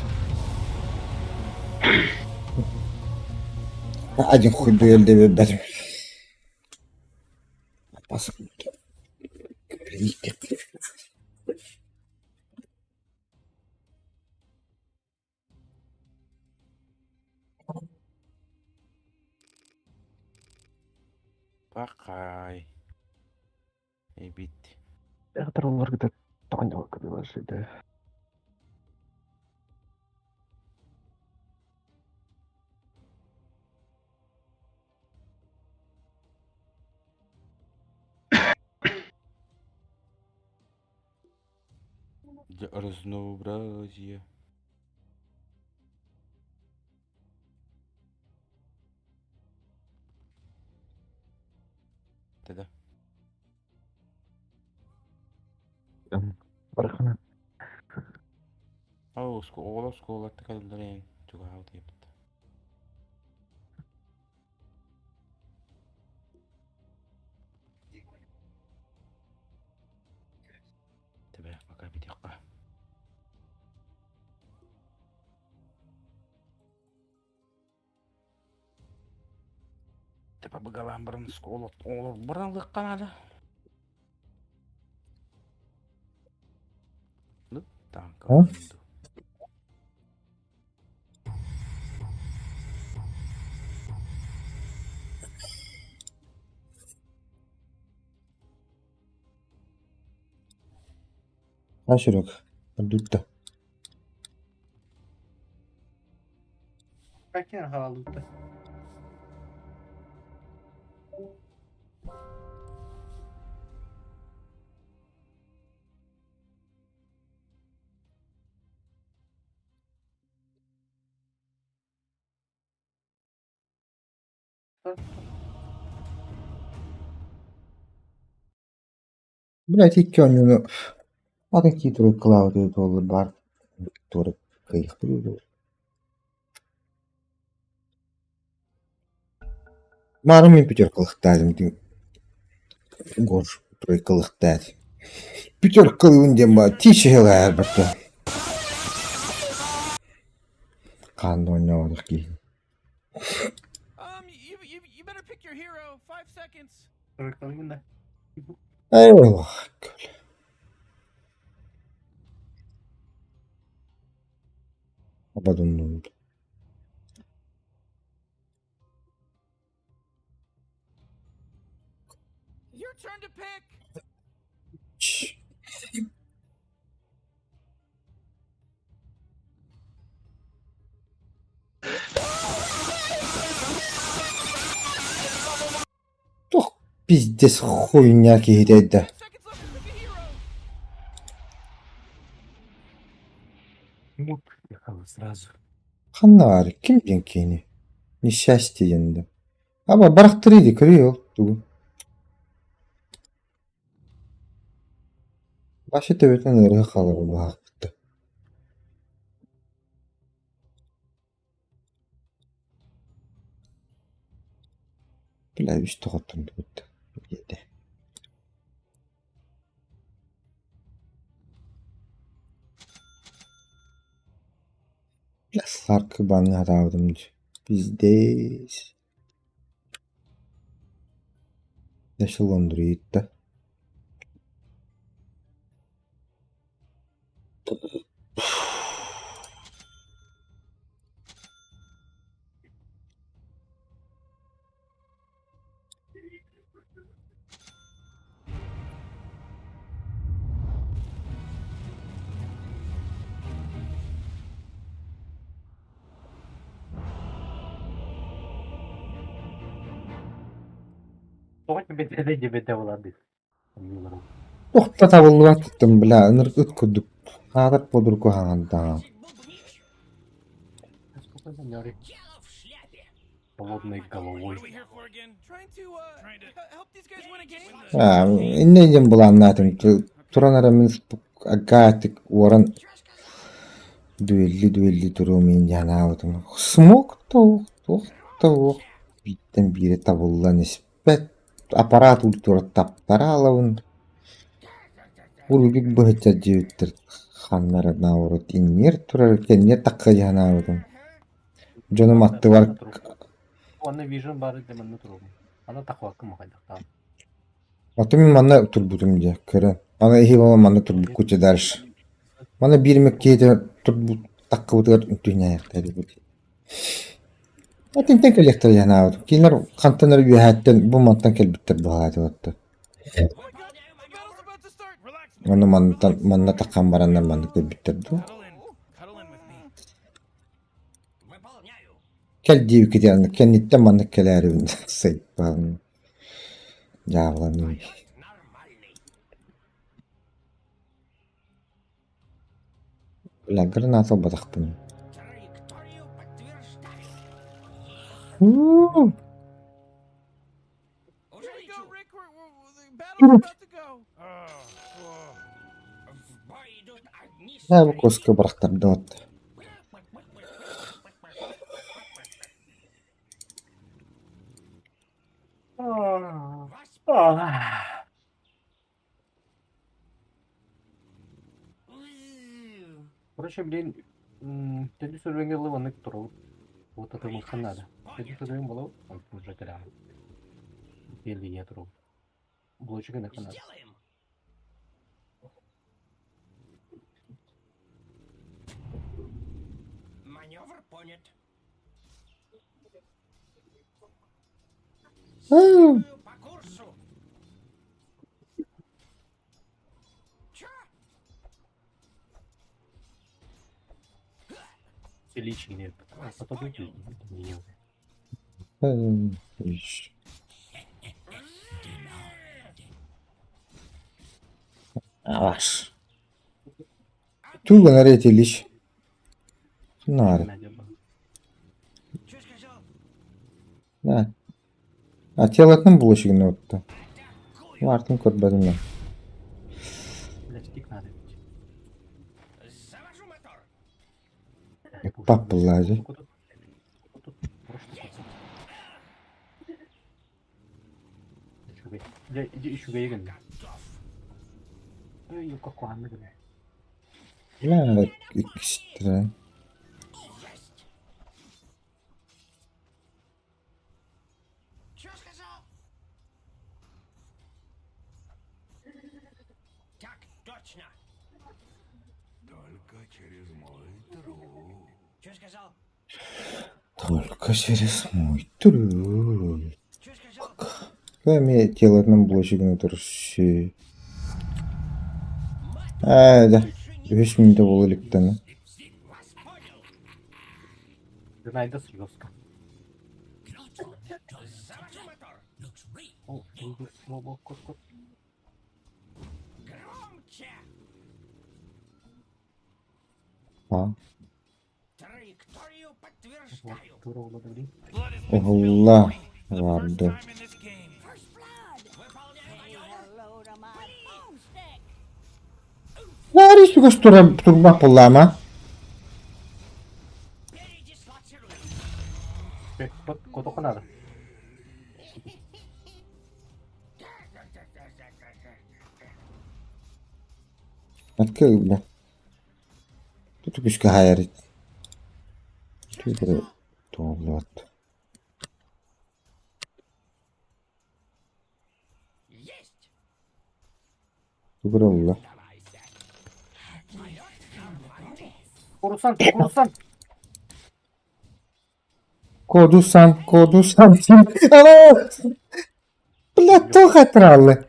Один хуй дуэль диэбэт. Пас. Прилип. Пахай. Эбит. Театр Тоня приложили. Для разнообразия. Тогда. Барахана. Ол оҕолор оскуолаттан кэлэллэр эн чугаһаабыт эбит. Тебе пока бүтүөххэ. Типа быгалаан баран оскуола оҕолор баран ылыахха наада. Ну, танка. А? А, Серег, отдуть-то. Прокинь халалута. Блядь, икки оонньууну атын кии тройкалаабыт буоллар баар туора кыайыахтыы дуо Маары мин пятеркалыахтаатым Горш тройкалыахтаат Пятеркалыыбын диэн баар тиийсиһэлээр барта Хаан оонньооботох киһи Um, you, you, you better pick your hero. 5 seconds. Тройкалыгын да. Эх, Ободуннум. Your turn to pick. Чш. Туох пиздец хуйня киһитэ да Seconds left to pick a hero. Муп, ехала сразу. Ханна баар ким диэн киһини Несчастье диэн да Аба барахтырыы дии көрүүй ол тугу Вася төбөтүн ыарыһах хаалар быһаахпыт Бля, үс тоҕоттон диэтэ Бля, Саркы банныы сатаабытым дии Пиздец Дашылондуруйда Тоҕо бэтэ дебете буолар Туохта табыллыбат бля, ынырык ыт курдук хаатар подурку хаҥандаҕа Холодной головой. What are we here for again? Trying to uh Trying to help these guys win a game. Аа, иннэ диэн былааннаатым туран эрэ мин акаатык уоран дуэлли-дуэлли туруом иһин дьанаабытым Смок да туох да уох бииртэн биирэ табыллан испэт аппарат ультура таптараалабын Урбик быһычча диэбиттэр ханна эрэ наоборот иннигэр турар кэннигэр тахха дии санаабытым Дьонум аттыбар Уонна Vision баар да манна туругум. Ана тахвакка махайдахтаан. Ото мин манна турбутум дии көрөн аны эһиил ол манна турбуккут дальше Манна биир мэктиэтэ турбут таххыбытыгар үнтүнээхтэрибит. Итинтэн кэлиэхтэрэ санаабытым. Кинилэр хантан эрэ үөһээттэн бу мантан кэлбиттэр быһаатыбаттар. Ону мантан манна таххан бараннар маннык кэлбиттэр дуу? Кэл диэбиккитигэр аннык кэнниттэн маннык кэлээрибин сайбаан дьаабыланыы. Бля, граната ылбатахпын. Уу. Бу куоска бырахтардыбыт. Короче, блин, төрдүс уровеньга ылы маннык туругут. Вот это мылхан надо. Төрдүс уровень буолабыт, онтон уже кэлэҕин. Линия туругут. Блочик гыныахха надо. Личный, потом не Аш. Тугу нарете лишь. Наар. Да. А телотын булочигин отто. Мартын көрбөтүм мен. Блядь, надо. Пап буллази. Үчүгэй Бля, иккистэрэ. Только через мой труп. Ками телотын булочигин отыршы. Аа, да. Үһүс мүнүүтэ буола иликтэн. Гнайда жестко. А. Уһулла барды. Наар үчүгэс турбах буоллаама. Котоха надо. Атка бу. Тут күскэ хаайар. Тугу туоллуот. Тугу олла. Курусан, курусан. Кодусан, кодусан. Ала! Бля, туох атыраалла.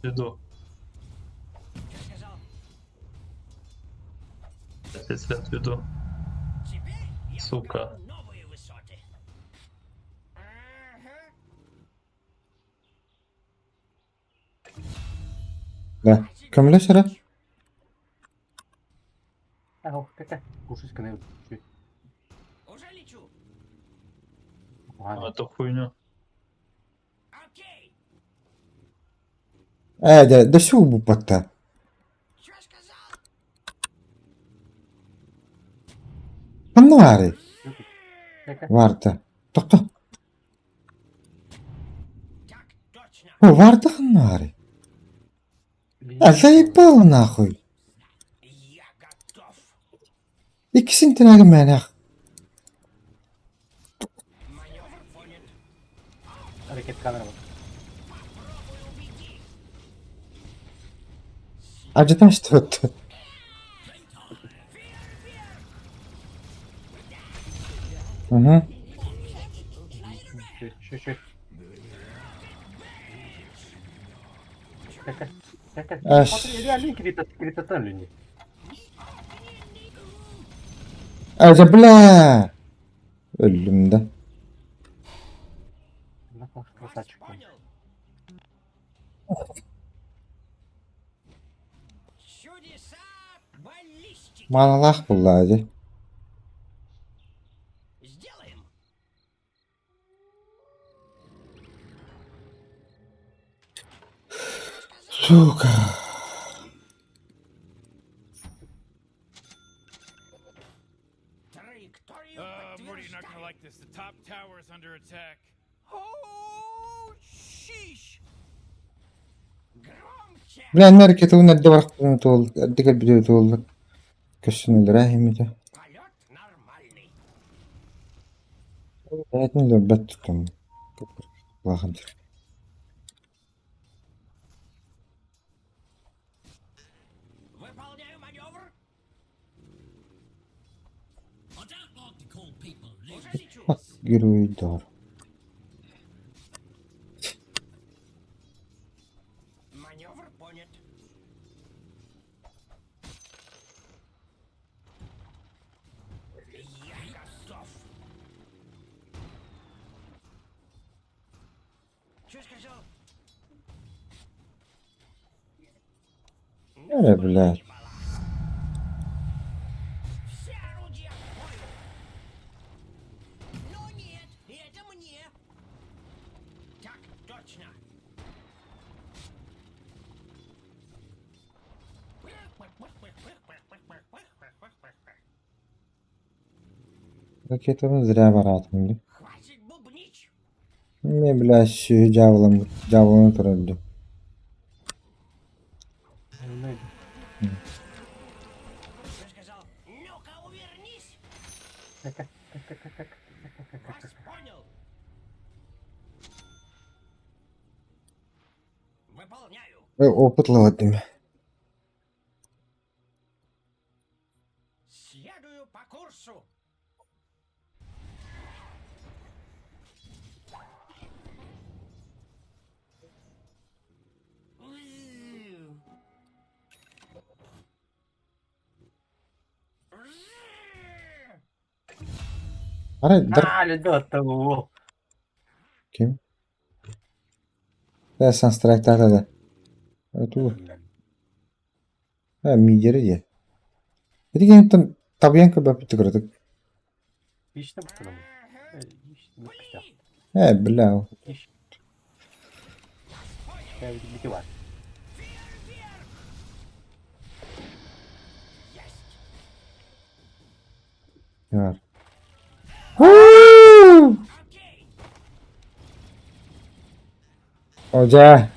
Веду. Я тебя отведу. Сука. Да. Көмөлөс эрэ. А эту хуйню. Ээ, да, да сүү буппатта. Ханна баарый? Варда. Тохто. О, Варда ханна баарый? А заебало нахуй. Иккисин тирэгэ мээнэх. Ракет камера. Ажиотаж tuttu. Угу. Аш. Ажа бля! Өллүм да. Маналаах буллаа дии. Сука. Morty, you're not gonna like this. The top tower is under attack. Oh, sheesh. Бля, наркетуун эрдэ барахтан туол эрдэ кэлбит туолла көссүнэлэрэ иһиммитэ. Бэйэтин өлөрбөт тутум. Улахан Геройдар. Эрэ блядь. Ракетаны зря бараатым дии. Эмиэ бля сүөһү дьаабылам дьаабылана турар дии. Опыт ылабат Арай дар ким? Э санстрайктаата да. Туу. Э мидери дии. Ити кэнниттэн табыйан көрбөппүт кыратык. Э бля. Яар. Оо дьэ.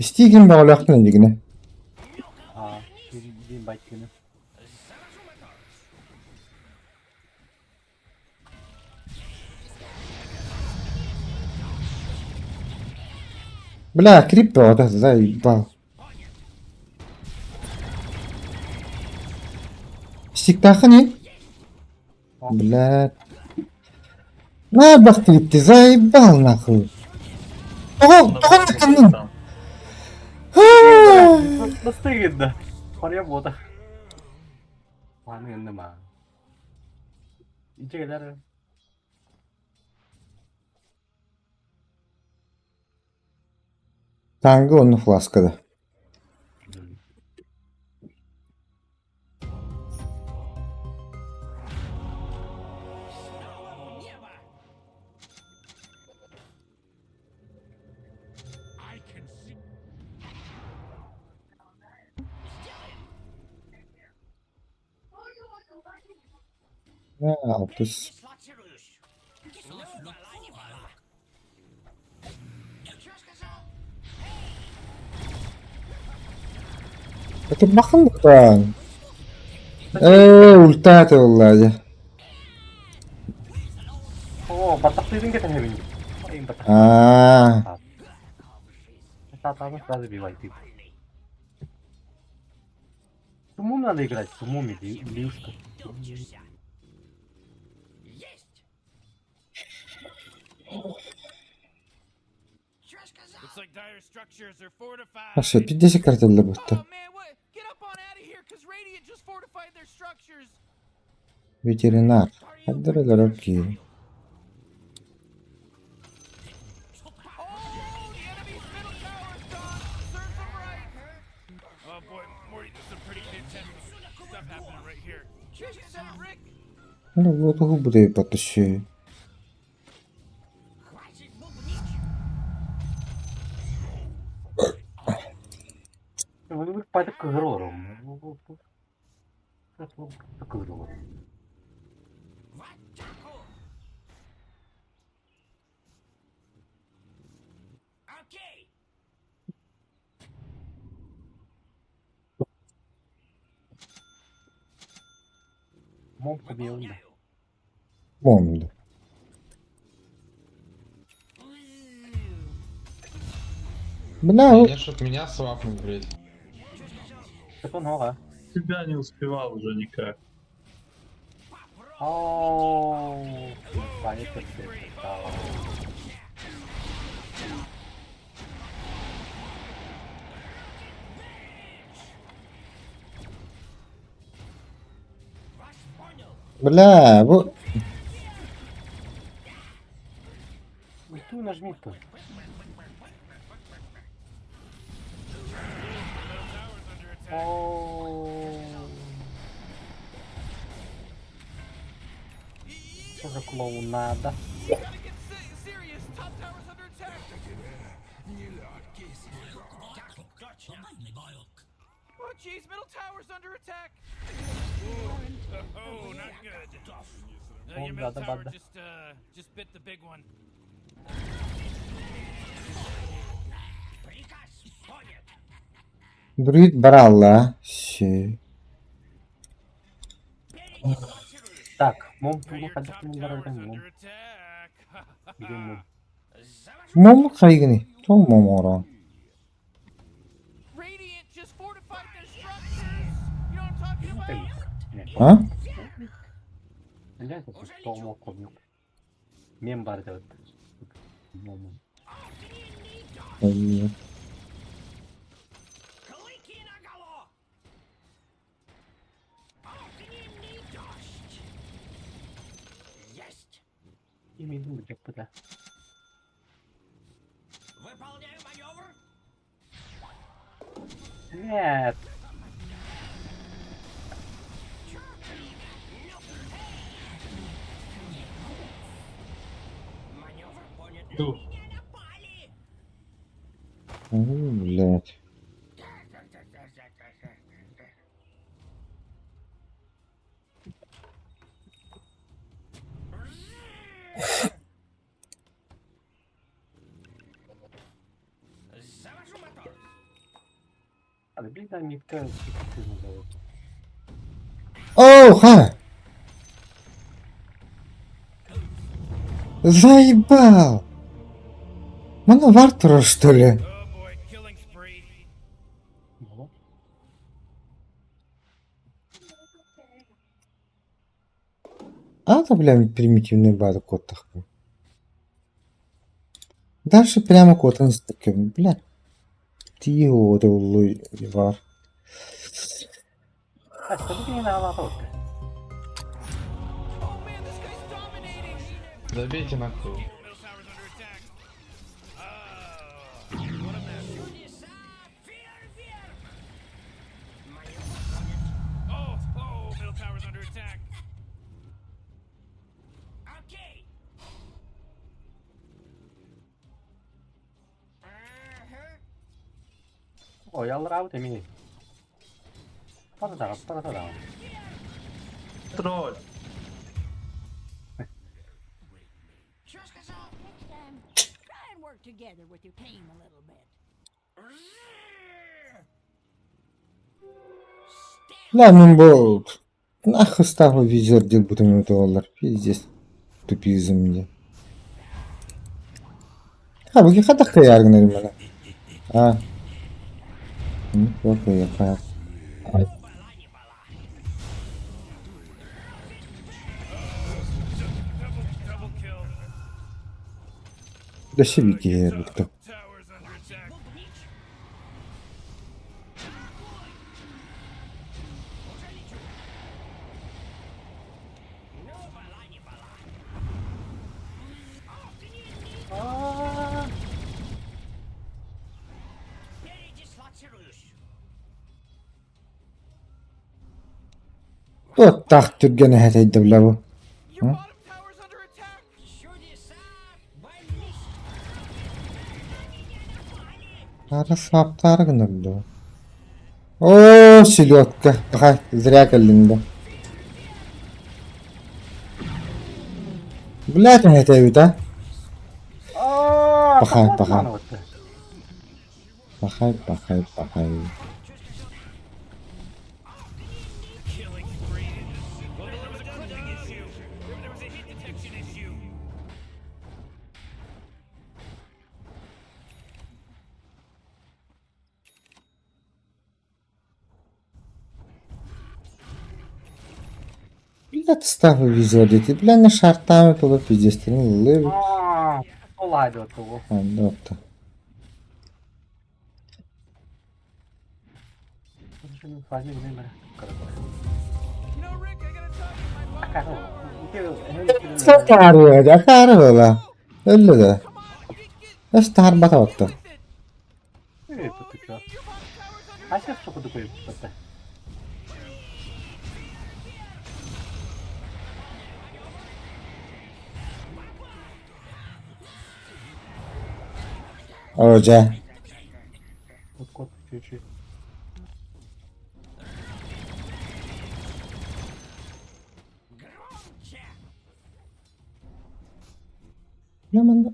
Истиигин бөҕөлөөхтүн илигинэ. Бля, крип бөҕөтө заебал. Стиктааххын ин? Блядь. На бахтыгытты заебал нахуй. Тоҕо тоҕо наканнын? Танго онно фласкада. Алтыс. Ытырбаххын Ээ, ультаата ылла дьэ. Аа. Сатану сразу бивай ты. С умом надо играть, с умом или Илюшка. Looks like dire structures are Вообще, fortified. 50 картеллер Oh man, what? Get up on out of here, cause Radiant just fortified their structures. Ветеринар. Отдырылар окей. Oh, the enemy's middle tower is gone. Serves them right. Oh boy, Morty, there's some pretty intense stuff happening right here. Yeah, you said it, Rick. Ну, вот губы потащи. Патик кызыролорум. Кызыролорум. Мом победил. Монду. Бля, Нет, чтоб меня свапнуть, блядь. Так он ага. Тебя не успевал уже никак. О, понятно, что бля, бу... Ульту нажми-то. О. Что за клоунада? You gotta get serious. Top tower's under attack. Oh jeez, middle tower's under attack. Oh, not good. Oh, Your middle bada, tower bada. just bit the big one. Друид брала. Щи. Так, мом тугу Your top хаддах tower's барар мом. under attack. Где мом? Мом хайгни. То мом орон. Radiant just fortified their structures. You know what I'm talking about? А? Блядь, это что мог он? Мем бар деп. Мом. Нет. Именно деп бля. Нет. Иду. Блядь. Але блин, там никто не зовут. Оу, ха! Заебал! Мановартура, что ли? Oh boy, killing spree. Ну. А, то, бля, примитивный бар кот Дальше прямо кот он с таким, бля. Тио, var. А, что ты не на Oh man, this guy's dominating. Забейте нахуй. Middle tower's under attack. Oh, what a mess. Oh, oh, middle tower's under attack. Ой, я мини. Пара пара Тролль. Next time, try and work together with your team a little bit. Бля, ну бу нахуй стало визер дел будто доллар. Пиздец. Тупизм мне. Ha bu kadar kıyar günlerim bana. А. Ну, я понял. Да себе кто. Туох түргэн эһэтэйдэ бля бу. Аара сааптаары гынар дуо? Оо, селедка. Пахай, зря кэллиҥ да. Блядь, эһэтэйбит а? Пахай, пахай. Пахай, пахай, пахай. Бля, ставы визуалити. Бля, на шартами было пиздец. Лыв. Ол Доктор. Акаары, акаары была. Өллө да. Өс таарбата отто. Оо дьэ. Бля, манна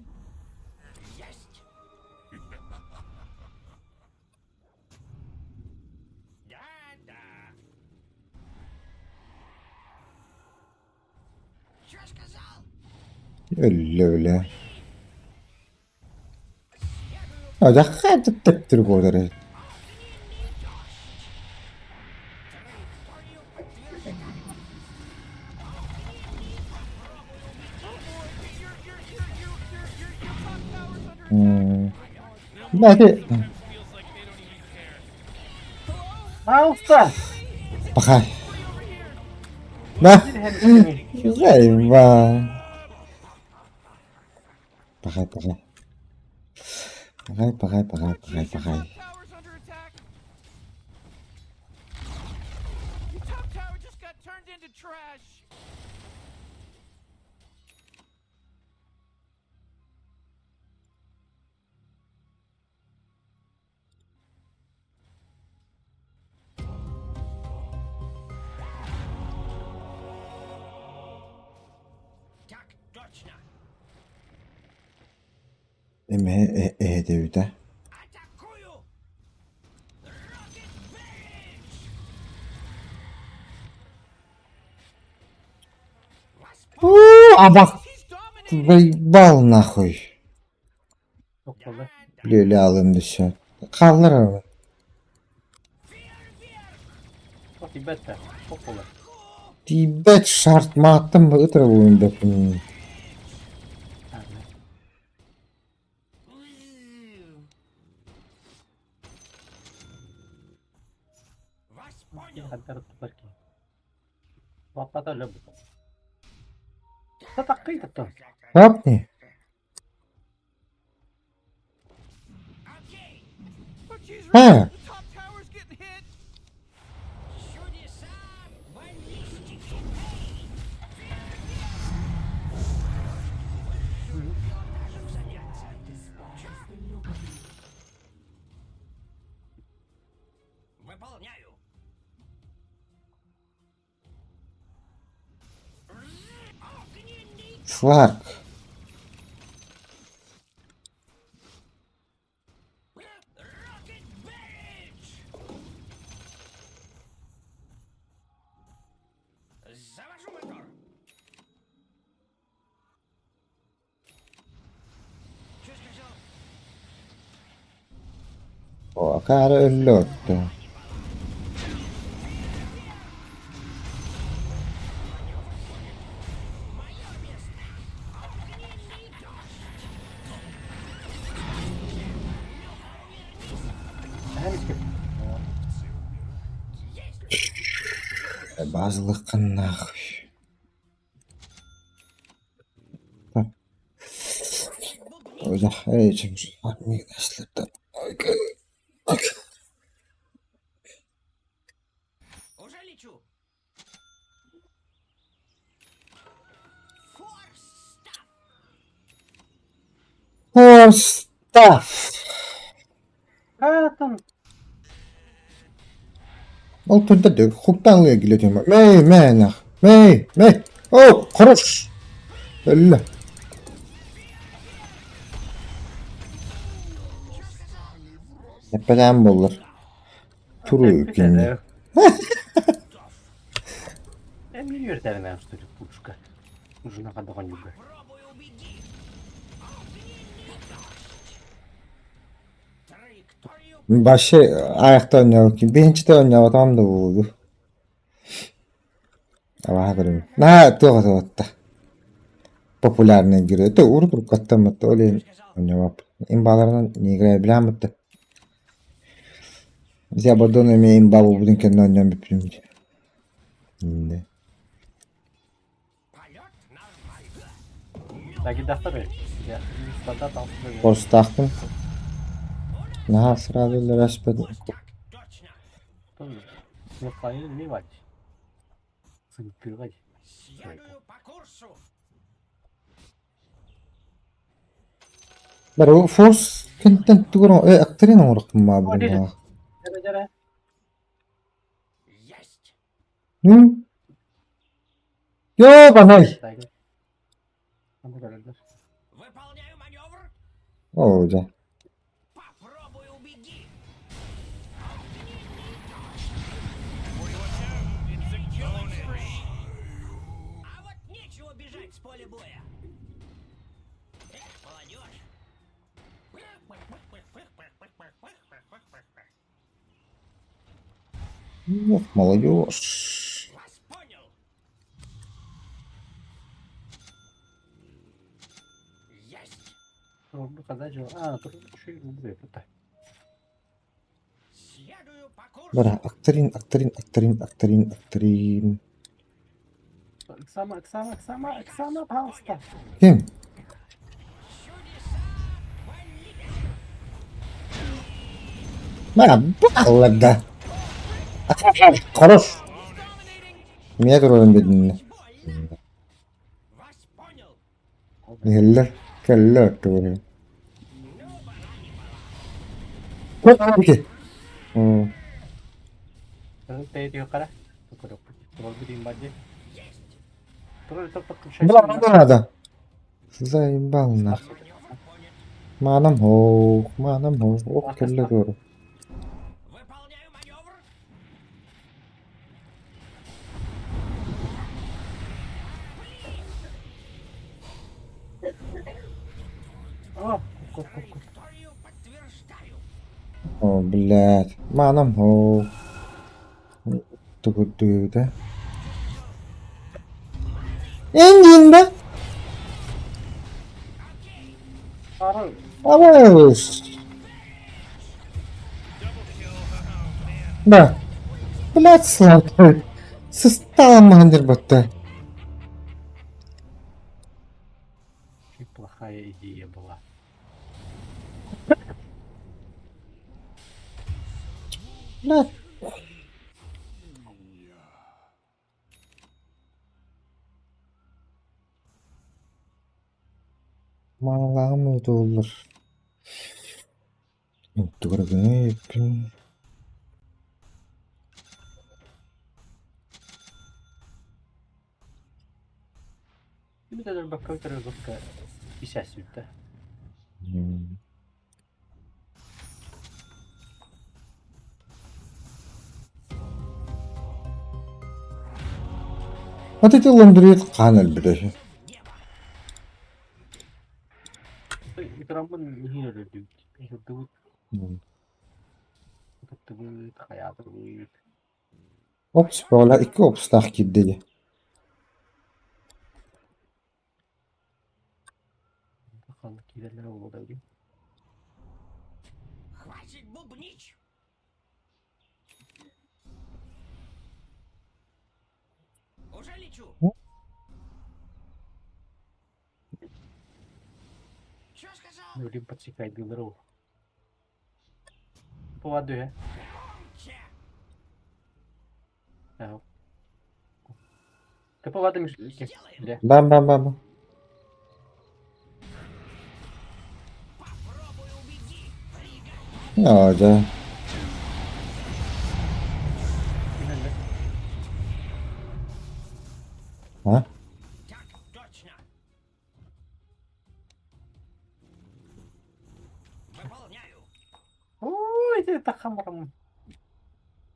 Өллө бля. Дьэ төптөр буолар Бля, ити Пахай. Да. Заебал. Пахай, пахай. Пахай, пахай, пахай, пахай, пахай. Эмэ эһэтэбитэ. Абах! Заебал нахуй. Лүлэ алым дөссө. Хааллар Тиийбэт шарт мааттан ытырабын да. Хапни. А! Сларк. О, акаары өллө оттон. Базылыккын нахуй. Уже лечу. Force staff. Там Ол турда хуктан ылыа килэтим. Мэй, мэй, нах. Мэй, мэй. О, хорош. Өллө. Эппэтээн буоллар. Туруу кинини. Эмиэ үөрэтэрин что ли, пушка. Нужна хадаханюга. Вообще ayakta оонньообут биһинчитэ оонньооботоҕум да буолуо. Абаһа көрөбүн. Наһаа туох этэ популярный герой. Это урут уруккаттан ол иһин оонньообоппут. Имбаларынан не играю билэҕин бытта. Ити Абадон эмиэ имба буолбутун кэннэ оонньоон бүппүтүм. Инде. Force-таахпын. Наһаа сразу элэспэт. Бары Force кэнтэн тугу актрин оҥорохпун баҕарбын. Ну? Ёбаный! Оо дьэ. Ох, молодежь. Бара, актрин, актрин, актрин, актрин, актрин. Оксана, Оксана, Оксана, Оксана, пожалуйста. Ким? Бара, балларда. Хорош. Миэ турарын бидинне. Иһиллэр, кэллэ өттүгэр. Надо. Заебал нахуй. Манам хоох, манам хоох, ох кэллэ туору. О, блядь. Манам хоох. Тугурдууда. Эндинда. Авось. Да. Блядь, сладкий. Сыстала мандыр батта. Очень плохая идея была. Блядь. Малаҕым утууллар. Тугургын. Вот эти лондриет хаан өлбүтэ. Кыттыбыт, хайаатыбыт. Опс бөҕөлөөх икки опстаах киирдэ дии. Ханнык киирэллэрэ буолуо да дии. Хватит бубнить! Уже лечу! Чё сказал? Блин, подсекайдыылар ол. Повады, э? Че? Ты повады, Миш... Сделаем! Бля. Бам-бам-бам. Попробуй убеди, Рига! Оо дьэ. А? Так точно! Выполняю! Ой, это хамрам.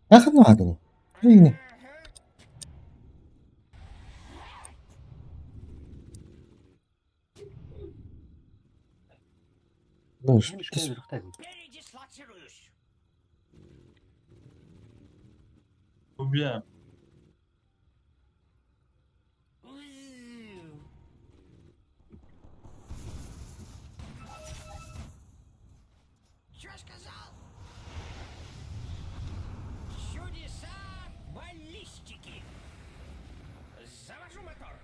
Ахын Ини. Ну, Мишка, Передислоцируюсь! Убья. Чё сказал? Чудеса баллистики! Завожу мотор!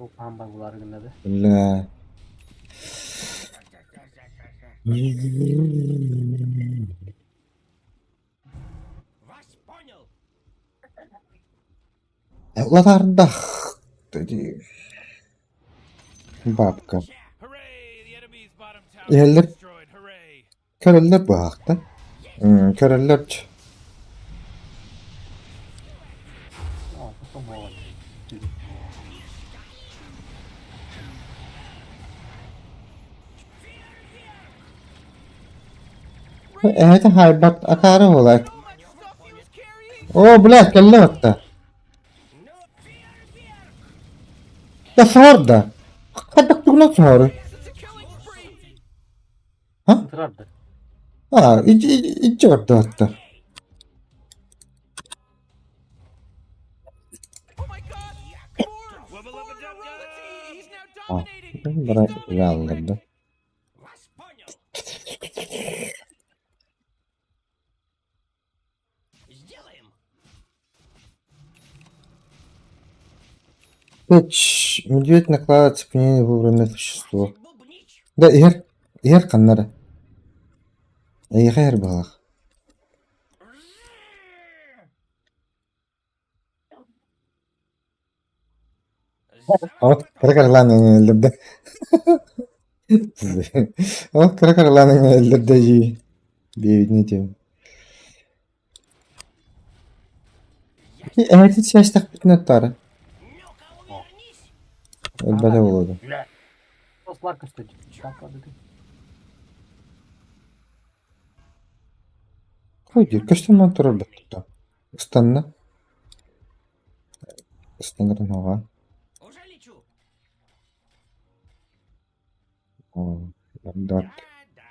Рукам булар гынады. Бля. Так, так, так, так, так. Вас понял! Латардах. Бабка. Hooray! The enemy's bottom tower Иһэллэр is destroyed. Hooray! көрөллөр быһаахта. Көрөллөр. А, потом мало. Это хайбат акаары буолар. How much stuff he was carrying? Оо, блядь, кэллэ батта. Ну, фейерверк! Да сорда. Хайдах тугунан соһору. It's a killing spree. Правда. А, иччи барда батта. Oh my god! Four, Wubba four lubba in a dub row. Let's see. He's now А, dominating. бара He's dominating, алдырда. Rick. Вас понял! Сделаем! Пэч, медведь накладывает оцепенение выбранное существо. Хватит бубнить! Да, иһэр, иһэр ханнара. Эйиэхэ иһэр быһалаах. Ол кыра кыралаан өллөрдө. Ол кыра кыралаан өллөрдө дии. Диэбитин этиэм. Эһэтин сээстэхпитинэ тара. Ну-ка, увернись! Өлбөтө буолуо дуо. Бля. Сларка стоит. Там падает. Хой диир, көстөн турар баттта. Ыстанна. Ыстанарын оҕа. Уже лечу! Оо, дат. Да-да!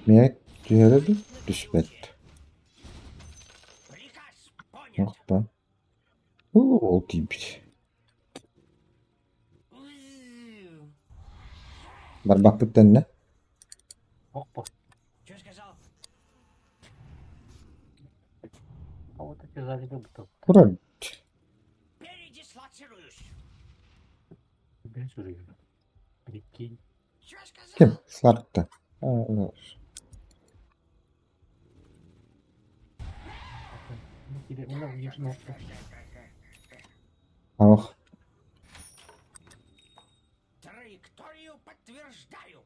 Миэ түһэрэ дуу? Түспэт. Приказ понят! Охтон. Уу, ол тиийбит. Барбаппыт тэннэ. Опа. Чё сказал? А вот эти завидел бы там. Турар. Передислоцируюсь! Блядь, уже. Прикинь. Чё сказал? Ким? Сларкта. Аа, Ох. Траекторию подтверждаю!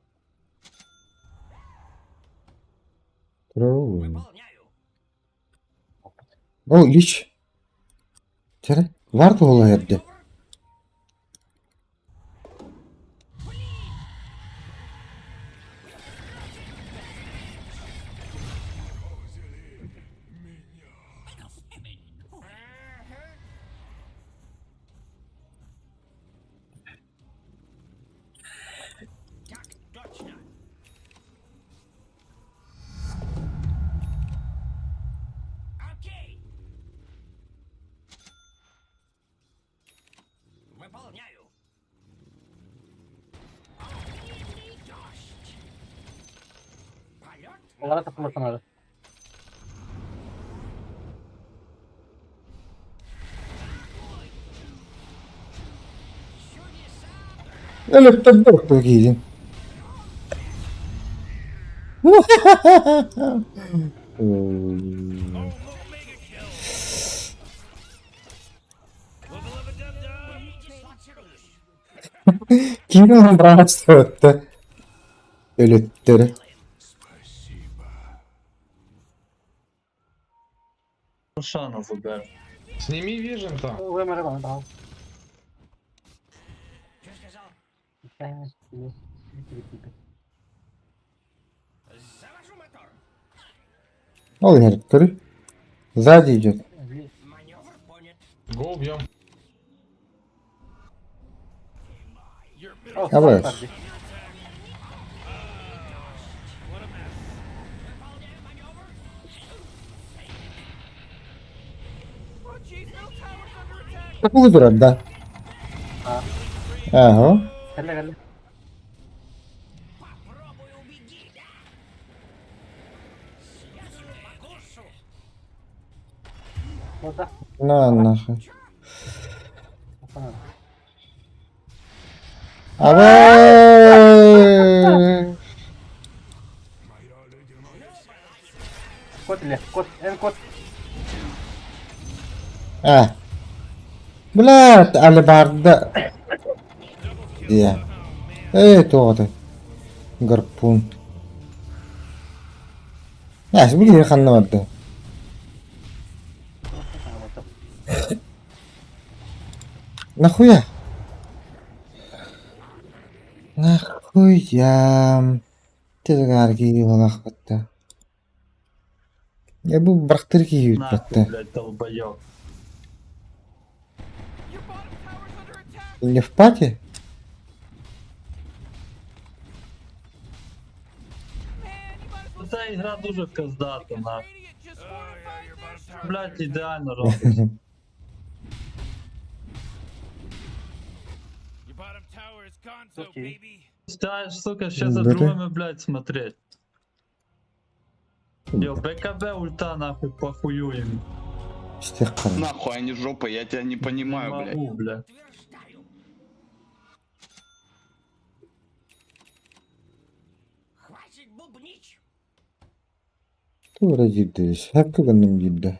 Турар. Выполняю! Ол Лич. Чэрэ, вард буола эрдэ. Так точно! Выполняю. Огненный дождь. Полет Олара тапылар Өлөттөрдө киирин. Киирин быраастыбытта. Өлөттөрө. Рошана забер. Сними вижен там. Что сказал? Завожу мотор. Ол иһэр көрүй. Сзади идет. Маневр понят. Го убьем. Абас. Oh, jeez, middle tower's under attack. Такую турар да. Ага. Кэллэ кэллэ. Попробуй убеги, да? Съездим по курсу. Вот На нахуй. Абай! Кот или кот, эн кот. А. Блядь, алебарда. Иә. Эй, тоғыты. Гарпун. Яс, бұл жер қанна барды. Нахуя? Нахуя? Тезгарги олақ батта. Я бұл бірақтыр кейіп Нахуй, батта. блядь, долбоёб. Your bottom tower's under attack. Не в пати? Man, you might as well Ця ігра дуже пиздата, because нахуй. Radiant just fortified their structures. Блядь, ідеально робить. Your bottom tower is gonzo, Окей. baby. Стаєш, сука, ще за Бери. другими, блядь, смотреть. Йо, БКБ ульта, нахуй, похуюем. Істек қара. Нахуй, они жопа, я тебя не Не понимаю, блядь. могу, блядь. Подтверждаю. Хватит бубнить. Тура жирді. Хәпкі күнім жирді.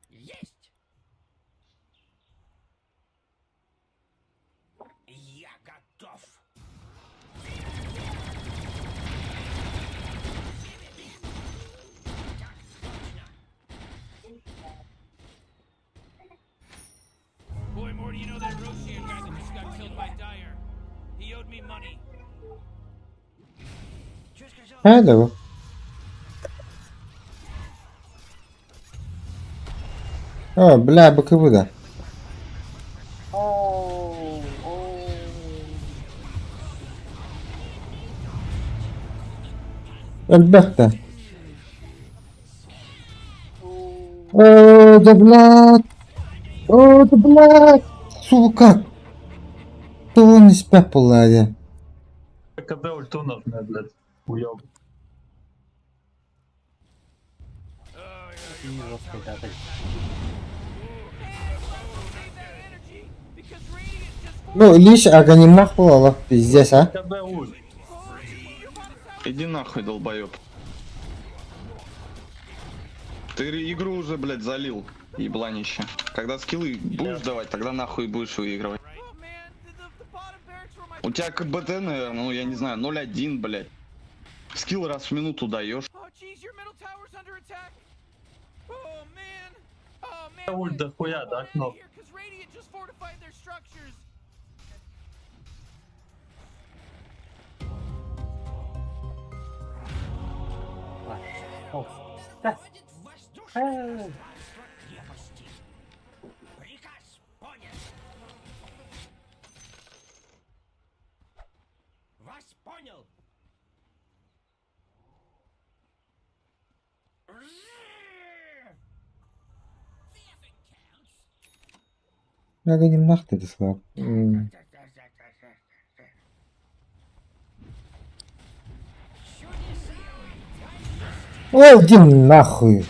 Есть. Я готов. Так точно. Boy, Morty, you know that Roshan guy that just got killed by Dyer? He owed me money. Что сказал? Қайда бұл? О, бля, БКБ да. Оу, оу. Әлбәттә. О, да блядь. О, да блядь. Сука. Туын испәп болады. БКБ ульту нажми, блядь. Уёб. И жесткий, да, ты. Save that energy because Radiant just Ну, лишь аганимах болады, пиздец, а. БКБ ульт. Иди нахуй, долбоеб. Ты игру уже, блядь, залил, ебланище. Когда скиллы будешь давать, тогда нахуй будешь выигрывать. Oh man, the bottom barracks were my У тебя КБТ, наверное, ну я не знаю, 0.1, блядь. Скилл раз в минуту даешь. Oh jeez, your middle tower's under attack. Oh man. Oh man. Ульт дохуя, да, кнопка? Because Radiant just fortified their structures. О, да. Входит в воздушное Э, пространство крепости. Приказ понят. Вас понял. Аганимнаах ты слаб. Ой, иди нахуй.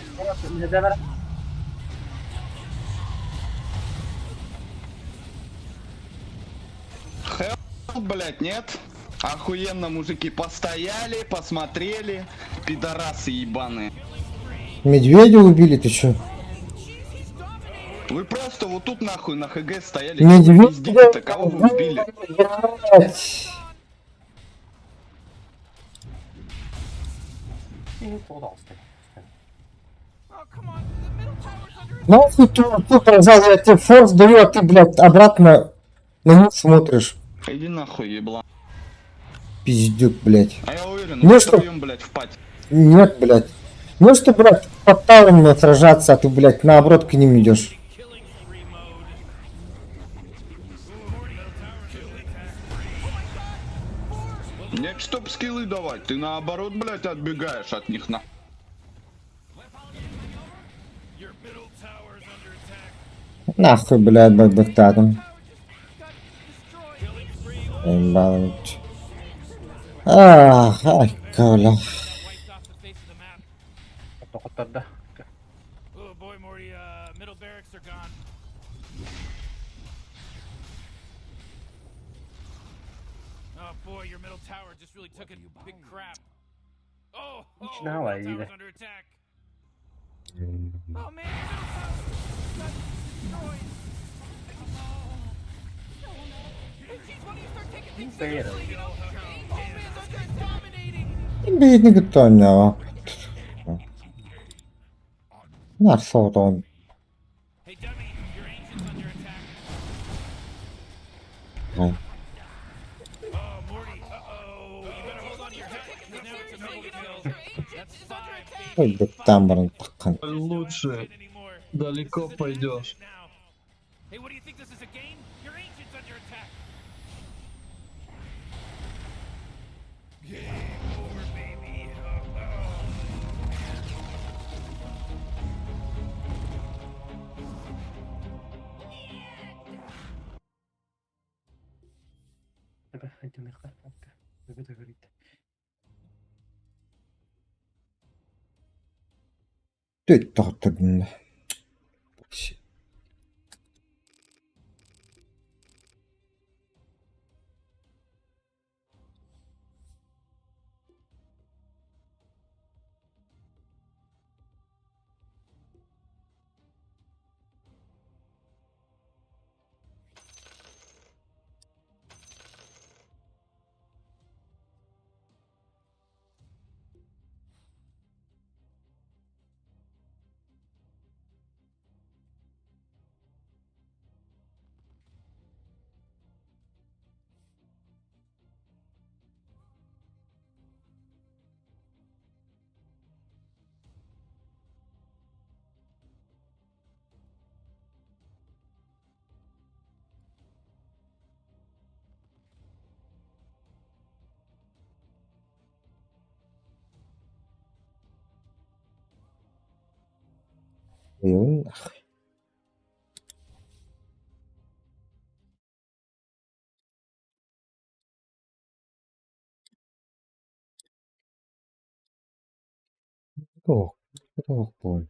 Хелл, блядь, нет? Охуенно, мужики, постояли, посмотрели, пидорасы ебаные. Медведя убили, ты чё? Вы просто вот тут нахуй на ХГ стояли, Медведя? пиздите-то, кого вы убили? Блядь. Нахуй ты, ты прожал, я тебе форс даю, а ты, блядь, обратно на них смотришь. Иди нахуй, еблан. Пиздюк, блядь. А я уверен, Ну мы что? втроем, блядь, в пати. Нет, блядь. Ну что, блядь, под таурами сражаться, а ты, блядь, наоборот к ним идешь. Нет, чтоб скиллы давать, ты наоборот, блядь, отбегаешь от них на. Нахуй, блядь, бэктатом. Имбаланс. Ах, ай, Коля. Тоқоттарда. Oh boy, Morty, middle barracks are gone. Oh boy, your middle tower just really took a big crap. Oh, oh, Now I middle eat tower's it. under attack. Oh man, your middle tower got destroyed. Hey, jeez, why don't you start taking things Fair. seriously, you know? Your ancient is under dominating. Биһиги тоонньообо. Наар соҕотоҕун Hey, dummy, your ancient's under attack. Ай. Oh, Morty, uh-oh. You better hold on to your hat, 'cause now it's a mega kill. That's five, baby. Ой, баран таххан. Лучше. Далеко пойдешь. Hey, what do you think this is a game? Your ancient's under attack. Game over, baby. Oh, oh. Түт тоҕуттардын. Ayun. Туох, туох буолла?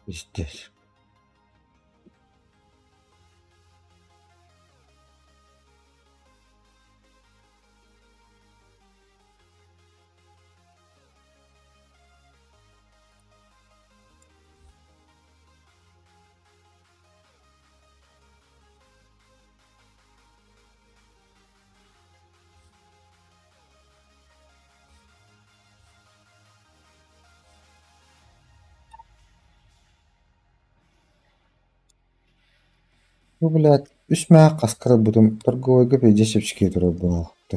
Пиздец. Бу блядь, үс мээх хаскара бутум торговойга пиздец чэпчэки турар буолуохта.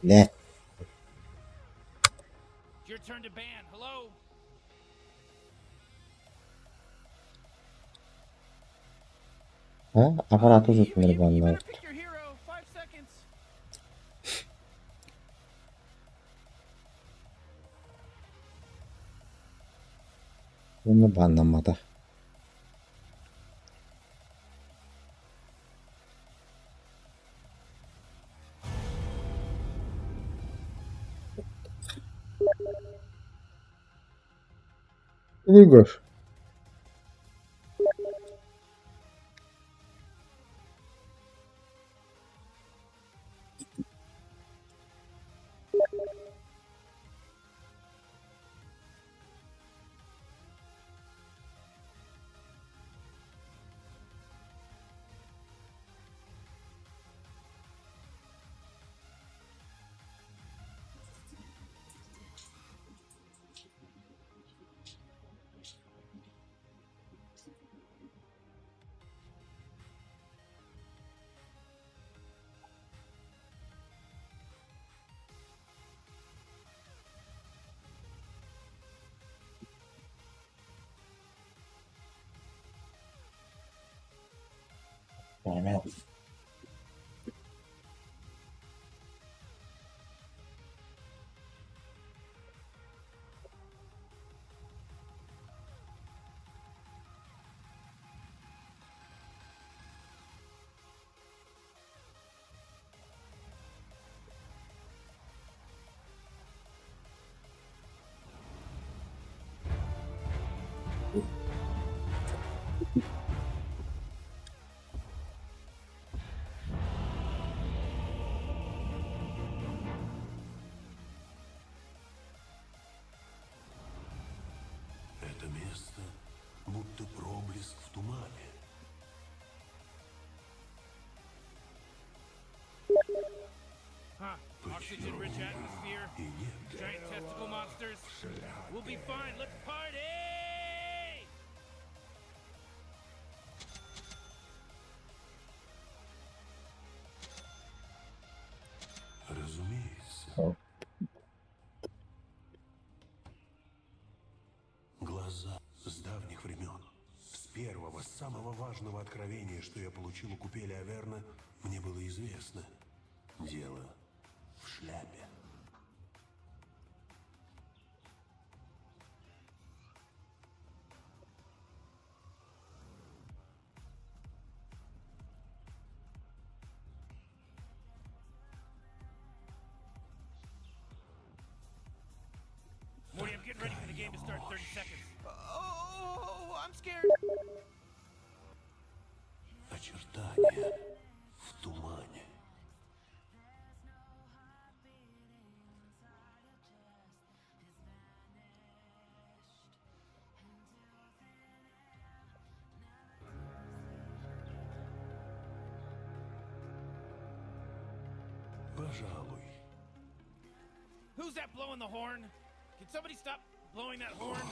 Блядь. It's your turn to ban. Hello? А? Аппарат You, you, you баннар. better pick your hero. 5 seconds. Уонна баннамматах. Выигрыш. Damn it. Это место будто проблеск в тумане. Huh. Oxygen-rich atmosphere. Giant testicle monsters. We'll be fine. Let's party! Разумеется. О. Глаза с давних времен. С первого, самого важного откровения, что я получил у купели Аверна, мне было известно. Дело в шляпе. Morty, I'm getting ready for the game to start in 30 seconds. Oh, I'm scared. Очертания в тумане. Пожалуй. Who's that blowing the horn? Can somebody stop blowing that horn?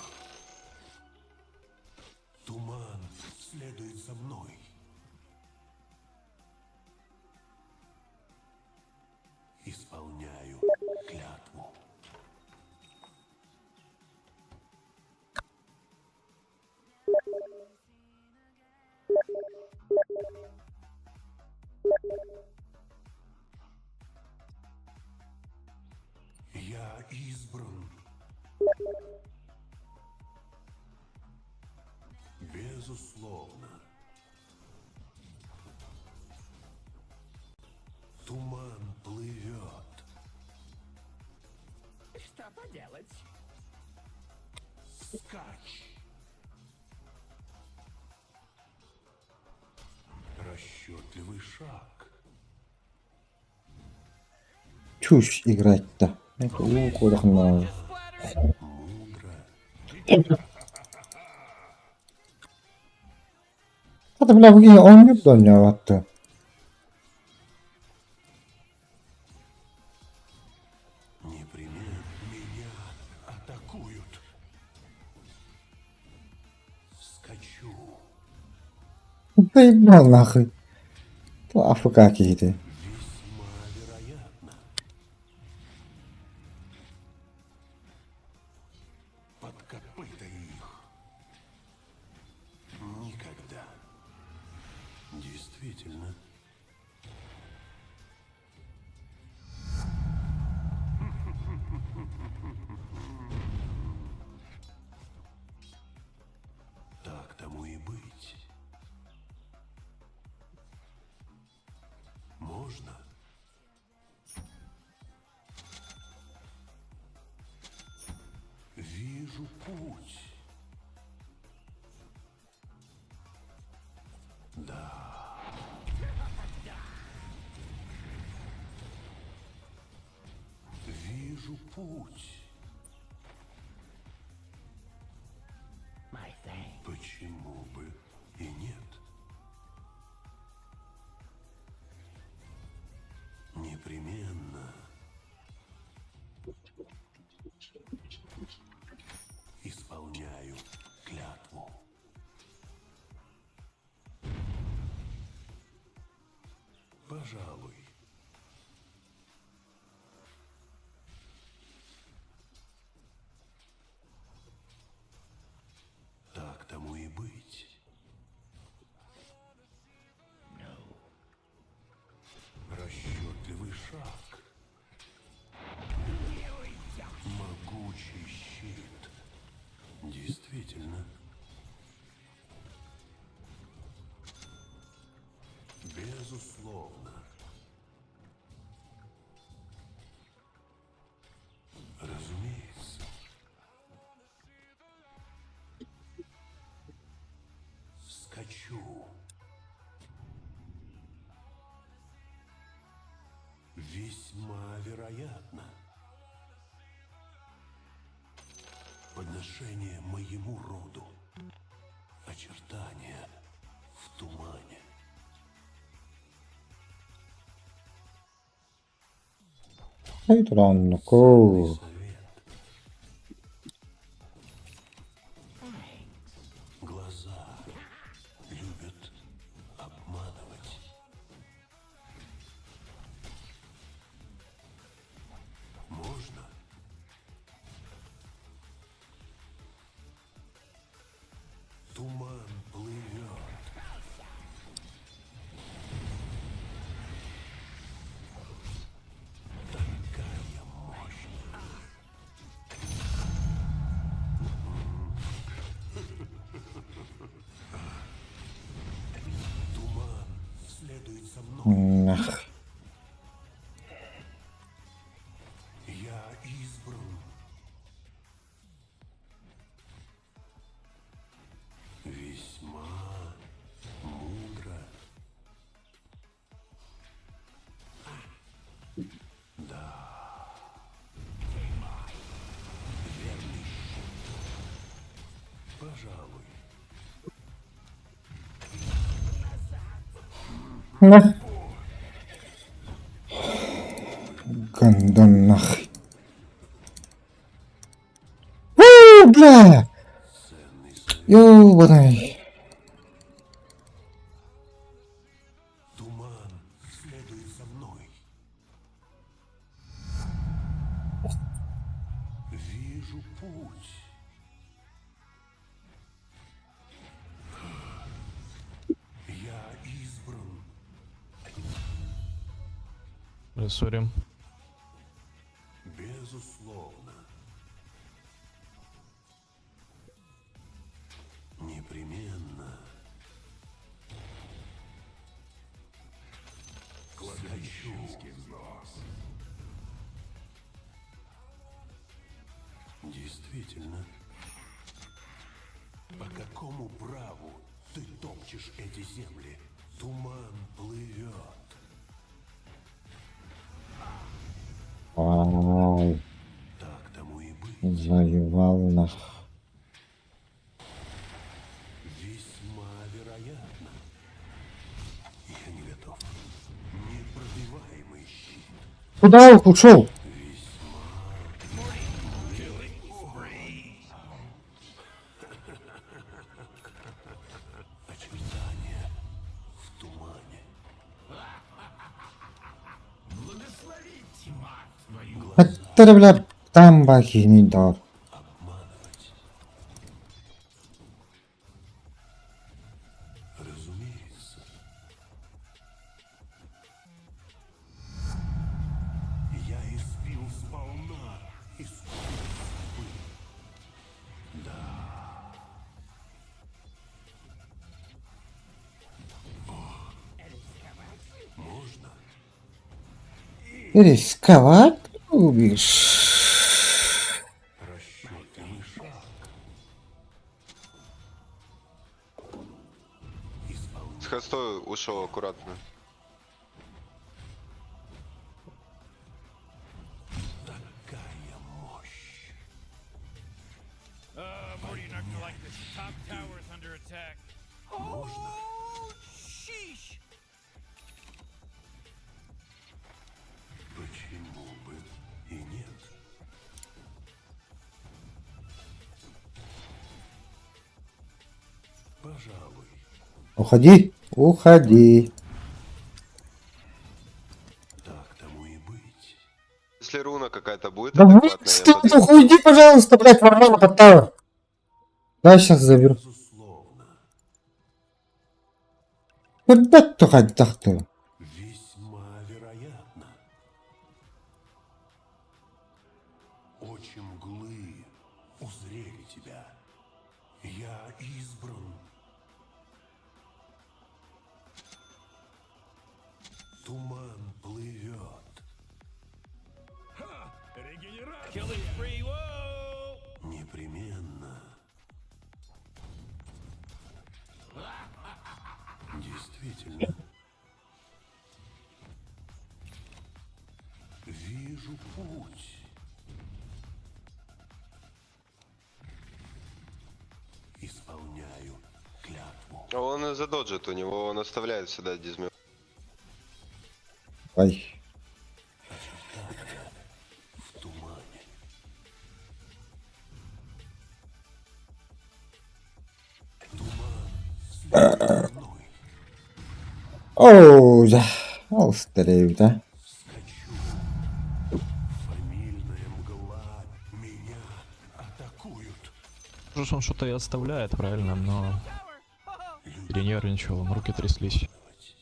Туман следует за мной. Исполняю клятву. Я избран. Безусловно. Туман плывет. Что поделать? Скач. Расчетливый шаг. Чушь играть-то. Это уу куодахна. Мудро. Хата бля бу киһи оонньуур да оонньообот Непременно меня атакуют. Скачу. Заебал нахуй. АФК киһи. Весьма вероятно. Действительно. Так тому и быть. Можно? Вижу путь. Да. Вижу путь. Почему бы и нет? Непременно. Исполняю клятву. Пожалуй. Так тому и быть. Расчетливый шаг. Могучий щит. Действительно. Безусловно. Разумеется. Скачу. Весьма вероятно. Подношение моему роду. Очертания в тумане. Хайдранку. Глаза любят обманывать. Можно? Туман плывет. Такая мощь. Туман следует за мной. Нах. Я избран. Весьма мудро. Да. Верный шут. Пожалуй. Нах. Гандон нах. У, бля! Ёбаный. Туман следует за мной. Вижу путь. Я избран. Сори. Безусловно. Непременно. Клокочу. Действительно. По какому праву ты топчешь эти земли? Туман плывет. Вау. Так тому и быть. Заебал нах. Весьма вероятно. Я не готов. Непробиваемый щит. Куда он ушел? Очертания в тумане. Хаттара, бля, там бахини дор. Обманывать. Разумеется. Рисковать любишь? Расчетливый шаг. С хостой ушел аккуратно. Такая мощь. Morty, you're not gonna like this. Top tower's under attack. Можно? Oh, sheesh! Почему бы и нет? Пожалуй, Уходи, уходи. так тому и быть. Если руна какая-то будет Да вы адекватная, я ты подойду. уйди, пожалуйста, блядь, Варлама под тавер. Да, сейчас заберу. Безусловно, Ребят, ты. весьма вероятно. Очи мглы узрели тебя. Я избран. Туман плывет. Killing spree, whoa! Непременно. Действительно. Вижу путь. Исполняю клятву. А он задоджит, у него он оставляет всегда дизмил. Ай. В тумане. Туман следует за мной. Оу, да. Ол, старею, да. Скачу. Фамильная мгла меня атакуют. Может, он что-то и оставляет, правильно, но Tower! перенервничал, он руки тряслись.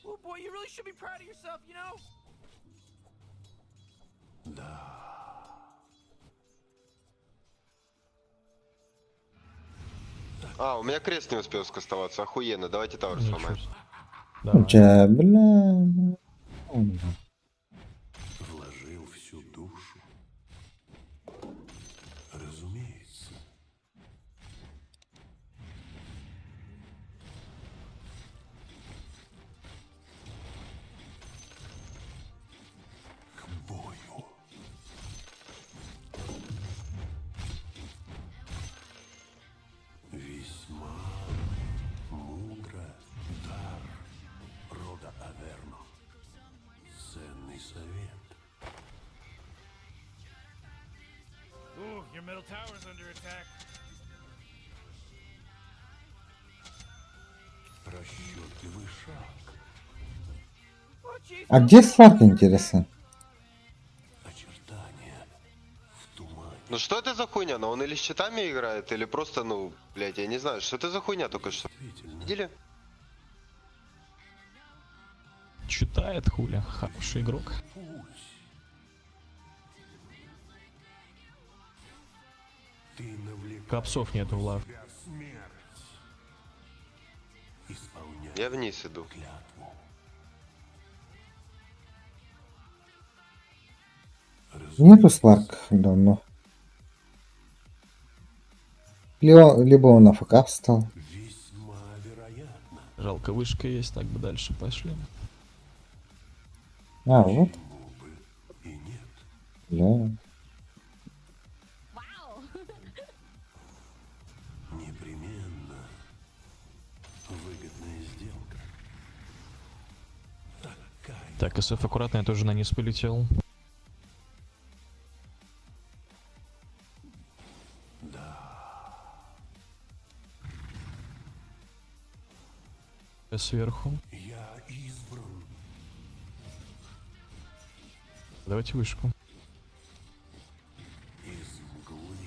Oh boy, you really should be proud of yourself, you know? А, у меня крест не успел скастоваться, охуенно, давайте тавер Ничего сломаем. себе. Давай. Ча, бля. Вложил всю душу. Разумеется. К бою. Весьма мудро дар рода Аверно. Ценный совет. Ooh, your middle tower's under attack. Расчетливый шаг. Oh, jeez. А где Сларк, интересно? Очертания в тумане. Ну что это за хуйня? Ну он или с щитами играет, или просто, ну, блядь, я не знаю, что это за хуйня только что. Действительно. Видели? Читает хуля, хороший игрок. Путь. Ты навлекаешь Капсов нету, Влад. себя смерть. Исполняй Я вниз иду. клятву. Нету Сларк давно. Либо он AFK стал. Весьма вероятно. Жалко, вышка есть, так бы дальше пошли. А, вот. Почему бы и нет? Бля. Вау! Непременно. Выгодная сделка. Такая Так, СФ аккуратно, я тоже на низ полетел. Да. Сверху. Я избран. Давайте вышку. Из мглы.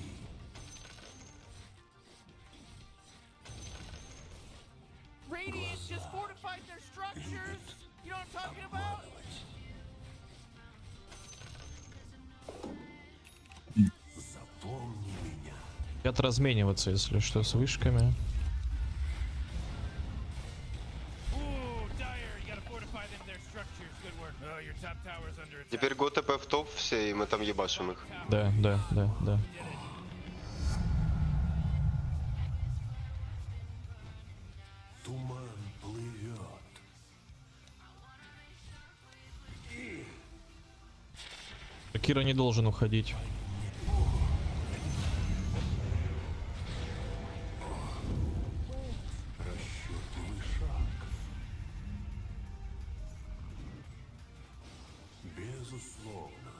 Radiant just fortified their structures. You know what I'm talking about? Запомни меня. Хотят размениваться, если что, с вышками. Ooh, Dire, you gotta fortify them their structures. Good work. Oh, your top tower's under attack. Теперь го ТП в все, и мы там ебашим их. Да. Туман плывет. Кира не должен уходить. Расчетливый шаг. Безусловно.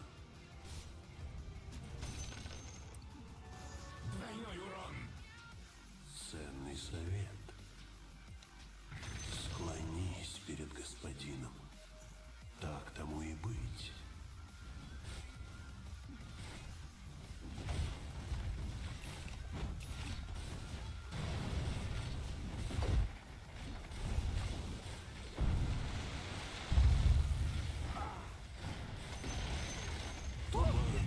Двойной урон. Ценный совет. Склонись перед господином. Так тому и быть.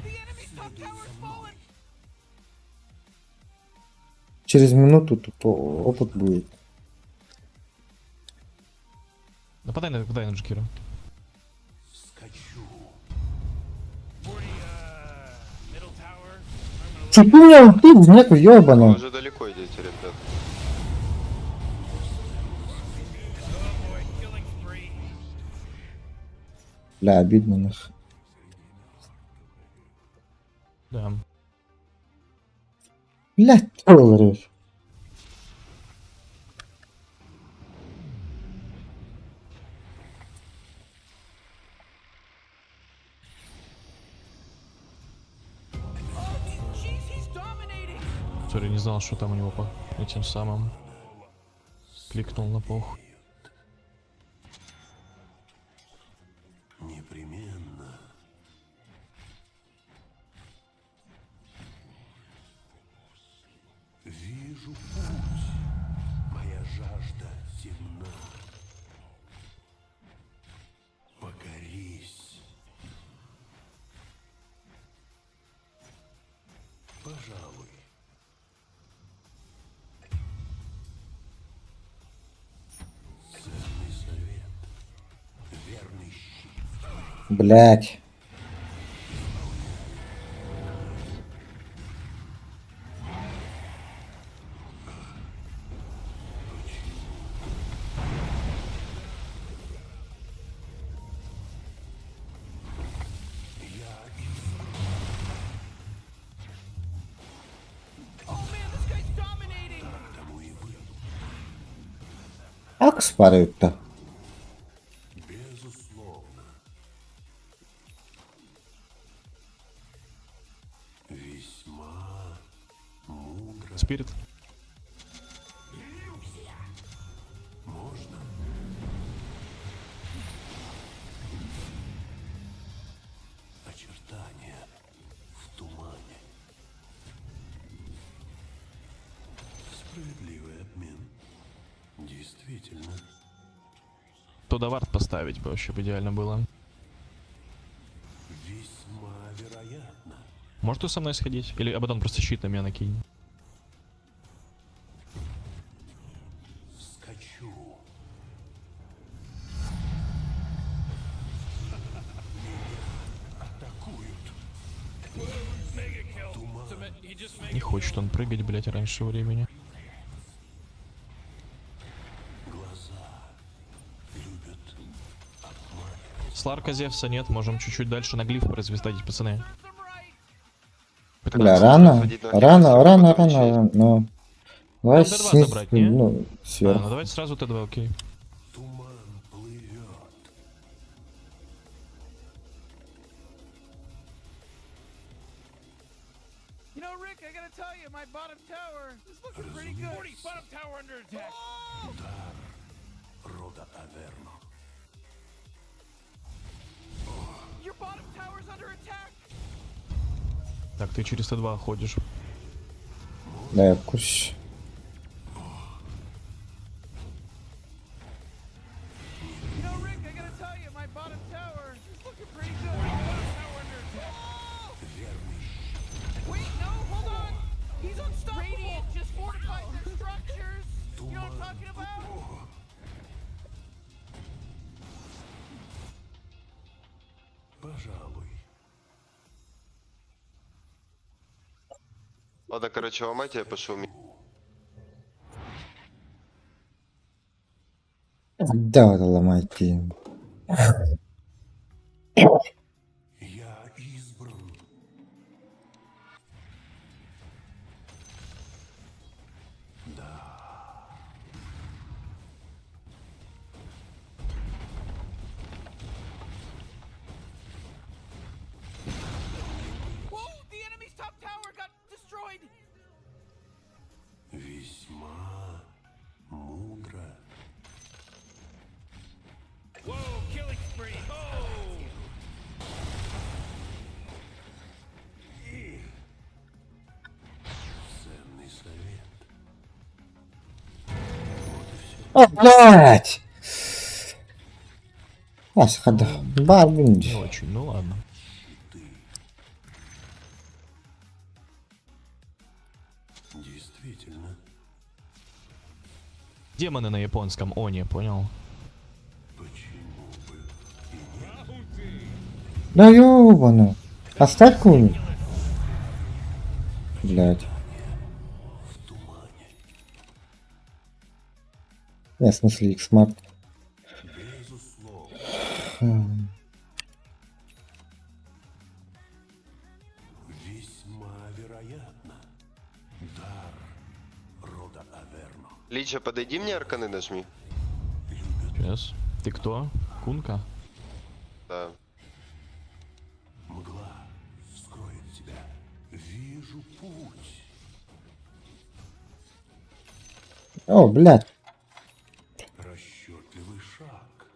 The enemy's top tower's fallen. Через минуту тупо опыт будет. Нападай на Джакира. Скачу. Middle tower. Чё ты у меня ульты нету, Вы ёбаный. уже далеко идете, ребят. Boy, killing spree. Бля, обидно нах. Да. Блядь, долларов. Jeez, he's dominating. Сори, не знал, что там у него по этим самым. Кликнул на похуй. Непременно. Вижу путь. Моя жажда темна. Покорись. Пожалуй. Ценный совет. Верный щит. Блядь. Oh man, this guy's dominating. Тому и быть. Акс падают-то. Безусловно. Весьма мудро. Спирит. Можно. Очертания в тумане. Справедливый обмен. Действительно. Туда вард поставить бы вообще бы идеально было. Весьма вероятно. Может ты со мной сходить? Или Абадон просто щит на меня накинь. Скачу. Меня атакуют. Туман. Не хочет он прыгать, блять, раньше времени. Глаза любят обманывать. Сларка Зевса нет, можем чуть-чуть дальше на глиф произвести, пацаны. Бля, 15. рано. Сходить на Рано, глиф, рано, потом рано, честь. рано. Но... Давай Там Т2 снизь, забрать, не? ну, А, ну сверху. давайте сразу Т2, окей. Туман плывет. You know, Rick, I gotta tell you, my bottom tower is looking pretty good. 40, bottom tower under attack. Oh! Дар рода Аверно. Your bottom tower's under attack. Так, ты через Т2 ходишь. Да, я в курсе. You know, Rick, I gotta tell you, my bottom tower is looking pretty good. Bottom tower under attack. Oh! Верный щит. Wait, no, hold on. He's unstoppable. Radiant just fortified their structures. You know what I'm talking about? Пожалуй. Ладно, короче, ломайте, я пошел. Да, это ломайте. Я избран. Whoa, the enemy's top tower got destroyed. Весьма мудро. Whoa, killing spree. Oh! Ценный совет. Вот и все. О, блядь! Ас, Бар, блин. Не очень, ну ладно. Ты. Действительно. Демоны на японском они, понял? Почему бы и нет? Да ёбану. Оставь кого-нибудь. Блядь. В тумане. Не, в смысле, X-Mark. Безусловно. Весьма вероятно. Дар рода Аверно. Лича, подойди мне арканы нажми. Сейчас. Ты кто? Кунка? Да. Мгла скроет тебя. Вижу путь. О, блядь. Расчетливый шаг.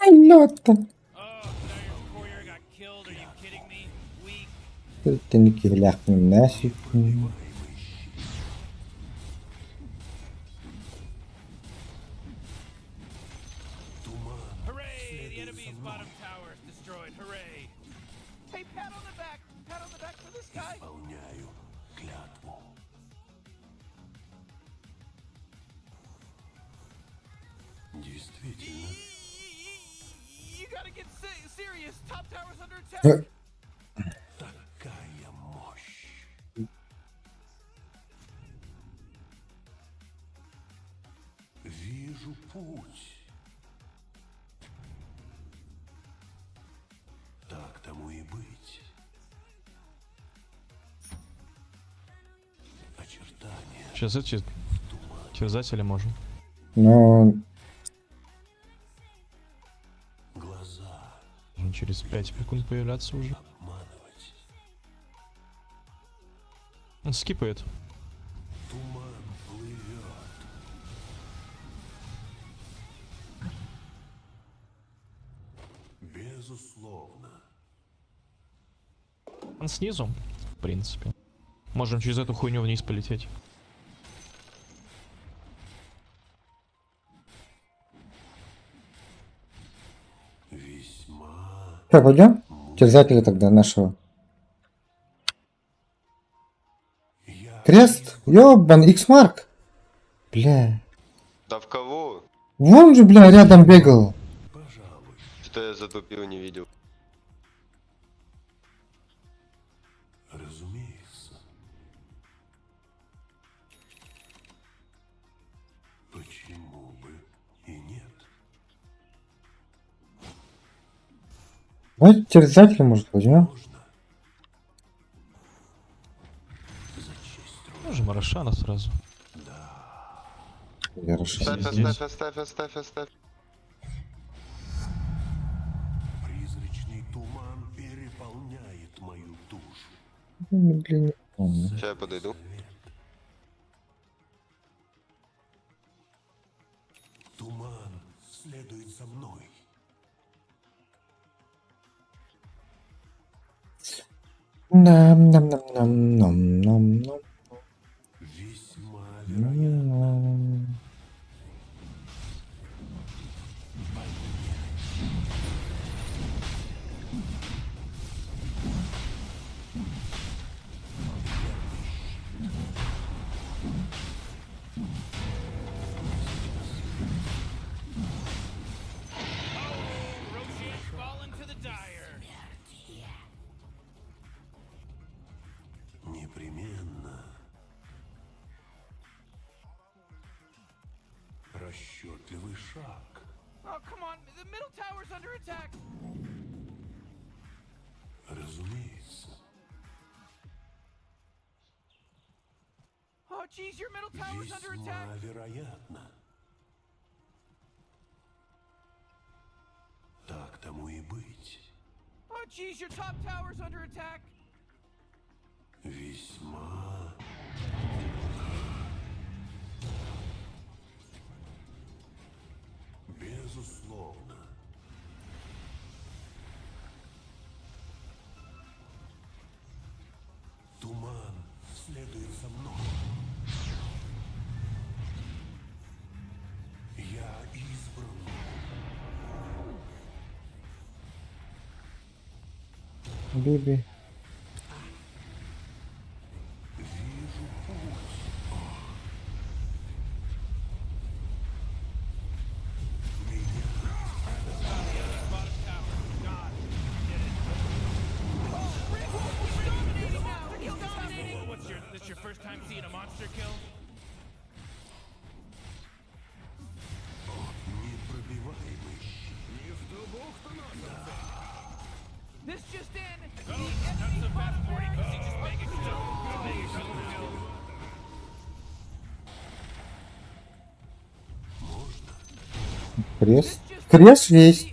Ай, лёд-то. Oh, Dire's courier got killed. Are you kidding me? Weak. Теники ляхнем нафиг. Туман Hooray! The следует enemy's за мной. bottom tower is destroyed. Hooray! Hey, pat on the back. Pat on the back for this guy. Исполняю клятву. Действительно. You gotta get serious. Top tower's under attack. Такая мощь. Вижу путь. Так тому и быть. Очертания Сейчас эти терзатели можем. Но глаза Должен через 5 секунд появляться уже. обманывать. Он скипает. Туман плывет. Безусловно. Он снизу, в принципе. Можем через эту хуйню вниз полететь. Весьма Что, пойдем? Терзателя тогда нашего. я Крест? Ёбан, X-Mark. Бля. Да в кого? Вон же, бля, рядом бегал. пожалуй. Что я затупил, не видел. Разумеется. Почему бы и нет? Давай терзателя, может, возьмем? Можно. За честь рода. Можем Рошана сразу. Я решил. Оставь, Здесь. оставь, оставь, оставь, оставь. Призрачный туман переполняет мою душу. Блин, не помню. Сейчас я подойду. Совет. Туман следует за мной. Нам, нам, нам, нам, нам, нам, нам. Весьма вероятно. Нам. Roshan's fallen to the dire. Талантливый шаг. Oh, come on. The middle tower's under attack. Разумеется. Oh, jeez, your middle tower's under Весьма attack. вероятно. Так тому и быть. Oh, jeez, your top tower's under attack. Весьма. Безусловно. Туман следует за мной. Я избран. Биби. Вижу путь. What's your this your first time seeing a monster kill? Непробиваемый щит. Не в ту бухту This just in. Oh, not so fast, Morty, 'cause he just mega killed. Mega killed. Крест. Крест есть.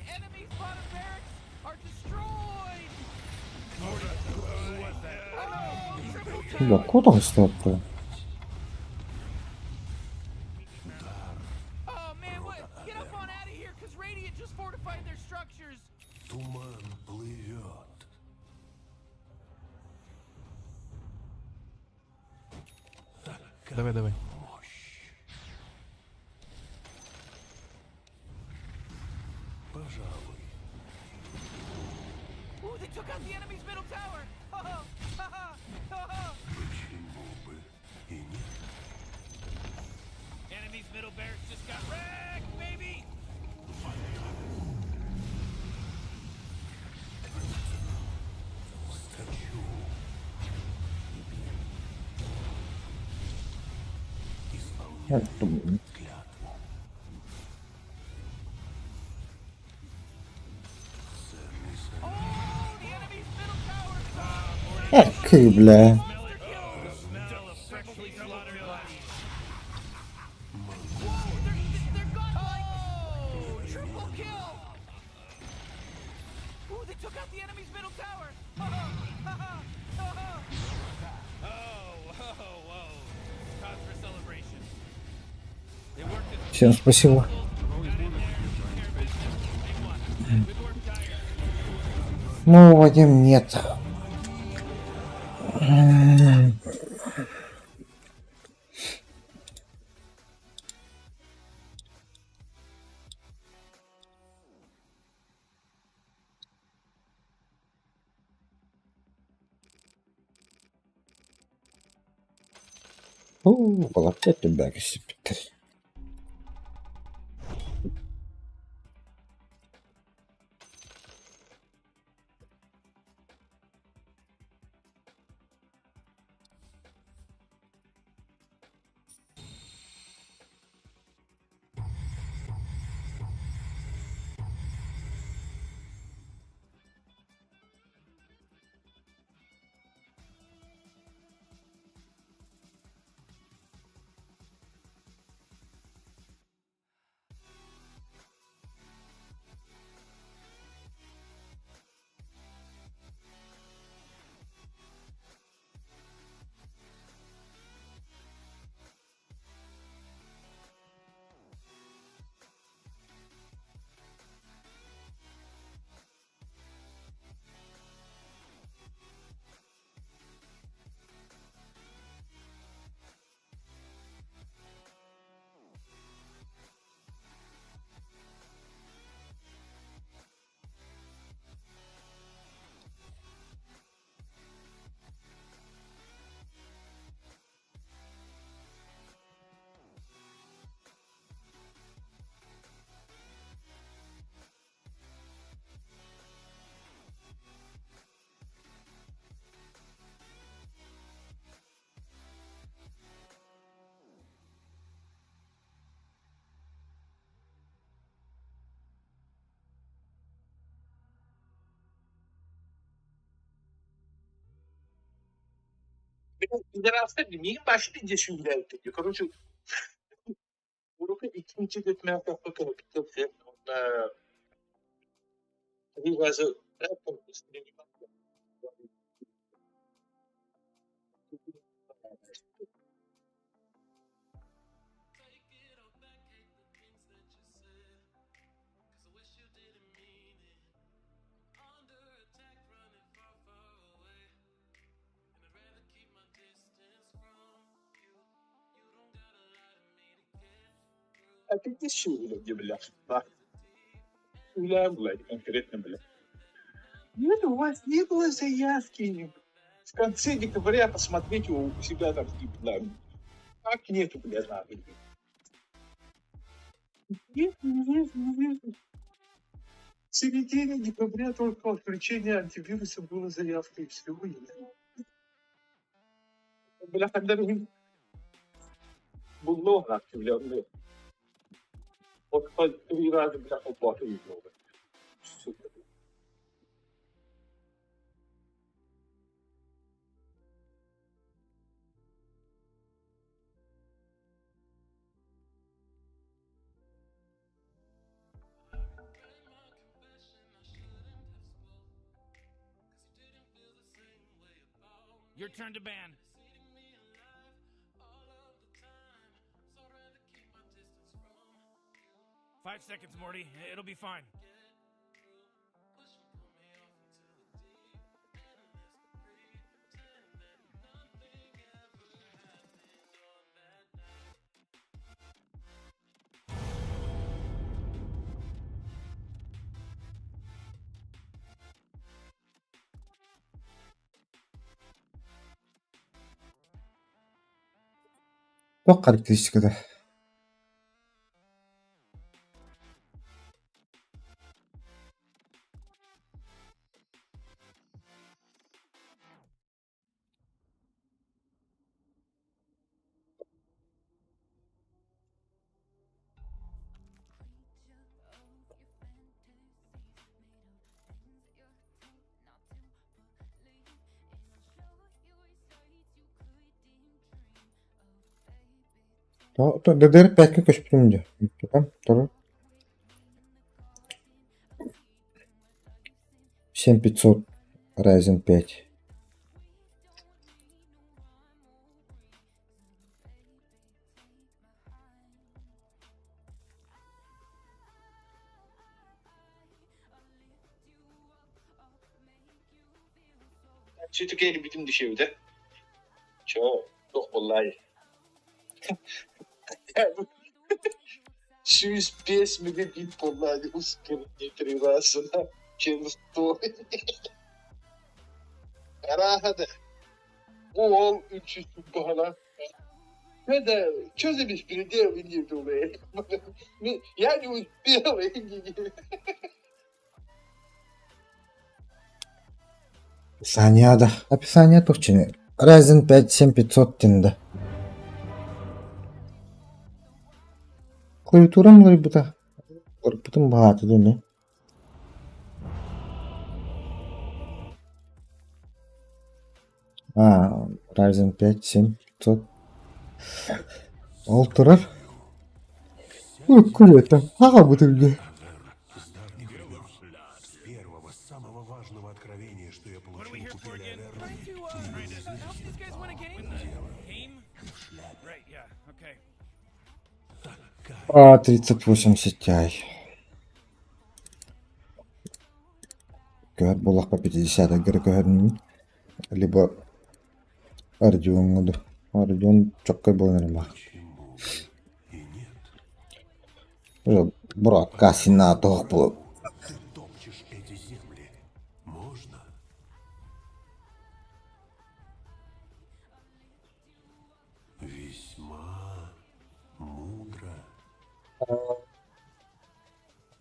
Бля, куда он стоит-то? Oh man, what? Get up on out of here, cause Radiant just fortified their structures. Туман плывет. Давай, давай. Пожалуй. Ooh, they took out the enemy's middle tower. Oh, ha, ha, ha, ha. Почему бы и нет? Enemy's middle barracks just got wrecked, baby! Скачу. Я думаю, Клятву. Ценный совет. Экой, бля. Smell of freshly slaughtered bodies. Oh, triple kill. Ooh, they took out the enemy's middle tower. Ha, ha, ha, ha, ha. Oh, whoa, whoa. Cause for celebration. They worked it Всем спасибо. Ну, Вадим, нет. О, опять тебя, теперь. Пидорастар миигин вообще пиздец сүүрээбиттэр. Короче, урока иккинчи көтмөөхтөххө көһүппүттэр уонна три раза. А пиздец сүүрээбит бля. Бля, блядь, конкретно, бля. Нет, у вас не было заявки. В конце декабря посмотрите у себя там, да. Как нету, бля, нахуй. Нет, нет, нет. В середине декабря только отключение антивируса было заявкой, и все. Бля, когда было нахуй, бля, бля. Вот по три раза, бля, оплату видел, бля. Сука. Your turn to ban. 5 seconds, Morty. It'll be fine. Туох характеристиката? DDR 5 көспүтүм дии. Второй. 7500 Ryzen 5. Сүтүкэри бүтүм дешевде. Чё, туох буоллай. Сүүс биэс мегабит буоллай ускорение три раза чем сто. Арааһа ол үчүс баһана. Это что за беспредел не думает? Я не успел. Описание да. Описание туох Ryzen 5 7500 диэн да. Клавиатурам уларыйбыта. Уларыппытым баҕата дуу. А, Ryzen 5 7500. Ол турар. Кулета. Аҕа бутыльга. С давних времен, с первого, самого важного откровения, что я What are получил we у here for купели again? Аверны, Trying to мне было help these известно. guys win a game? Дело Game? не в шляпе. Right, yeah, okay. А, 3080 Ti. Көһөр буоллахха 50 гыры көһөрүн. Либо Radeon ду. Radeon чөккөй буолан эрэ Почему и нет? Уже брат кассина тоох бу. Ты топчешь эти земли. Можно? Весьма мудро.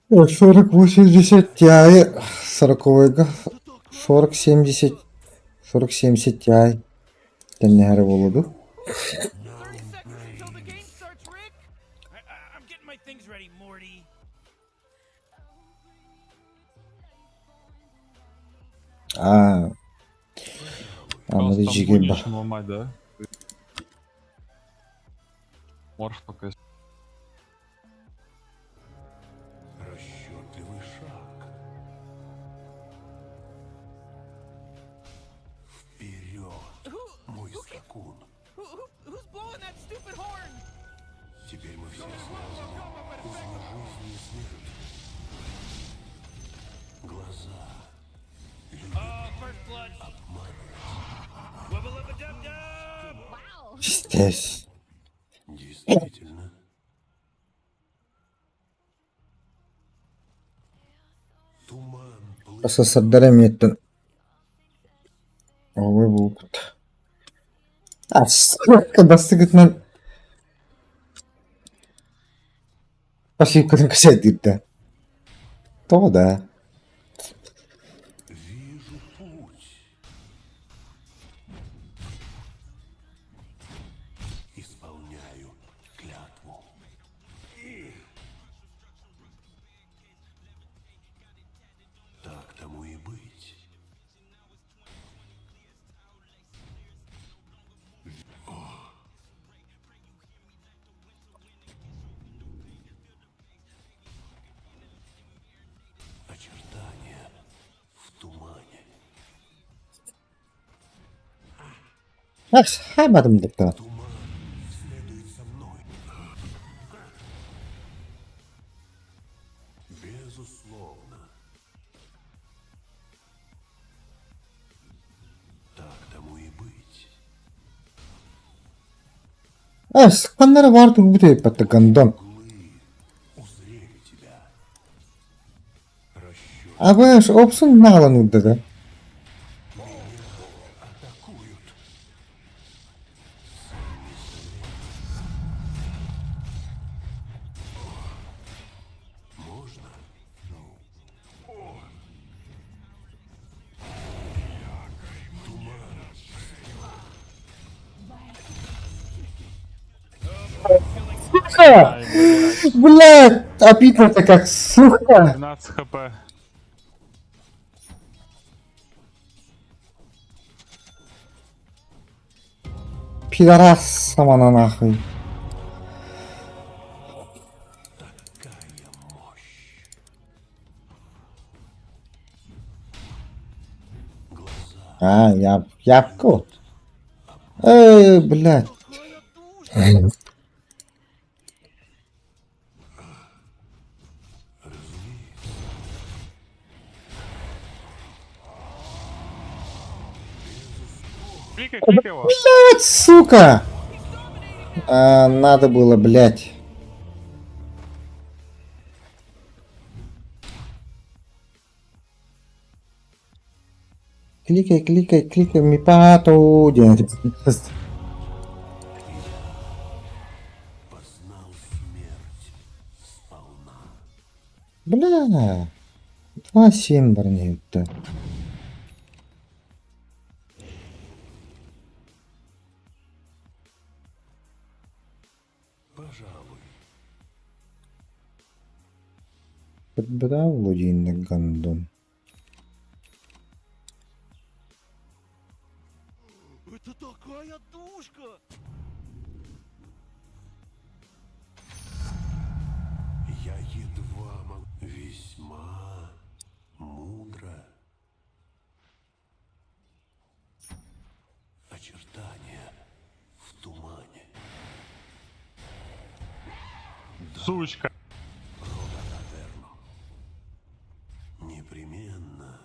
4080 Ti 40 4070 4070 Ti тэннэһэрэ буолуо дуу. 30 seconds until the game starts, Rick. I'm getting my things ready, Morty. Аа. Ханна Просто да там дьиги ба. нечем ломать, да? Морф пока. Расчетливый шаг. Вперед, мой скакун. Who, who, who's blowing that stupid horn? Теперь мы все связаны узами жизни и смерти. Глаза Oh, first blood. Wubba lubba dub dub. Пиздец. Действительно. Туман СССР миэттэн Ой, буолбут. А, сука, бастыгытынан пасивкатын кэсэдиирдэ. Тоҕо да? Вижу путь. Исполняю клятву. Так тому и быть. О. Очертания в тумане. Хайбатым деп Следует за мной. Безусловно. Так тому и быть. Сыкканнара баар турбут эбиппат гандон. Узрели тебя. Абыш опсун наалан урдада. Атакуют. Можно? Сука! Блядь, обидно-то как, сука! 12 хп. Пидорас самана нахуй. А, я, япку. Эй, блядь. Кликай, кликай его. Блядь, сука! А, надо было, блядь. Кликай, кликай, кликай, ми пату. Познал смерть сполна. Бля. 2-7 броневик-то. Пожалуй. Подбирал Владимир Гандон. Это такая душка! Я едва мог. Весьма мудро. Очертания в тумане. Сучка. Рода Аверну. Непременно.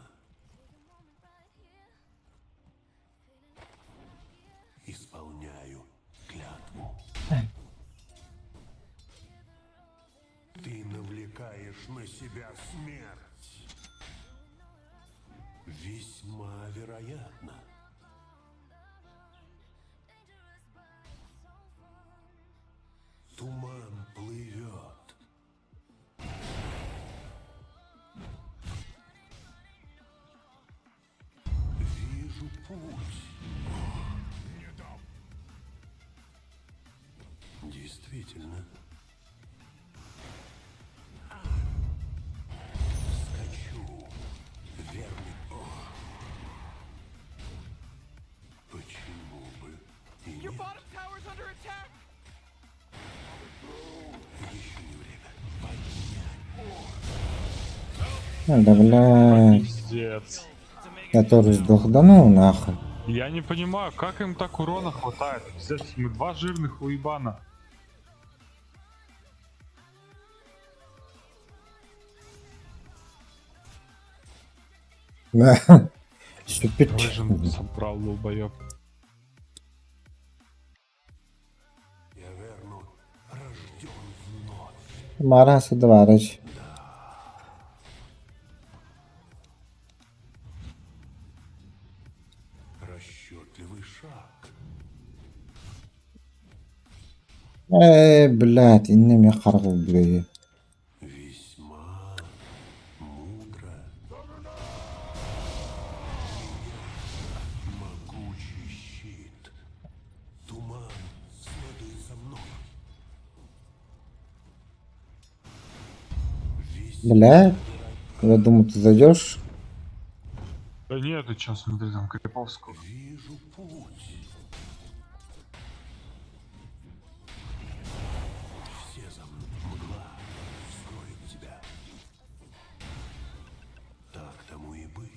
Исполняю клятву. Ты навлекаешь на себя смерть. Весьма вероятно. Туман плывет. Вижу путь. Не дам. Действительно. Скачу. Верный. Ох. Да, блядь. Пиздец. Я тоже сдох. Да ну нахуй. Я не понимаю, как им так урона хватает. Пиздец, мы два жирных уебана. Да. Ступить. Рыжин собрал долбоеб. Мара Садварыч. Расчетливый шаг. Э, блядь, инне мен қарғыл блядь. Весьма мудро. Могучий щит. Туман следует за мной. Блядь. Я думаю, ты зайдешь. Да нет, ты чё, смотри, там крипов сколько. Вижу путь. Все за мной. Мгла скроет тебя. Так тому и быть.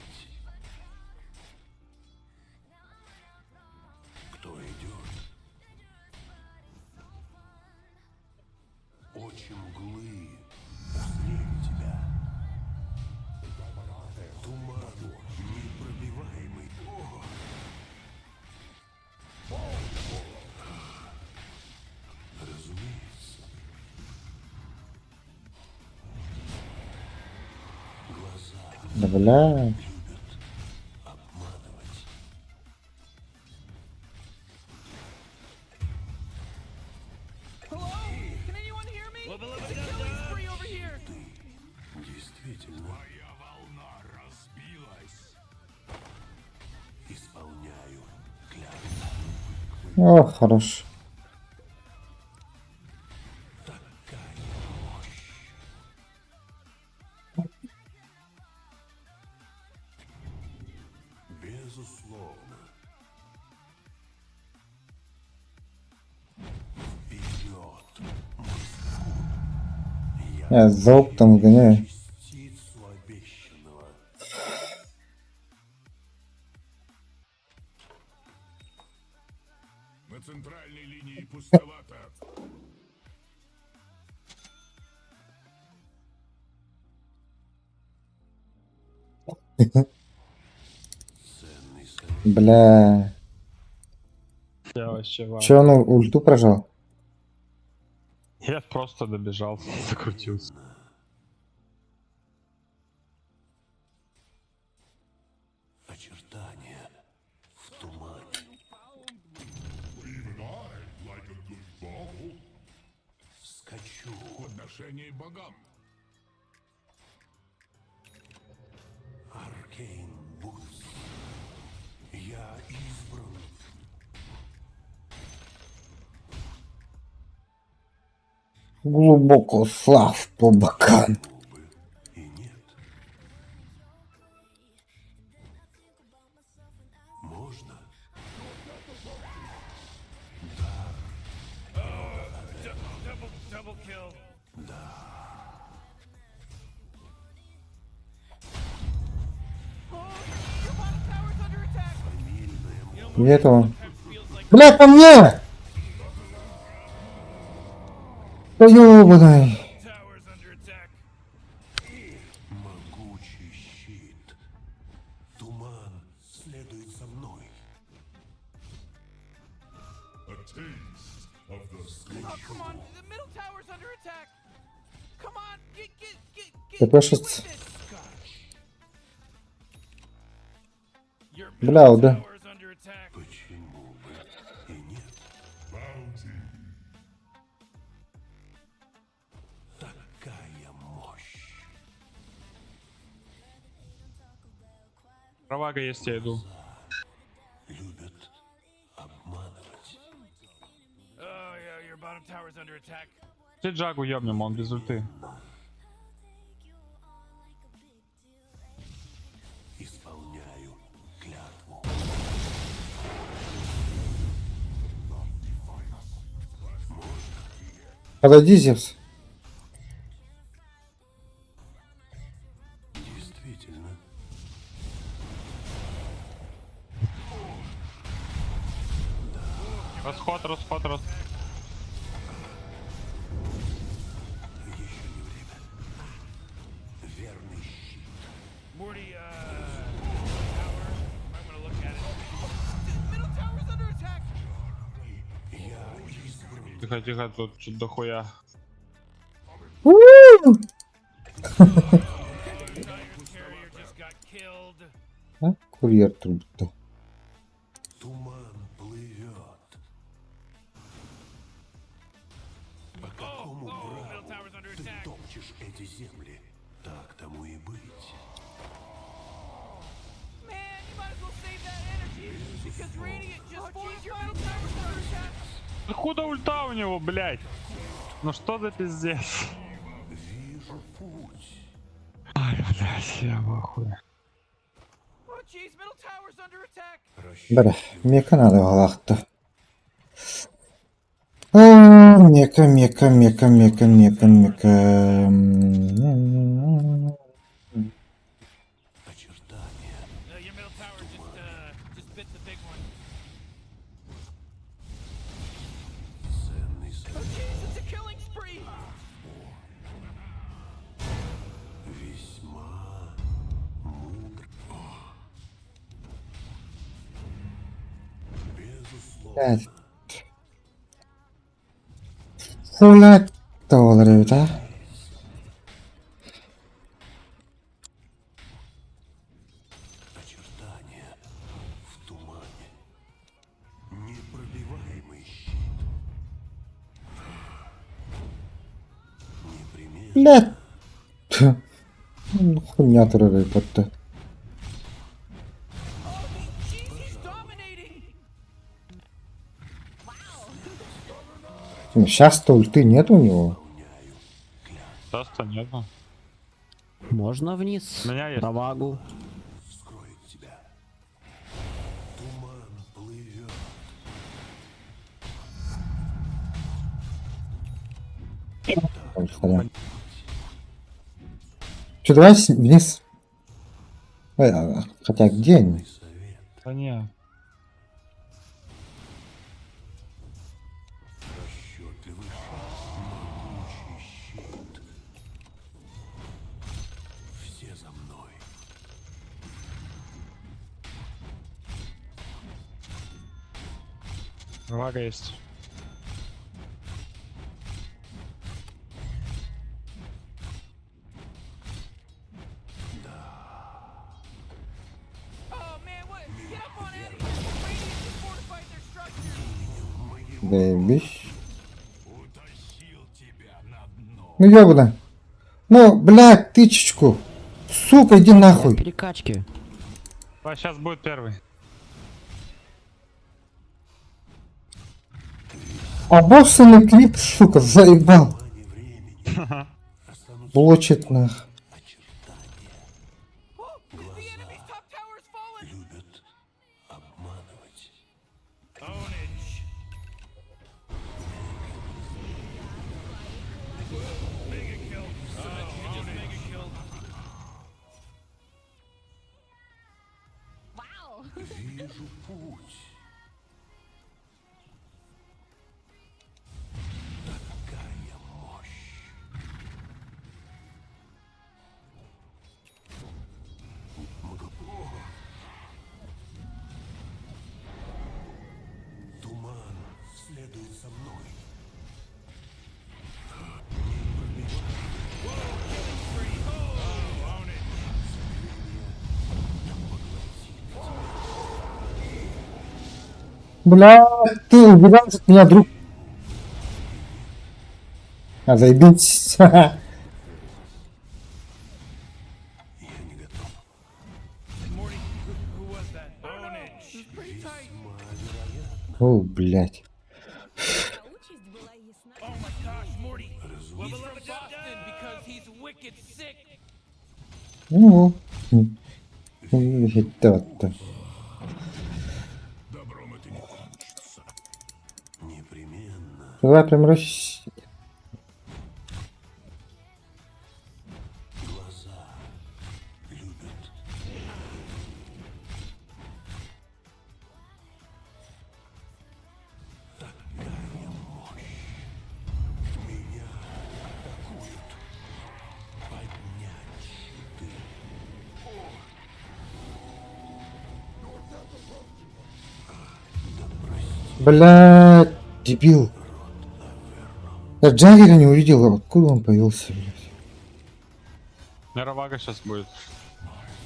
Кто идет? Очи мглы узрели тебя. Туман непробиваемый. О! Разумеется. Глаза Да, блядь. любят обманывать. Hello? Can anyone hear me? It's a killing spree over here. Действительно. Моя волна разбилась. Исполняю клятву. О, хорош. Такая мощь. Безусловно. Вперед, мой скун. Я Я за оптом гоняю. частицу обещанного. На центральной линии пустовато. Ценный совет. Бля. Я вообще в Че он ульту прожал? Я просто добежал, закрутился. Очертания в тумане. Скачу. Подношение богам. Arcane Boots. Я избран. Глубоко слав по бокам. Бы и нет. Можно? Double, double kill. Oh, your bottom tower's under attack. Где он? Бля, по мне! Да ёбаный. Tower's under attack. Могучий щит. Туман следует за мной. Oh, come on. The middle tower's under attack. Come on, get, get, get, get, Ты get пишет? with this. Your Бля, middle да. tower's under attack. Почему бы и нет? Такая мощь. Провага есть, я иду. Любят обманывать. Oh yeah, your bottom tower's under attack. Все Джагу ёбнем, он без ульты. Исполняю клятву. Подойди, Зевс. Расход, расход, расход. Еще не время. Верный щит. Morty, tower. I'm gonna look at it. Middle tower's under attack. Я избран. Тихо, тихо, тут что-то дохуя. Carrier just got killed. А? Курьер турбута. Туман плывет. По какому Oh, middle праву tower's under ты attack. топчешь эти земли? Так тому и быть. Man, you might as well save that energy because Radiant just oh, jeez, your middle tower's under attack. Откуда ульта у него, блядь? Ну что за пиздец? Вижу путь. Ай, блядь, я в ахуе. Oh jeez, middle tower's under attack. Бля, мека надо галахта. Мека, мека, мека, мека, мека, мека. М-м-м. Очертания. Your middle tower just bit the big one. Ценный Oh совет. jeez, it's a killing spree. Весьма мудр. О. Безусловно. Блядь. Хуля долларов, да? Очертания в тумане. Непробиваемый щит. Непременно. Блядь. Ну, Хуйня турарый батта. Oh jeez, he's dominating. Сейчас-то ульты нет у него. Сейчас-то нету. Можно вниз? У меня есть. Равагу. Вскроет тебя. Туман плывет. Ой, сорян. Че, давай вниз. Ой, хотя где они? Совет. Да не. Расчетливый шаг. Могучий щит. Все за мной. Вага есть. Oh man, what? Get up on Eddie. Radiant just fortified their structures. Заебись. Ну ёбана. Ну, блядь, тычечку. Сука, иди нахуй. Перекачки. А сейчас будет первый. Обоссанный клип, сука, заебал. Тумане времени останутся Блочит нах. очертания. Oh, the enemy's top tower's fallen. Любят обманывать. Ownage. Mega kill. Oh, you just mega killed. Вау! Вижу путь. Такая мощь. Много... Туман следует за мной. Бля, ты убегаешь от меня, друг. А, заебись. Я не готов. Morty, who was that? Ownage. It's pretty tight. Весьма вероятно. О, блядь. Моя участь была ясна. Oh my gosh, Morty. He's from Boston because he's wicked sick. Ну. Хитте Добром это не кончится. Непременно. Давай прям рас... Глаза любят. Блядь, дебил. Я Джаггера не увидел, откуда он появился, блядь. Наверное, сейчас будет.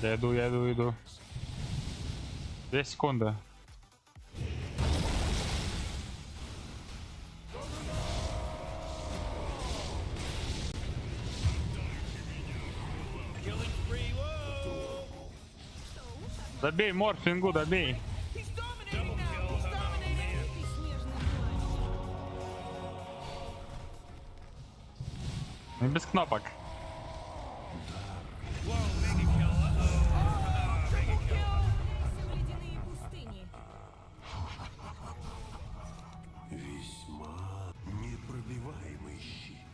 Я иду, я иду, иду. 2 секунды. Killing spree. Whoa! Добей, морфингу, добей. He's dominating now. He's dominating. Ты снежный мальчик. Ну, без кнопок. Whoa, mega kill. Uh-oh. Mega kill. В ледяные пустыни. Весьма непробиваемый щит.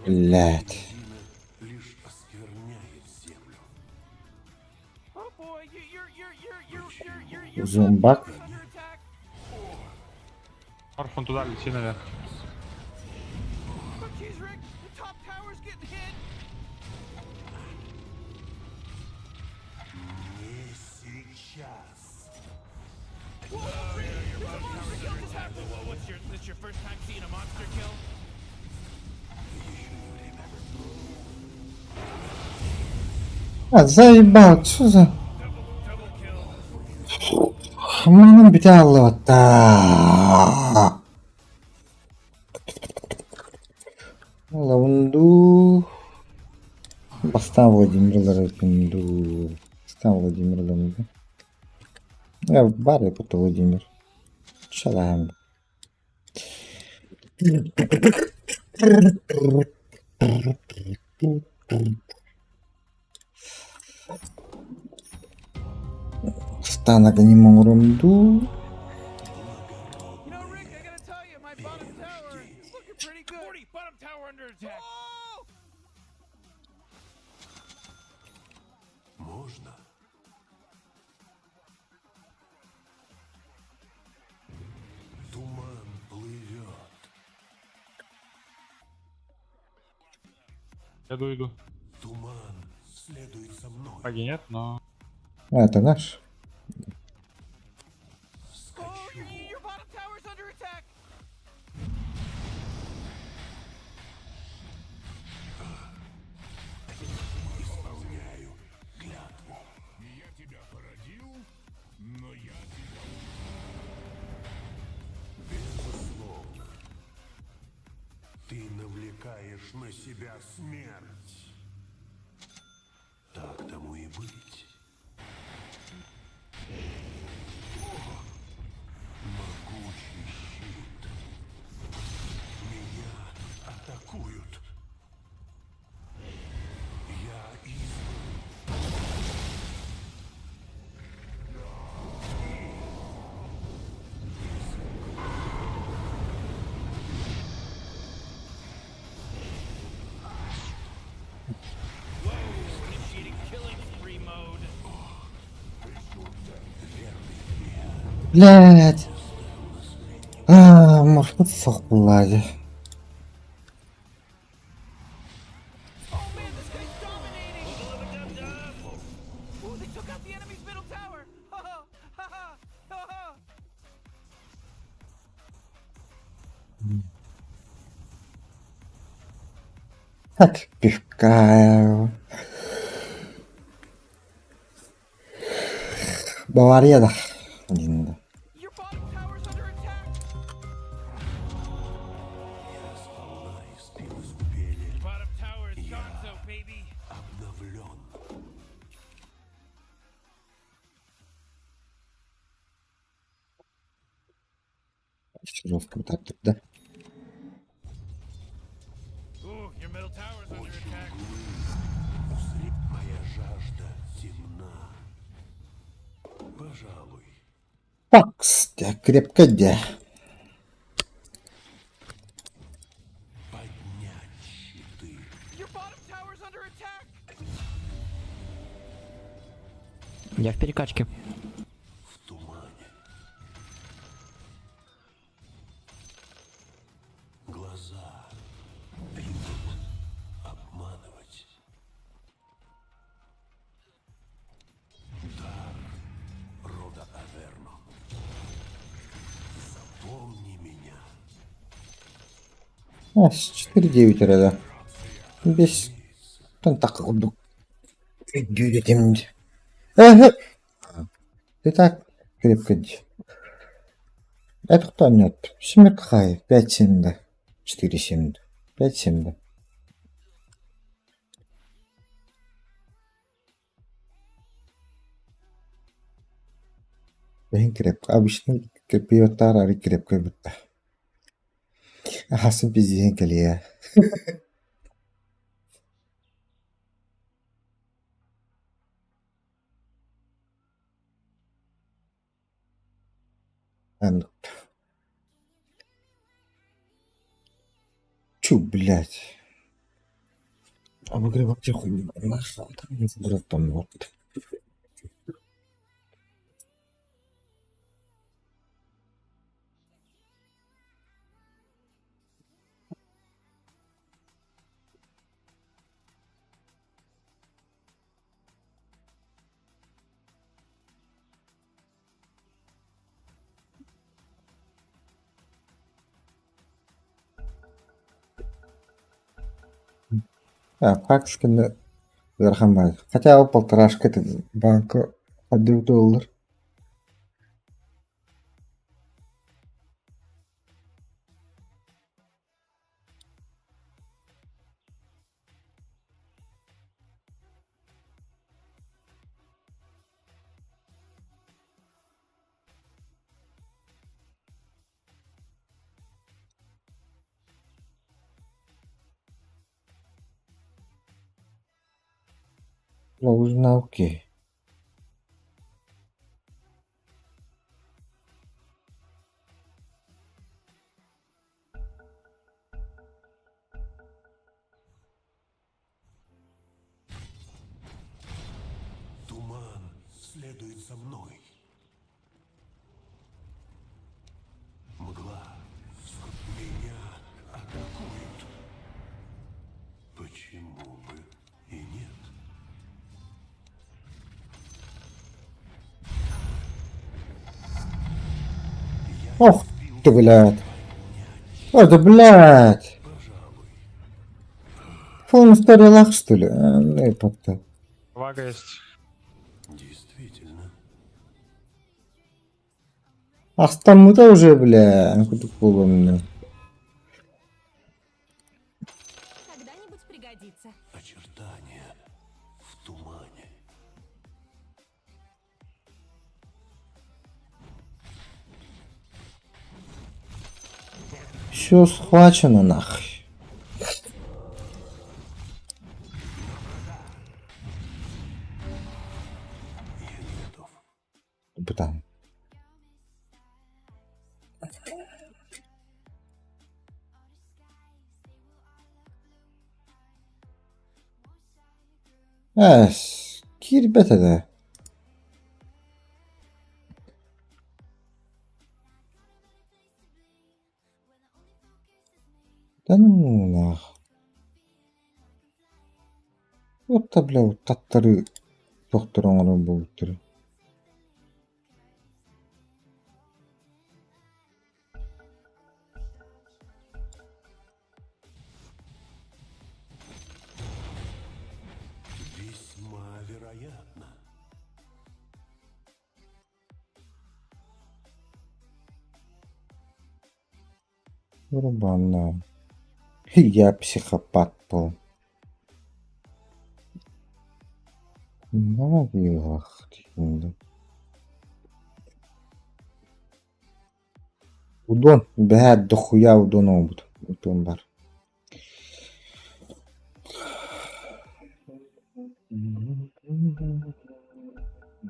Блядь. Лишь оскверняет землю. Oh boy, you, you're you're you're you're you're you're you're Зомбак. under attack. Морф, он туда лети наверх. Oh jeez, Rick, the top tower's getting hit. Не сейчас. Whoa, Rick, there's a monster kill just happened. Whoa, what's your this your first time seeing a monster kill? Еще не время. А, заебал, что за... Double kill. Манан бүтэ. Лавунду. Бастан Владимир Ларапинду. Бастан Владимир Лавунду. Я в баре буду Владимир. Шалаем. Станага не Рунду. You know, Rick, I gotta tell you, my bottom tower is looking pretty good. 40, bottom tower under attack. Oh! Можно? Туман плывет. Иду, иду. Туман следует за мной. Баги нет, но... А, это наш? Oh, your bottom tower's under attack. Исполняю клятву. Я тебя породил, но я тебя Безусловно. Ты навлекаешь на себя смерть. Так тому и быть. О, могучий щит. Меня атакуют. Я избран. Whoa, initiating killing spree mode. Блядь. А, может, суох буолла. Oh man, this guy's dominating. Ooh, they took out the enemy's middle tower. Ha ha ha ha ha ha. Так, пивка. Бавария да. Динда. Your bottom tower's under attack. Я сполна испил из купели. Bottom tower is gonzo, baby. Обновлен. Жестко так да. Ooh, your middle tower's under attack. Моя жажда темна. Пожалуй. Пакс, дьэ, крепко дьэ. Поднять щиты. Your bottom tower's under attack. Я в перекачке. В тумане. Глаза любят обманывать. 4-9 эрэ да. Бес тахха курдук өйдүүр этим. Эһэ! Ты так крепко дии. Это кто нет? Семерка 5-7 да. 4-7 да. 5-7 да. Бэһин крепко. Обычно пиоттар ары крепко бутта. Ахасын пиздиһин кэлиэ. Чу, блядь. Обогреватель хуй. Нахуй. А, факс ыарахан баар. Хотя ол полторашка это банка 1 доллар. Узнал окей. Туман следует за мной. Мгла меня атакует. Почему бы и нет? Ох ты, блядь. Ой, да блядь. Полный старый что ли? А, ну и как-то. Вага есть. Действительно. Ах, там это уже, бля. Куда поломно. Когда-нибудь пригодится. Очертания в тумане. Все схвачено нахуй. Бутан. Эс, киирбэт этэ. Да ну нах. Вот бля, таттары тохтор оҥорон буолбуттара. Весьма вероятно. Рубана. Я психопат был. Удон. Бэһээ дохуя удон оҥорбут. Удон бар.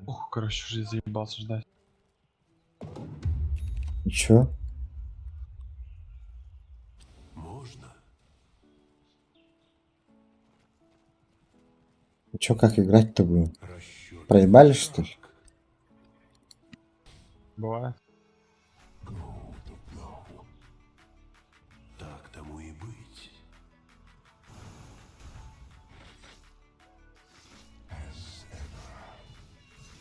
Ух, короче, уже заебался ждать. И чё? Можно? И чё, как играть-то будем? Проебали, что ли? Бывает. Так тому и быть.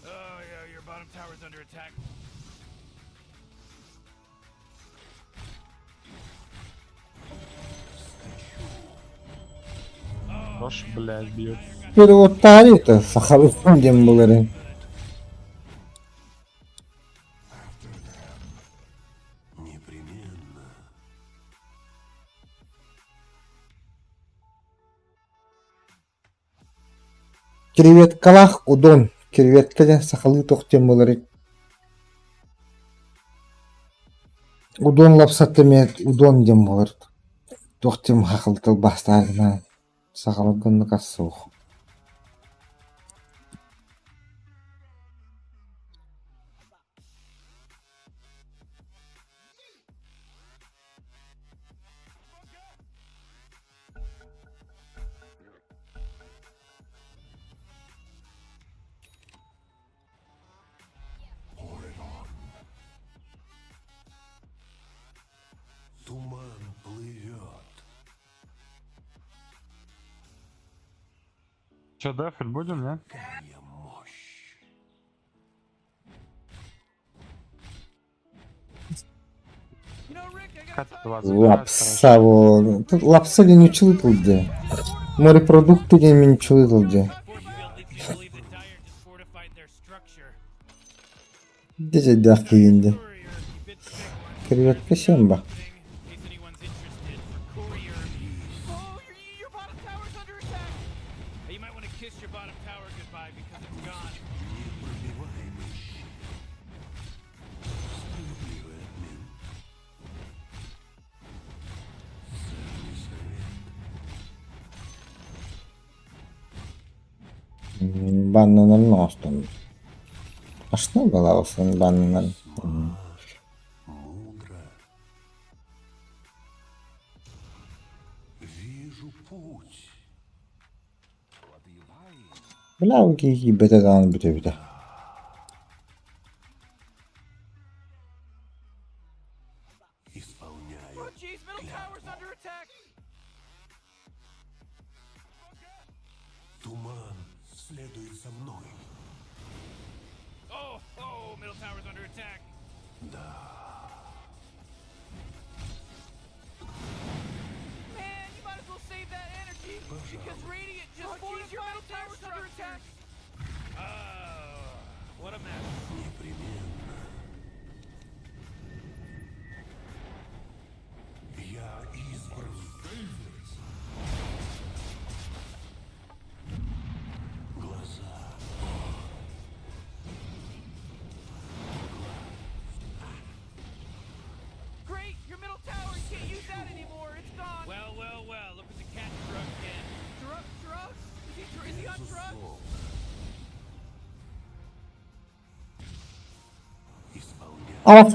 Oh yeah, your bottom tower's under attack. Хорош, блядь, бьет. Переводтаары это сахалыы диэн буоларын. Непременно. Креветкалаах удон, креветка диэн сахалыы туох диэн буоларый? Удон лапсата эмиэ удон диэн буолар. Туох диэн сахалыы тылбаастаатына сахаларга оннук ас суох. Туман плывет. Че, дефать будем, не? Какая мощь. Кат 2 забирает, хорошо. Лапса буолар. Лапса диэн нууччалыы тыл дии. Морепродукты диэн нууччалыы тыл дии. Дьэ киһиин дии. Креветка сиэн ба. You might want to kiss your bottom tower goodbye because it's gone. Непробиваемый щит. Справедливый обмен. Ценный совет. Баннанарын оҥостон. Ашна балаҕасын баннанарын. Мудро. Вижу путь. Бля, ол киһи киирбэтэ даҕаны бүтэбитэ. Исполняю Oh jeez, middle tower's under attack. Туман следует за мной. Oh, oh, middle tower's under attack. Man, you might as well save that energy because Radiant just oh, jeez, your middle tower's under attack. Oh, what a mess. Непременно. Я избран. Глаза. Great, your middle tower, you can't use that anymore. It's gone. Well, well, well, look at the cat drug den. Drug, drugs? Is he on drugs? Исполняю. Аҕа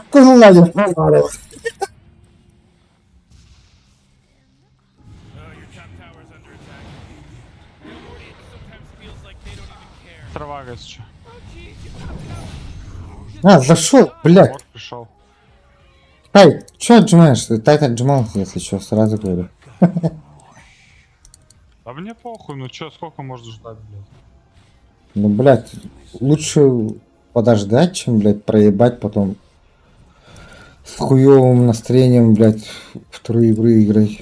Oh, your top tower's under attack. You know, Morty, it sometimes feels like they don't even care. Трава, че. Oh jeez, your top tower. А, зашел, блядь. Морг пришел. Тай, чё отжимаешь? Ты Тайт отжимал, если что, сразу говорю. Да мне похуй, ну чё, сколько можно ждать, блядь? Ну, блядь, лучше подождать, чем, блядь, проебать потом с хуёвым настроением, блядь, вторую игру играть.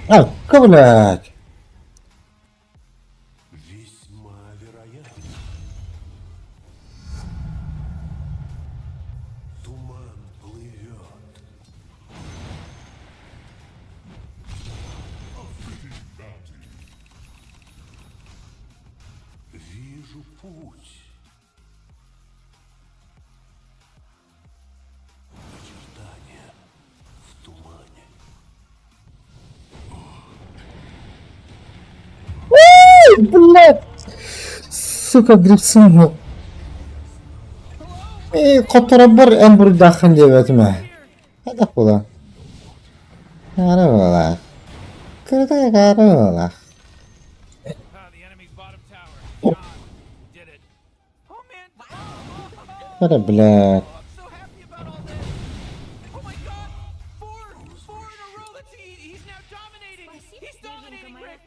А, ка, блядь? Весьма вероятно. Туман плывет. Вижу путь. Очертания в тумане. Ой, блядь! Сука, грипсун. Хотторобор эн буруйдааххын диэбэтим ээ. Хайдах буолан? Аара буолаах. Кырата аара буолаах. Ah, the enemy's bottom tower. Gone. Did it. Oh man. Бля, блядь. I'm so happy about all this. Oh my god. Four in a row. That's he's now dominating. Спасибо, He's снежинка dominating, моя. Rick.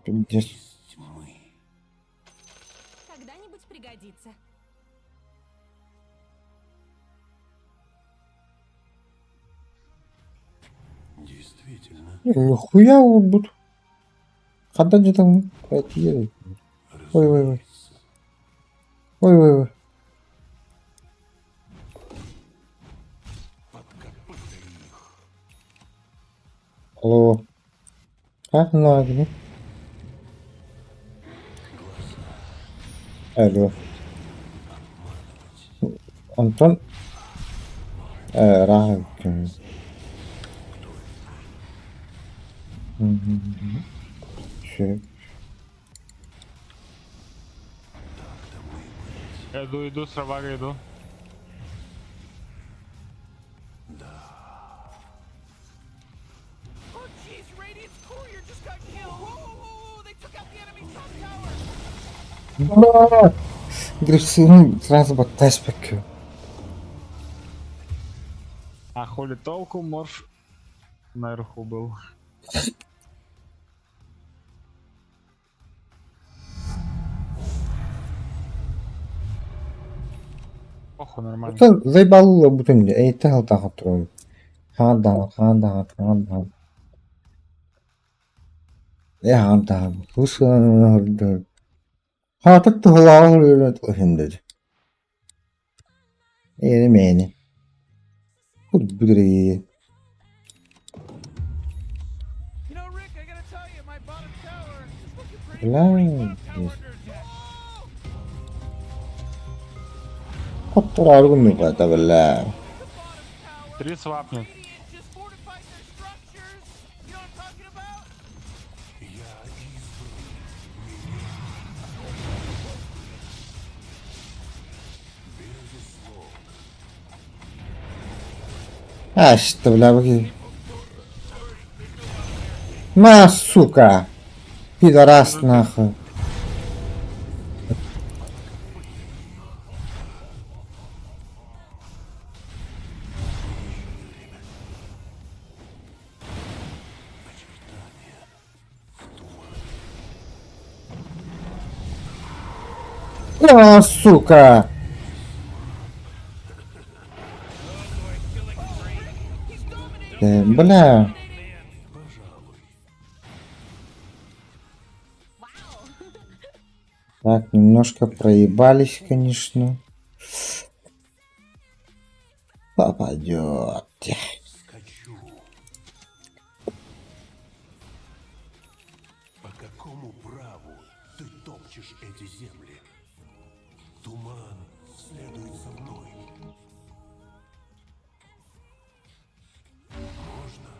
Пиздец. Когда-нибудь пригодится. Действительно. Нихуя урбут. Ханна дьадаҥы Ой ой ой. Ой ой ой. Алло. А, ну, Алло. Антон ыраах Сөп. Иду, иду, с Равага иду. Oh jeez, Radiant's courier just got killed. Whoa, whoa, whoa, whoa! They took out the enemy's top tower. Грипсин сразу баттаспакка. А хули толку, морф наверху был. Похуй, нормально. Оттон заебалыла бутын эйте халтаха турун. Хаан хаан хаан хаан. Э хаан Хаатат туһалааҕы хиндэд. Эри мэни. Кут бүдүрээ. You know, Rick, I gotta tell you, my bottom tower is looking pretty. Бля. Bottom tower under attack. Хотторааргун бля. Три свапнет. Radiant just fortified their structures. You know what I'm talking about? Я избран. Меня. Безусловно. А, что, бля, бки. На, сука! Пидорас, нахуй. На, сука! Бля. Так, немножко проебались, конечно. Попадет. Скачу. По какому праву ты топчешь эти земли? Туман следует за мной. Можно?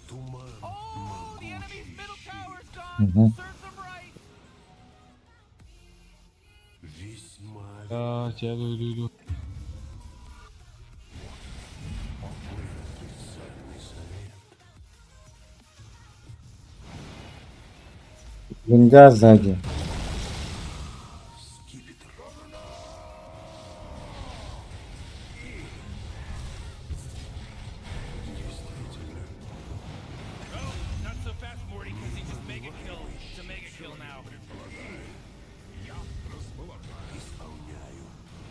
Туман Oh, the enemy's middle tower's gone. Мгм. Serves them right. Весьма Да, я иду, иду, иду. ценный совет. Винга сзади. Скипетр. Действительно. Oh, not so fast, Morty, because he just mega killed. It's a mega kill now. Исполняю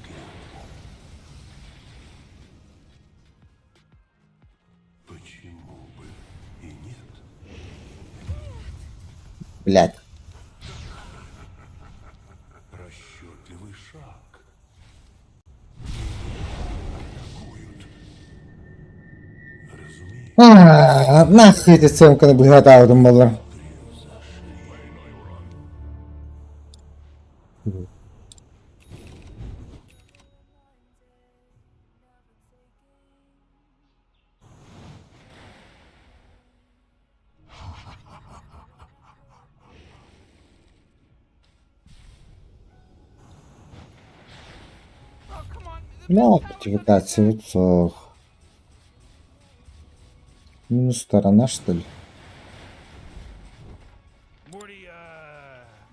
клятву. Почему бы и нет? Блять. Расчетливый шаг. Атакуют. Разумеется, А, нахуй ты сумка наблюдал, думал. Oh, come on. The Бля, middle tower's under фортификация вот Минус сторона, что ли? Morty,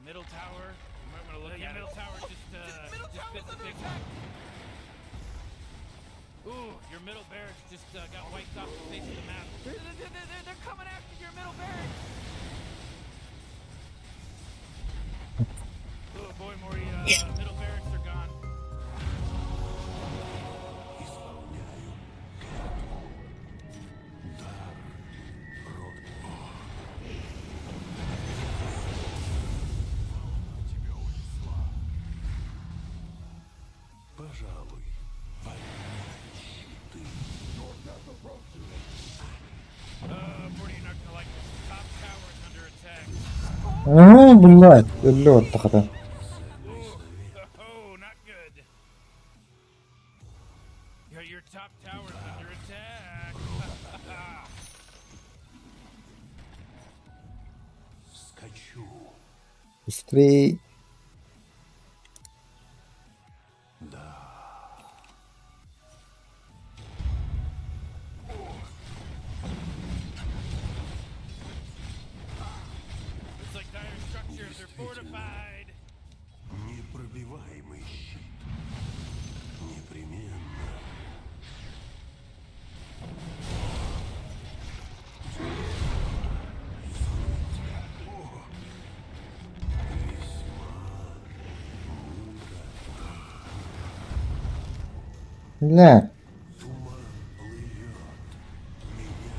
middle tower. You might want to look at middle tower just, Middle just tower's bit the under big attack. one. Ooh, your Your middle barracks just uh, got wiped off the face of the map. They're, they're, they're, they're coming after your middle barracks. Oh boy, Morty, uh, middle barracks are gone. Исполняю клятву. Дар род. Волна тебя унесла. Пожалуй, поднять щиты. Uh, Morty, you're not gonna like this. Top tower's under attack. Аа, блядь, өллө тахата. Oh, not good. Your, your top tower's under attack. Скачу. Быстрей. Looks like dire structures are fortified. Непробиваемый щит. Непременно. Бля. Туман плывет. Меня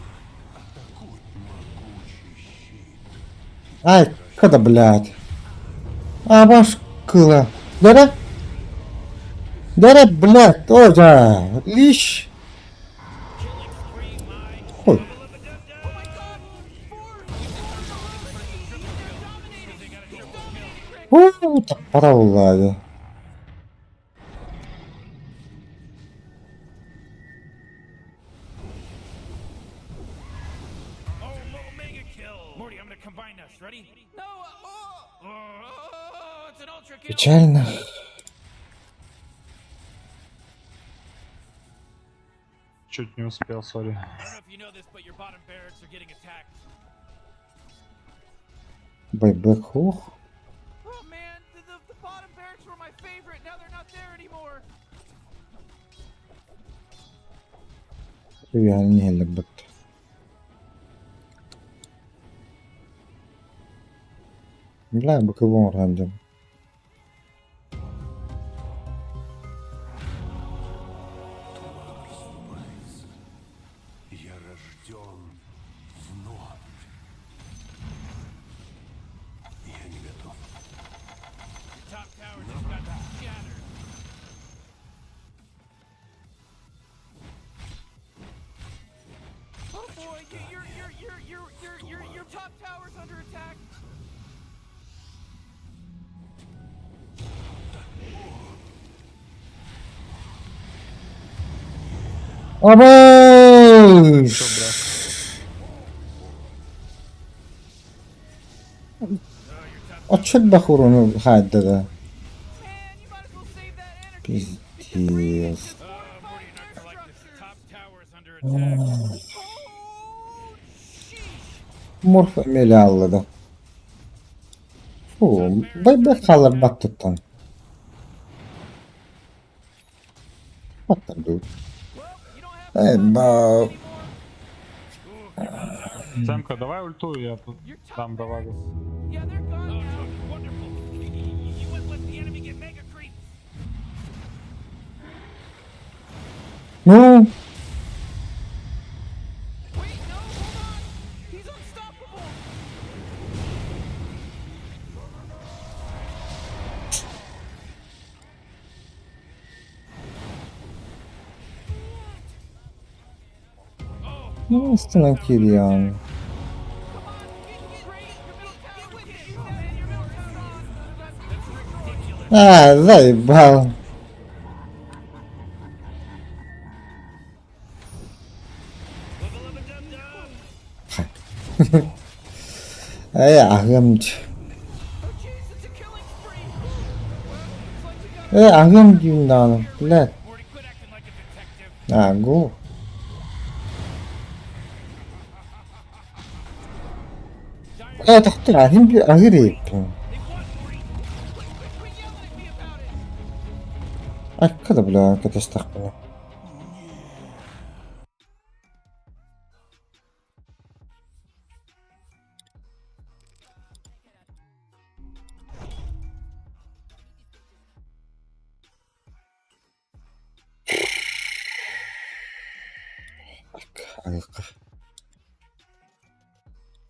атакует могучий щит. Ай, когда, блядь. А, баш кыла. Дара? Дара, блядь, тоже. Лишь. Хуй. Уу, так пора улави. Oh, mega kill. Morty, I'm gonna combine us. Ready? No, oh, Oh, it's an ultra kill. Печально. Чуть не успел, сори. I don't know if you know this, but your bottom barracks are getting attacked. Байбек, хух. oh man, the, the, the bottom barracks were my favorite. Now they're not there anymore. Уйални бат. Бля, быкыбон рандом. Туман расступается. Я рожден вновь. Я не готов. Your top tower just got shattered. Oh boy, your your your your your your your top tower's under attack. Абай! Очет бахуруну хайдада. Man, you might as well save that energy. Пиздец. Oh, Morty, you're not gonna like this. Top tower's under attack. Oh, sheesh. Морф меляллада. Фу, байбек халар баттыттан. Баттырду. Well, you don't have Эй, ба... Сэмка, давай ульту, я тут your top дам доварю. barracks. Yeah, they're gone Oh, now. totally wonderful. You, you, you wouldn't let the enemy get mega creeps. Ну, Wait, no, hold on. He's unstoppable. ну, стена Кириан. Come on, get, get, get, your middle tower, get with it. Oh, man, your middle tower is That's ridiculous. А, заебал. Level up a dub dub. Эй, агымч. Oh, jeez, it's a killing spree. Well, looks like we got Эй, агым дюндан, блядь. Morty, quit acting like a detective. А, гу. Э, тохтор, ахим би агири. They won, Morty. Quit, quit, quit yelling at me about it. Аккада, бля, катастахпана. Нет. Айыққа.